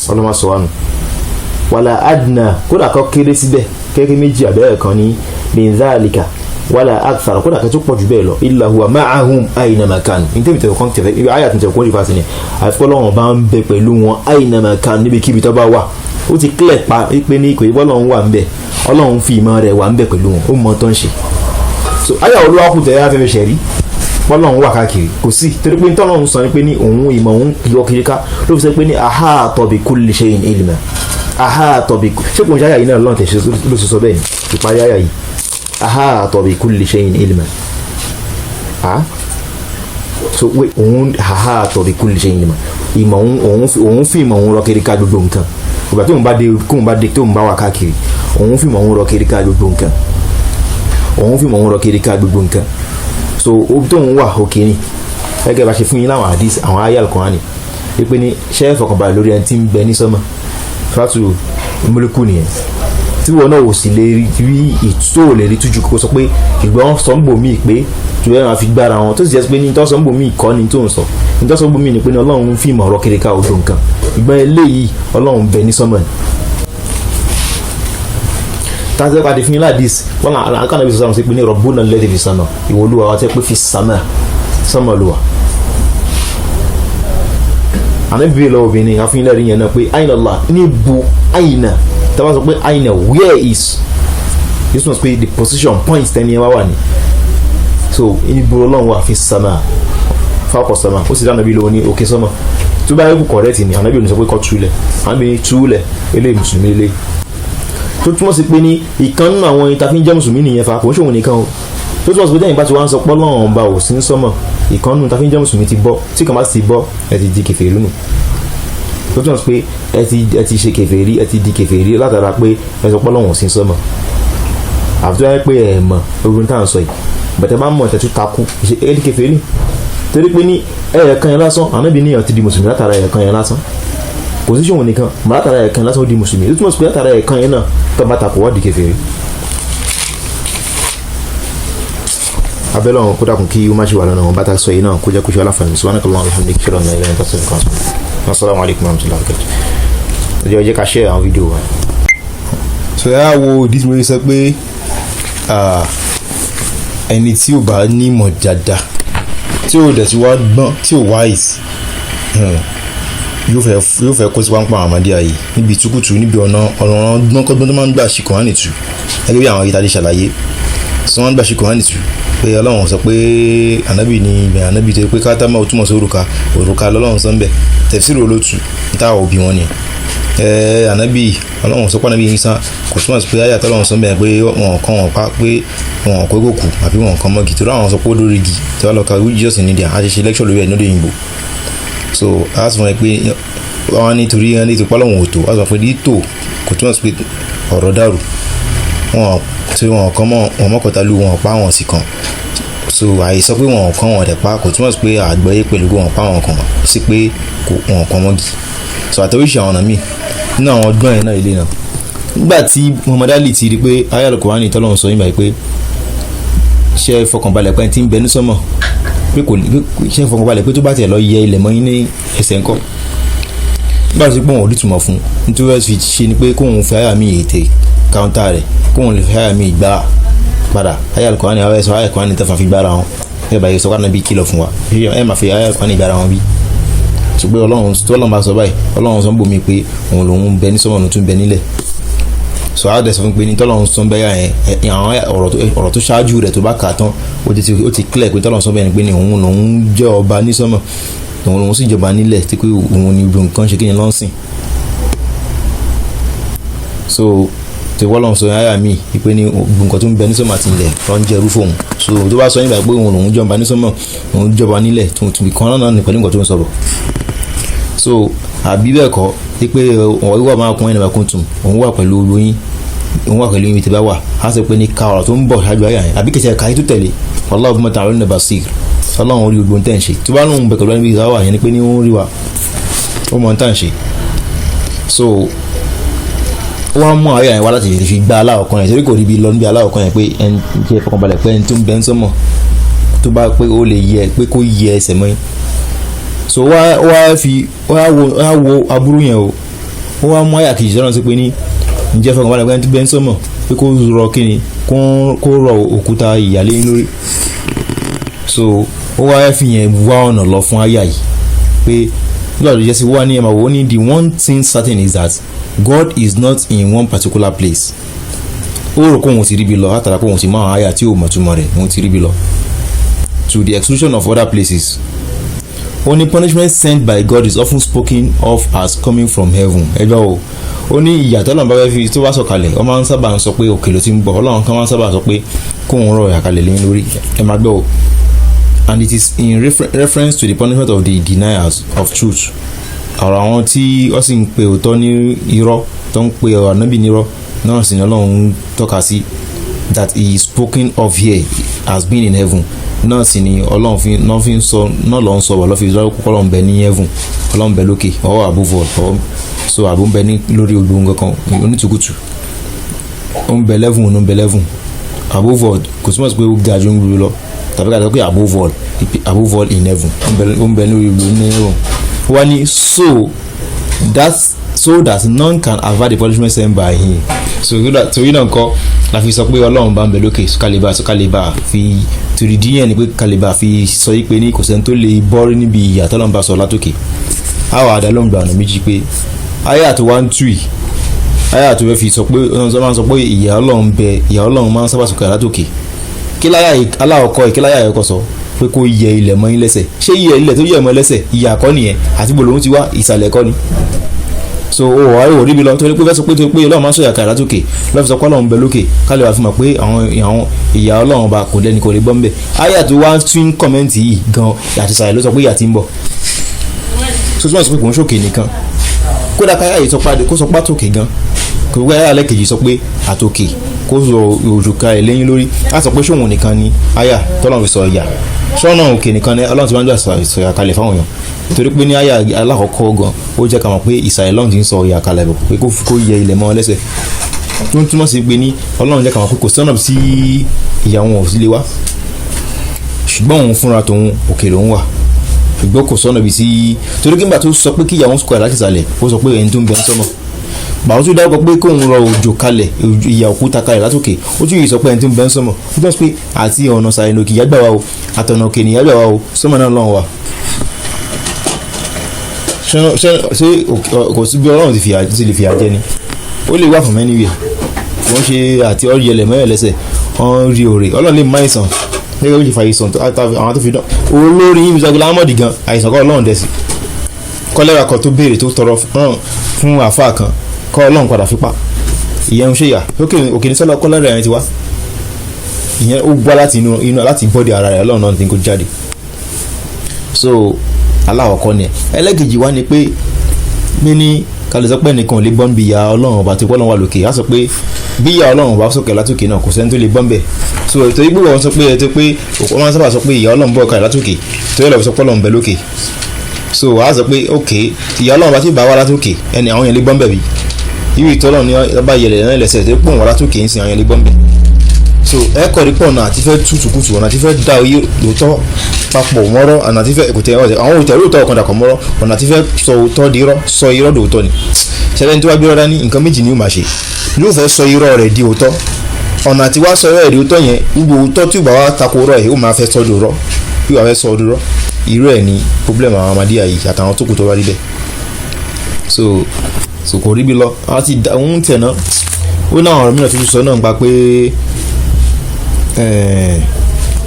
ọlọ́mọ sọ wá nù. Wàlà adna, kódà kọ́ kéré síbẹ̀, kékeré méjì àbẹ́rẹ́ kan ní min dhalika. Wala akthar, kódà kẹ́tù pọ̀ jù bẹ́ẹ̀ lọ, illa huwa ma'ahum aynama kanu. Ní tẹ́bi tẹ̀kọ́ tẹ̀fẹ́ ibi ayé àtúntẹ̀ kó nífa sí ni àfikọ́ lọ́wọ́n bá ń bẹ pẹ̀lú wọn aynama kanu, níbikíbi tó bá wà. Ó ti clear pa pé ní kò yí bọ́ Ọlọ́run wà ń bẹ, Ọlọ́run fi ìmọ̀ rẹ̀ wà ń bẹ pẹ̀lú wọn, ó mọ tó ń ṣe. So ayé olúwa kù tẹ̀lé afẹ́fẹ́ ṣẹ̀rí Ọlọ́run wà káàkiri, kò sí, torí pé tọ́lọ́run sọ ni pé ní òun ìmọ̀ òun yọ kiri ká, ló fi sọ pé ní ahata bi kulli shay'in ilma. Ahata bi, ṣé kò ń ṣe àyà yìí náà lọ́n tẹ̀ ló ṣe sọ bẹ́ẹ̀ ni ìparí àyà yìí, ahata bi kulli shay'in ilma. Ah, so wait, òun ahata bi kulli shay'in ilma, ìmọ̀ òun fi ìmọ̀ òun rọ kiri ká gbogbo nǹkan. Ìgbà tóun bá dé, kóun bá dé, tóun bá wà káàkiri, òun fi ìmọ̀ òun rọ kiri ká gbogbo nǹkan, òun fi ìmọ̀ òun rọ kiri ká gbogbo nǹkan. So obi tóun wà òkè ni, gẹ́gẹ́ bá ṣe fún yín láwọn hadith, àwọn ayé Al-Qur'ani, wípé ní ṣé ẹ fọkànbalẹ̀ lórí ẹni tí ń bẹ ní sánmà, fatu múlùkù nìyẹn, tí wọn náà ò sì lè rí ìtú, ò lè rí tújú kó sọ pé ìgbọ́n sọ ń bò míì pé tí wọ́n fi gbára wọn, tó sì jẹ́ pé ní tọ́sọ̀ ń bò míì kọ́ ni tó ń sọ, ní tọ́sọ̀ ń bò míì ni pé ní Ọlọ́run fi ìmọ̀ ọ̀rọ̀ kiri ká odò nǹkan. Ìgbọ́n eléyìí, Ọlọ́run bẹ ní sánmà ni tàbí pàdé fún yín ládìs wọn là kàn náà bí sọ pé ní rabbuna alladhi fi sama, ìwọ Olúwa wa tẹ́ pé fi sama, sánmà ló wà. Ànábì bíi lọ́wọ́ obìnrin àfihàn lẹ́rìí yẹn náà pé ayna Allah, níbo, ayna, tàbá sọ pé ayna, where is, this one pé the position, point tẹ́ni ẹ wá wà ní. So níbo Ọlọ́run wà? Fi sama, fawqa sama. Ó sì dáná bí lọ́wọ́ ní òkè sánmà. Tó bá yẹ kó correct ni, ànábì ò ní sọ pé kọ́ túlẹ̀, ànábì ní túlẹ̀ eléyìí, mùsùlùmí eléyìí, tó túmọ̀ sí pé ní ìkan nínú àwọn ìta fi ń jẹ́ mùsùlùmí nìyẹn fa, kò ń ṣòwò nìkan o. Tó túmọ̀ sí pé tẹ́yìn bá ti wá ń sọ pé Ọlọ́run ọba ò sí ń sánmọ̀, ìkan nínú ìta fi ń jẹ́ mùsùlùmí ti bọ́. Tí kan bá ti bọ́, ẹ ti di kèfèrí nù. Tó túmọ̀ sí pé ẹ ti ṣe kèfèrí, ẹ ti di kèfèrí látara pé ẹ sọ pé Ọlọ́run ò sí ń sánmọ̀. Àfi tó yẹ pé ẹ mọ̀ ogun tá à ń sọ yìí, bẹ̀tẹ̀ bá mọ̀ tẹ̀tú takú ẹ di kèfèrí, torí pé ní ẹ̀ẹ̀kan yẹn lásán, ànábì níyàn ti di mùsùlùmí látara ẹ̀ẹ̀kan yẹn lásán. Kò sí ṣòwò nìkan mọ̀, látara ẹ̀ẹ̀kan lásán ó di mùsùlùmí. Ó túmọ̀ sí pé látara ẹ̀ẹ̀kan yẹn náà, tó bá takò, wá di kèfèrí. Abẹ́lẹ́ ọ̀hún kó dàkún kí ó má ṣe wà lọ́nà wọn bá ta sọ yìí náà, kó jẹ́ kó ṣe aláǹfààní. Subhanakallahumma wa bihamdika, ashhadu an la ilaha illa anta, astaghfiruka wa atubu ilaik. Assalamu alaikum warahmatullahi wabarakatuh. Ẹ jẹ́ ká share àwọn fídíò wa. So ẹ á wo ìdí tí mo sọ pé ẹni tí ò bá nímọ̀ dáadáa, tí ò dẹ̀ tí wá gbọ́n, tí ò wise, yóò fẹ́ kó sí páńpá àwọn ọmọdé ayé níbi ìtukùtù, níbi ọ̀nà gbọ́nkọ́gbọ́n tó máa ń gbà ṣe Kùránì tú, gẹ́gẹ́ bí àwọn ayé tàbí ṣàlàyé tí wọ́n ń gbà ṣe Kùránì tú, pé Ọlọ́run sọ pé ànábì ní ibẹ̀, ànábì tó pé kátámà ó túmọ̀ sí òrùka, òrùka lọ́lọ́run sọ ń bẹ̀, tẹ̀fsíìrì olótù táwọn òbí wọn ni ànábì Ọlọ́run sọ pé ànábì Ìsá kò túmọ̀ sí pé ayé àtọ́lọ́run sọ ń bẹ̀ pé wọn kàn wọ́n pa, pé wọn kò kó kù àbí wọn kàn mọ́gì, torí àwọn sọ pé ó lórí igi tí wọ́n lọ ka Jesus ní India. A ti ṣe lecture lórí ẹ̀ nílùú òyìnbó. So a sọ fún ẹ pé wọn nítorí wọn nítorí pálọ̀wọ̀n òtò, a sọ fún ẹ nítò kò túmọ̀ sí pé ọ̀rọ̀ dàrú wọn tí wọn kàn mọ́ wọn mọ́kàntà lu wọn pa wọn sì kàn. So àìsọ pé wọn kàn wọn dẹ̀ pa kò túmọ̀ sí pé àgbọ́yé pẹ̀lú pé wọn pa wọn kàn sí pé wọn kàn mọ́gì. So àtẹ̀wéṣe àwọn ọ̀nà míì nínú àwọn ọdún yẹn náà ilé náà, nígbà tí Muhammad Ali ti rí pé ayé Al-Qur'ani tọ́lọ́run sọ yín báyìí pé ṣé fọkànbalẹ̀ pé tí ń bẹ ní sánmọ̀, pé kò ṣe fọkànbalẹ̀ pé tó bá tiẹ̀ lọ yẹ ilẹ̀ mọ́ yín ní ẹsẹ̀ ńkọ́, nígbà tó ti pọ̀ wọn ò rí ìtumọ̀ fún un, nítorí wọ́n fi ṣe ni pé kóun fi àyà mi ètè káńtà rẹ̀, kóun lè fi àyà mi gbá padà àyà Al-Qur'ani. Àwọn ẹ̀sọ́ àyà Al-Qur'ani tẹ́fà fi gbára wọn ẹ bá yẹ sọ ká nàbí kìlọ̀ fún wa, ẹ máa fi àyà Al-Qur'ani gbára wọn bí. Ṣùgbọ́n Ọlọ́run tó Ọlọ́run bá sọ báyìí, Ọlọ́run sọ ń bomi pé òun lòun bẹ ní sọ́mọ̀, òun tún bẹ nílẹ̀. Sọ á dẹ̀ sọ fún pé ní tọ́lọ́run sọ bẹ́ẹ̀ yẹn, àwọn ọ̀rọ̀ tó ṣáájú rẹ̀ tó bá kà á tán, ó ti clear pé tọ́lọ́run sọ bẹ́ẹ̀ ni pé ní òun lòun jẹ́ ọba ní sọ́mọ̀, òun lòun sì jọba nílẹ̀, tí pé òun ni gbogbo nǹkan ṣe kí ni lọ́sìn. So tí wọ́n lọ́n sọ àyà mi wípé ní gbogbo nǹkan tó ń bẹ ní sọ́mọ̀ àti ilẹ̀ ló ń jẹ́ ẹrú fóun. So tó bá sọ nígbà pé òun lòun jọba ní sọ́mọ̀, òun jọba nílẹ̀, tó tún kan náà ní pẹ̀lú nǹkan tó ń sọ bọ̀. So àbí bẹ́ẹ̀ kọ́, wípé òun wà máa kún ẹni máa kún tún, òun wà pẹ̀lú olóyin, òun wà pẹ̀lú ibi tí bá wà, á sọ pé ní ká ọ̀rọ̀ tó ń bọ̀ ṣáájú àyà yẹn, àbí kẹsẹ̀ káyé tó tẹ̀lé, wallahu bima ta'maluna basir, Ọlọ́run orí gbogbo tẹ̀ ń ṣe. Tó bá lóun bẹ̀ pẹ̀lú ẹni bí wà yẹn ni pé ní ó ń rí wa, ó mọ tà ń ṣe. So ó wá mú àyà yẹn wá láti fi gba aláwọ̀ kan yẹn, torí kò rí ibi lọ níbi aláwọ̀ kan yẹn pé ẹni jẹ́ fọkànbalẹ̀ pé ẹni tó ń bẹ ń sánmọ̀, tó bá pé ó lè yẹ pé kó yẹ ẹsẹ̀ mọ́ yín. So wá fi wá wo aburú yẹn o, ó wá mú àyà kejì sọ́nà sí pé ní ǹjẹ́ fọkànbalẹ̀ pé ẹni tó bẹ ń sánmọ̀ pé kó rọ kíni Kó rọ òkúta ìyàlẹ́ yín lórí. So ó wá fi yẹn wá ọ̀nà lọ fún àyà yìí pé nígbà tó jẹ́ sí wá ní ẹ̀ máa wò ó ní, the one thing certain is that God is not in one particular place. Ó rò kóun ti ríbi lọ látara kóun ti mọ àwọn àyà tí ò mọ̀túmọ̀ rẹ̀, òun ti ríbi lọ to the exclusion of other places. Ó ní punishment sent by God is often spoken of as coming from heaven. Ẹgbẹ́ o, ó ní ìyà tọ́lọ́run bá fẹ́ fi tó bá sọ̀kalẹ̀, ó máa ń sábà ń sọ pé òkè ló ti ń bọ̀. Ọlọ́run kan máa ń sábà sọ pé kóun rọ̀ ìyà kalẹ̀ lẹ́yìn lórí. Ẹ máa gbọ́ o, and it is in reference to the punishment of the deniers of truth, ọ̀rọ̀ àwọn tí wọ́n sì ń pe òótọ́ ní irọ́, tó ń pe ọ̀rọ̀ ànábì ní irọ́ náà sì ní Ọlọ́run ń tọ́ka sí, that he is spoken of here as being in heaven. Náà sì ni Ọlọ́run fi náà fi ń sọ náà lọ́ ń sọ wà lọ́ fi lọ́wọ́ kókó. Ọlọ́run bẹ ní heaven, Ọlọ́run bẹ lókè or above all or so àbò ń bẹ ní lórí gbogbo nǹkan kan. Onítùkùtù ó ń bẹ level, ó ń bẹ level above all. Kò túmọ̀ sí pé ó ga ju ń gbogbo lọ tàbí ká sọ pé above all, above all in heaven, ó ń bẹ lórí gbogbo ní heaven. Wọ́n ní so that none can avert the punishment sent by him. So torí náà kọ́ la fi sọ pé Ọlọ́run bá ń bẹ lókè. Kálíbà fi torí díẹ̀ ni pé kálíbà fi sọ yí pé ní kò sẹ́ni tó lè bọ́rí níbi ìyà tọ́lọ́run bá sọ látòkè. Àwọn àdá ló ń gba ọ̀nà méjì pé ayé àti wá ń tù yìí, ayé àti wẹ́ fi sọ pé ọ̀nà máa ń sọ pé ìyà Ọlọ́run bẹ, ìyà Ọlọ́run máa ń sábà sọ̀kalẹ̀ látòkè. Kí láyà aláwọ̀kọ́, kí láyà ẹ̀kọ́ sọ pé kó yẹ ilẹ̀ mọ́ yín lẹ́sẹ̀? Ṣé yẹ ilẹ̀ tó yẹ mọ́ lẹ́sẹ̀, ìyà kọ́ nìyẹn? Àti bò lòun ti wá, ìsàlẹ̀ kọ́ ni? So o wà ó ríbi lọ torí pé fẹ́ sọ pé torí pé Ọlọ́run máa ń sọ̀yà kàrà látòkè lọ́ọ́ fi sọ pé Ọlọ́run bẹ lókè, kálí wàá fi mọ̀ pé àwọn ìyà Ọlọ́run bá kò lẹ́ni kò lè gbọ́ ń bẹ̀. Àyà tó wá tún comment yìí gan àti ìsàlẹ̀ ló sọ pé ìyà ti ń bọ̀. So tí wọ́n sọ pé kò ń ṣòkè nìkan, kódà káyà yìí sọ pé kó sọ pé àtòkè gan, kò gbé àyà lẹ́kejì sọ pé àtòkè kó sọ òjòká ẹ̀ lẹ́yìn lórí, á sọ pé ṣòwò nìkan ni àyà tọ́lọ́run fi sọ ìyà sọ́nà òkè nìkan ni Ọlọ́run ti máa ń gbà sọ ìyà kalẹ̀ fáwọn èèyàn? Torí pé ní àyà alákọ̀ọ́kọ́ gan, ó jẹ́ ká mọ̀ pé ìsàlẹ̀ lọ́run ti ń sọ ìyà kalẹ̀ bọ̀, pé kó yẹ ilẹ̀ mọ́ lẹ́sẹ̀, tó ń túmọ̀ sí pé ní Ọlọ́run jẹ́ ká mọ̀ pé kò sọ́nà tí ìyà wọn ò sí lè wá, ṣùgbọ́n òun fúnra tòun òkè lòun wà, ṣùgbọ́n kò sọ́nà bí sí. Torí kí n gbà tó sọ pé kí ìyà wọn sọ̀kalẹ̀ láti ìsàlẹ̀, ó sọ pé ẹni tó ń bẹ ń sọ́mọ̀. Bàbá tó dárúkọ pé kóun rọ òjò kalẹ̀, ìyà òkúta kalẹ̀ látòkè, ó tún yìí sọ pé ẹni tó ń bẹ ń sọ́mọ̀. Ó túmọ̀ sí pé àti ọ̀nà sàlẹ̀ lòkè ìyà gbà wá o, àtọ̀nà òkè nìyà gbà wá o, sọ́mọ̀ náà lọ́run wà. Ṣé kò sí bí Ọlọ́run ti lè fìyà jẹ ni? Ó lè wà fún anywhere. Kò ń ṣe àti ọ̀yẹlẹ̀ mẹ́rẹ̀ lẹ́sẹ̀ wọ́n rí òrè. Ọlọ́run lè má àìsàn gẹ́gẹ́ bí ó ṣe fa àìsàn àwọn tó fi dán olórí yìí, Mr. Ghulam Ahmad gan, àìsàn kọ́ Ọlọ́run dẹ̀ sí kọ́lẹ́rà kan tó béèrè tó tọrọ fún àáfàá kan kọ́, Ọlọ́run padà fi pa. Ìyẹn ń ṣe ìyà òkè ní sọ́lá kọ́lẹ́rà yẹn ti wá. Ìyẹn ó gbá láti inú inú láti bọ́dì ara rẹ̀, Ọlọ́run náà ti ń kó jáde. So aláwọ̀kọ́ ni. Ẹlẹ́kejì wá ni pé mí ní kálí sọ pé nìkan ò lè bọ́n bí ìyá Ọlọ́run ọba tí Ọlọ́run wà lókè. Á sọ pé bí ìyá Ọlọ́run ọba sọ̀kẹ̀ látòkè náà, kò sẹ́ni tó lè bọ́n bẹ̀. So ètò ìgbé wọn sọ pé ètò pé wọ́n máa ń sábà sọ pé ìyá Ọlọ́run bọ̀ kalẹ̀ látòkè, tó yẹ lọ́ọ́ sọ pé Ọlọ́run bẹ lókè. So á sọ pé ok, ìyá Ọlọ́run ọba tí bá wà látòkè, ẹni àwọn yẹn lè bọ́n bẹ̀ bí irú ìtọ́lọ́ ní ọba yẹlẹ̀ náà lẹ́sẹ̀ tó pọ̀ wọ́n látòkè ń sin, àwọn yẹn lè bọ́n bẹ̀. So ẹ kọ́ ní pọ̀ ọ̀nà àti fẹ́ tútùkùtù, ọ̀nà àti fẹ́ da oyè lóòótọ́ papọ̀ mọ́rọ́, ọ̀nà àti fẹ́ kò tẹ ọ̀sẹ̀ àwọn òtẹ̀ lóòótọ́ ọ̀kan dàpọ̀ mọ́rọ́, ọ̀nà àti fẹ́ sọ òótọ́ di irọ́, sọ irọ́ dòótọ́ ni. Ṣẹlẹ̀ ní tó wá gbé rọ́dá ní nǹkan méjì ni ó máa ṣe: yóò fẹ́ sọ irọ́ rẹ̀ di òótọ́. Ọ̀nà àti wá sọ irọ́ rẹ̀ di òótọ́ yẹn, gbogbo òótọ́ tí ò bá wá tako irọ́ ẹ̀, ó máa fẹ́ sọ dòrọ́, yóò wá fẹ́ sọ dòrọ́. Irú ẹ̀ ni problem àwọn Ahmadiyya yìí àtàwọn tó kù tó bá rí bẹ́ẹ̀. So kò rí bí lọ àti òun tẹ̀ náà. Ó náà ọ̀rọ̀ mìíràn tó sọ náà gba pé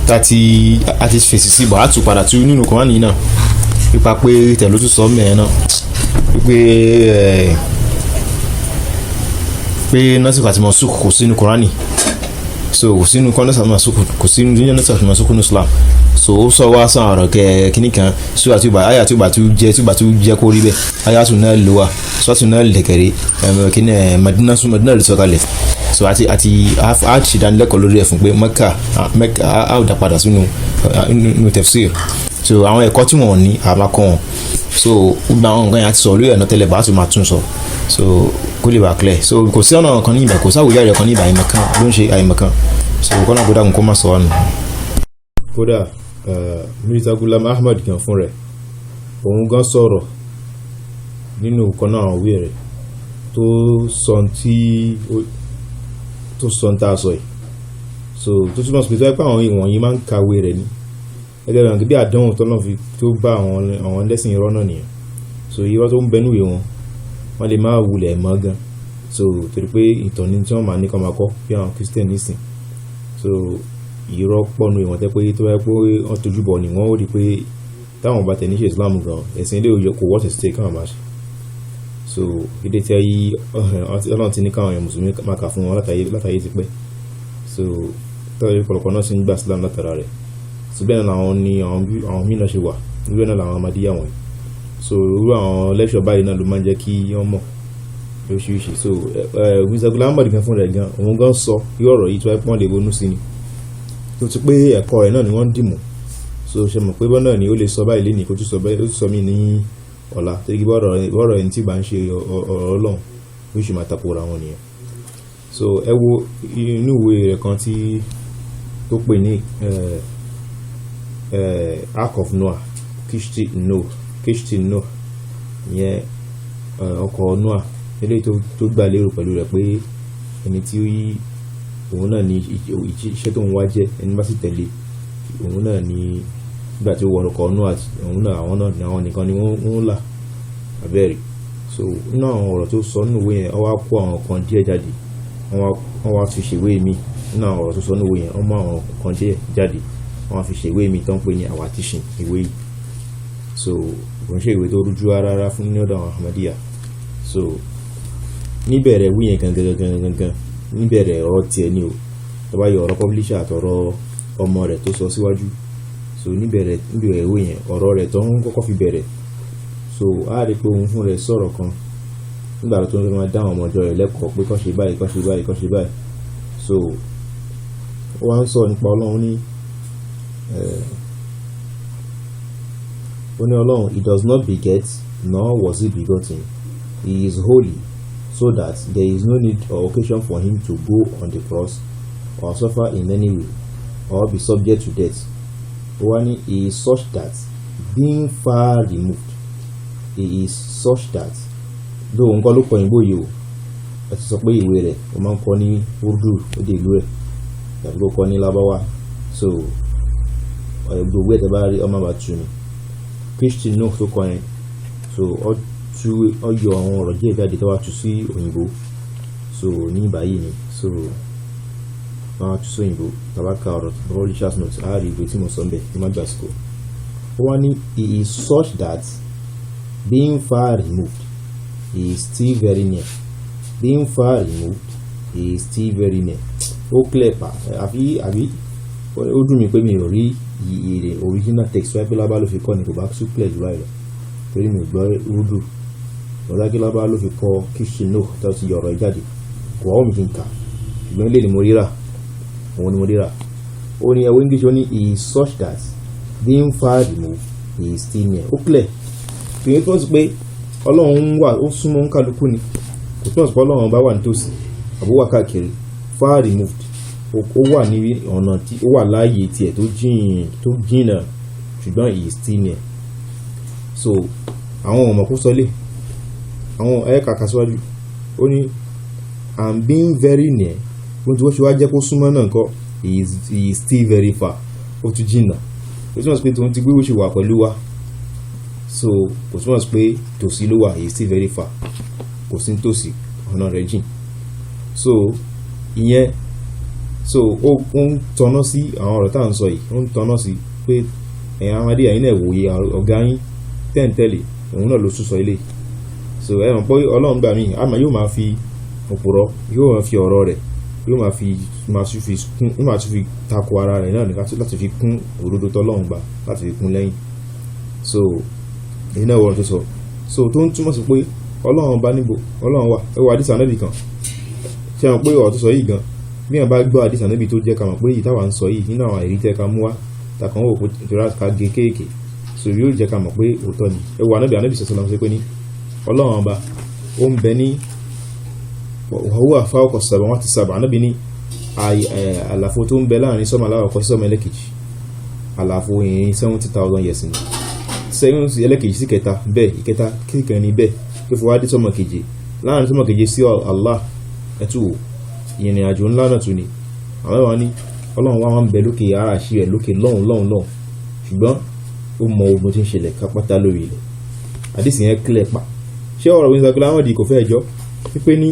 tàti àti fèsì sí bọ̀, á tún padà tún nínú Kùránì náà pípa pé tẹ̀ ló tún sọ mẹ́ẹ̀ náà wípé pé nasikh àti mansukh kò sínú Kùránì. So kò sínú kọ́ nasikh àti mansukh, kò sínú nasikh àti mansukh ní Islam. So ó sọ wá sàn ọ̀rọ̀ kẹ kíní kan sùúrà tí ó bá àyà tí ó bá tún jẹ́ tí ó bá tún jẹ́ kó rí bẹ́ẹ̀. Àyà tún náà lò wá sọ́tún náà lẹ̀kẹ̀rẹ̀ kíní ẹ̀ Madina sún Madina lè sọ̀kalẹ̀. So àti a ṣe ìdánilẹ́kọ̀ọ́ lórí ẹ̀ fún pé Mẹ́kà Mẹ́kà a ó dá padà sínú nínú tafsir. So àwọn ẹ̀kọ́ tí wọ́n ní àmà kọ́ wọn. So gbogbo àwọn nǹkan yẹn a ti sọ lórí ẹ̀ náà tẹ́lẹ̀, bá a tún máa tún sọ so kó lè wà clear. So kò sí ọ̀nà kan ní ìgbà, kò sáwùjáde kan ní ìgbà, àìmọ̀kan ló ń ṣe àìmọ̀kan. So kọ́nà kó dákun kó má sọ wá nù. Kódà Mirza Ghulam Ahmad gan fún rẹ̀, òun gan sọ̀rọ̀ nínú kan náà àwọn òwe rẹ̀ tó sọ tí tó sọ ń tá a sọ yìí. So tó túmọ̀ sí pé tó yẹ pé àwọn ìwọ̀nyí máa ń kàwé rẹ̀ ni, gẹ́gẹ́ bí àwọn bí àdánwò tọ́lọ́ fi tó bá àwọn ẹlẹ́sìn irọ́ náà nìyẹn. So irọ́ tó ń bẹ núwèé wọn, wọ́n lè máa wulẹ̀ mọ́ gan. So torí pé ìtàn ni tí wọ́n máa ní kọ́ máa kọ́ bí àwọn Christian nísìn. So irọ́ pọ̀ nù ìwọ̀n tẹ́ pé tó bá yẹ pé wọ́n tójú bọ̀ ni, wọ́n ó rí pé táwọn bá tẹ̀ ní ṣe Islam gan, ẹ̀sìn ilé òye kò wọ́ọ̀tì sí káwọn máa ṣe. So ilé tí ayé Ọlọ́run ti ní káwọn èèyàn mùsùlùmí máa kà fún wọn látàyè ti pẹ́. So tọ́jú ọ̀pọ̀lọpọ̀ náà sì ń gbà Islam látara rẹ̀. So bẹ́ẹ̀ náà làwọn ní àwọn míì náà ṣe wà, irú ẹ̀ náà làwọn Ahmadiyya wọ̀nyí. So irú àwọn lecture báyìí náà ló máa ń jẹ́ kí wọ́n mọ̀ lóríṣiríṣi. So Mirza Ghulam Ahmad gan fún rẹ̀ gan, òun gan sọ irú ọ̀rọ̀ yìí tó ẹ pọ́n lè ronú sí ni, tó ti pé ẹ̀kọ́ rẹ̀ náà ni wọ́n ń dìmú. So ṣe mọ̀ pé bọ́n náà ni ó lè sọ báyìí lénìí, kó tún sọ báyìí, ó tún sọ mí ní ọ̀la, tó kí bọ́ọ̀rọ̀ ẹni tí bá ń ṣe ọ̀rọ̀ Ọlọ́run ó sì máa takora wọn nìyẹn. So ẹ wo inú ìwé rẹ̀ kan tí tó pè ní Ark of Noah, Kishti Noah, Kishti Noah, ìyẹn ọkọ̀ Noah, eléyìí tó gbà lérò pẹ̀lú rẹ̀ pé ẹni tí òun náà ní iṣẹ́ tó ń wá jẹ́, ẹni bá sì tẹ̀lé òun náà ní nígbà tí ó wọ ọkọ̀ Noah, òun náà, àwọn náà ní àwọn nìkan ni wọ́n là abẹ́rẹ́. So nínú àwọn ọ̀rọ̀ tó sọ nínú ìwé yẹn, wọ́n wá kó àwọn kan díẹ̀ jáde, wọ́n wá fi ṣèwé mi. Nínú àwọn ọ̀rọ̀ tó sọ nínú ìwé yẹn, wọ́n mú àwọn kan díẹ̀ jáde, wọ́n wá fi ṣèwé mi tó ń pè ní Our Teaching, ìwé yìí. So kò ń ṣe ìwé tó rújú rárá fún ní ọ̀dọ̀ àwọn Ahmadiyya. So níbẹ̀rẹ̀ ìwé yẹn gangan gangan gangan, níbẹ̀rẹ̀ ọ̀rọ̀ tiẹ̀ ni o, tó bá yọ ọ̀rọ̀ publisher àtọ̀rọ̀ ọmọ rẹ̀ tó sọ síwájú. So níbẹ̀rẹ̀ ìwé yẹn, ọ̀rọ̀ rẹ̀ tó ń kọ́kọ́ fi bẹ̀rẹ̀, so a rí pé òun fún rẹ̀ sọ̀rọ̀ kan nígbà tó ń fẹ́ máa dá àwọn ọmọ ọjọ́ rẹ̀ lẹ́kọ̀ọ́ pé kó ṣe báyìí, kó ṣe báyìí, kó ṣe báyìí. So ó wá ń sọ nípa Ọlọ́run ní, ó ní Ọlọ́run, "He does not beget, nor was he begotten. He is holy, so that there is no need or occasion for him to go on the cross or suffer in any way or be subject to death." Ó wá ní, "He is such that being far removed, he is such that," though nǹkan ló kọ òyìnbó yìí o, ẹ ti sọ pé ìwé rẹ̀ ó máa ń kọ ní Urdu, èdè ìlú rẹ̀, tàbí kó kọ ní Lárúbáwá. So gbogbo ẹ̀ tẹ́ bá rí ọmọ bá tu ni Kristi náà tó kọ yẹn. So ọ tú, ọ yọ àwọn ọ̀rọ̀ díẹ̀ jáde tó wá tú sí òyìnbó. So ní báyìí ni, so wọ́n á tú sí òyìnbó. Tàbá ka ọ̀rọ̀ publishers notes, á rí ìwé tí mo sọ ń bẹ̀ ní má gbàsíkò. Ó wá ní, "He is such that being far removed, he is still very near. Being far removed, he is still very near." Ó clear pa àfi àbí ó dùn mí pé mi ò rí èrè original text wáyé pé lábá ló fi kọ́ ni, kò bá tún clear jù báyìí lọ, torí mi ò gbọ́ Urdu ọ̀dájú. Lábá ló fi kọ́ Kishino tó ti yọ ọ̀rọ̀ yìí jáde, kò wá omi kí n kà, ṣùgbọ́n ilé ni mo ríra, òun ni mo ríra. Ó ní ẹwọ́ English, ó ní, "He is such that being far removed, he is still near." Ó clear. Kì í tó sí pé Ọlọ́run wà, ó súnmọ́ ń kálukú ni. Kò túmọ̀ sí pé Ọlọ́run bá wà nítòsí àbó wà káàkiri. Far removed, ó wà ní ọ̀nà tí ó wà láàyè tiẹ̀ tó jìn, tó jìnà, ṣùgbọ́n he is still near. So àwọn ọmọ kó sọlé àwọn ẹ̀ka kà síwájú. Ó ní, "And being very near," bó ti wọ́n ṣe wá jẹ́ kó súnmọ́ náà ńkọ́, "he is still very far." Ó tún jìnà. Ó túmọ̀ sí pé tòun ti gbé bó ṣe wà pẹ̀lú wa, so kò túmọ̀ sí pé tòsí ló wà. He is still very far, kò sí nítòsí, ọ̀nà rẹ̀ jìn. So ìyẹn, so ó ń tọ́nà sí àwọn ọ̀rọ̀ tá à ń sọ yìí, ó ń tọ́nà sí pé ẹ̀yin Ahmadiyya yín náà wòye ọ̀gá yín tẹ̀ǹtẹ̀lé, òun náà ló tún sọ ilé. So ẹ mọ̀ pé Ọlọ́run gbà mí àmọ́ yóò máa fi òpùrọ̀, yóò máa fi ọ̀rọ̀ rẹ̀, yóò máa fi máa tún fi kún, yóò máa tún fi tako ara rẹ̀ náà ní láti fi kún òdodo tọ́lọ́run gbà, láti fi kún lẹ́yìn. So èyí náà wọ́n tó sọ, so tó ń túmọ̀ sí pé Ọlọ́run bá níbo Ọlọ́run wà. Ẹ wo àdìsá Ànábì kan, ṣe mọ̀ pé ọ̀rọ̀ tó sọ yìí gan, bí wọn bá gbọ́ àdìsá Ànábì tó jẹ́ ká mọ̀ pé èyí táwa ń sọ yìí nínú àwọn àìrí tẹ́ ká mú wá tàkàn wò pé torí ká gé kéèké, so yóò jẹ́ ká mọ̀ pé òótọ́ ni. Ẹ wo Ànábì, Ànábì sọ̀sọ̀ lọ́mọ sí pé ní Ọlọ́run ọba ó ń bẹ ní huwa fawqa samawati sab'a. Ànábì ní àlàfo tó ń bẹ láàrin sọ́mọ aláwọ̀kọ́ sí sọ́mọ ẹlẹ́kejì, àlàfo ìrìn 70,000 years ni. Sẹ́yìn ẹlẹ́kejì sí kẹta bẹ́ẹ̀, ìkẹta kíkan ní bẹ́ẹ̀, tó fi wá dé sọ́mọ keje. Láàrin sọ́mọ keje sí Allah, ẹtù wò, ìrìn àjò ńlá náà tún ni. Àwọn ẹ̀wọ̀n ní Ọlọ́run wá ń bẹ lókè ara àṣì rẹ̀ lókè lọ́hùn lọ́hùn lọ́hùn, ṣùgbọ́n ó mọ ogun tí ń ṣẹlẹ̀ kápátá lórí ilẹ̀. Àdìsí yẹn clear pa. Ṣé ọ̀rọ̀ Mirza Ghulam Ahmad kò fẹ́ jọ wípé ní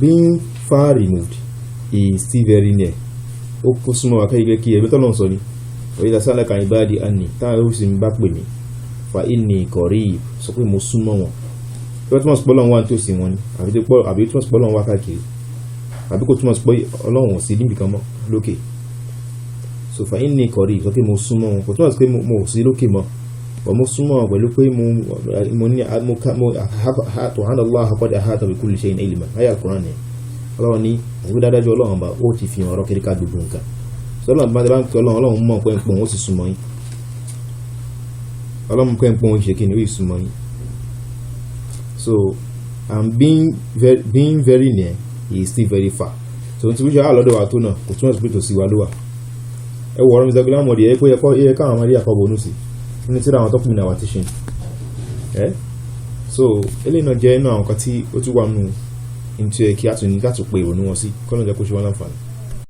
being far removed is still very near? Ó kó súnmọ́ wa kẹ́yìn kí ẹbí tọ́lọ́run sọ ni, wa idha sa'alaka ibadi anni, táwọn ó sì ń bá pè mí, fa inni qarib, sọ pé mo súnmọ́ wọn. Tí wọ́n túmọ̀ sí pé Ọlọ́run wà nítòsí wọn ni, àbí túmọ̀ sí pé Ọlọ́run wà káàkiri, àbí kò túmọ̀ sí pé Ọlọ́run ò sí níbì kan mọ́ lókè? So fa inni qarib, sọ pé mo súnmọ́ wọn, kò túmọ̀ sí pé mo ò sí lókè mọ́, but mo súnmọ́ wọn pẹ̀lú pé mo ní mo mo wa anna Allaha qad ahata bi kulli shay'in ilman, ayé Al-Qur'an ni. Ọlọ́run ní àti pé dáadájú Ọlọ́run bá ó ti fi hàn ọ̀rọ̀ kiri ká gbogbo nǹkan. So Ọlọ́run bá ń pẹ́ Ọlọ́run, Ọlọ́run mọ̀ pé ń pọ̀, ó sì súnmọ́ yín. Ọlọ́run pé ń pọ̀, ó ṣe kí ni, ó sì súnmọ́ yín. So and being very near, he is still very far. So tí wọ́n ṣe àlọ́dọ̀ wa tó náà, kò túmọ̀ sí pé tòsí wa ló wà. Ẹ wọ ọ̀rọ̀ Mirza Ghulam Ahmad, ẹ pé ẹ káwọn ọmọdé àkọ́bọ̀ onú sí nínú tí àwọn tọ́kùnrin náà wà ti ṣe ẹ. So eléyìí náà jẹ́ inú àwọn kan tí ó tún wà nù ní tí ó yẹ kí á tún ní láti pe ìrònú wọn sí, kọ́nà jẹ́ kó ṣe wọ́n láǹfààní.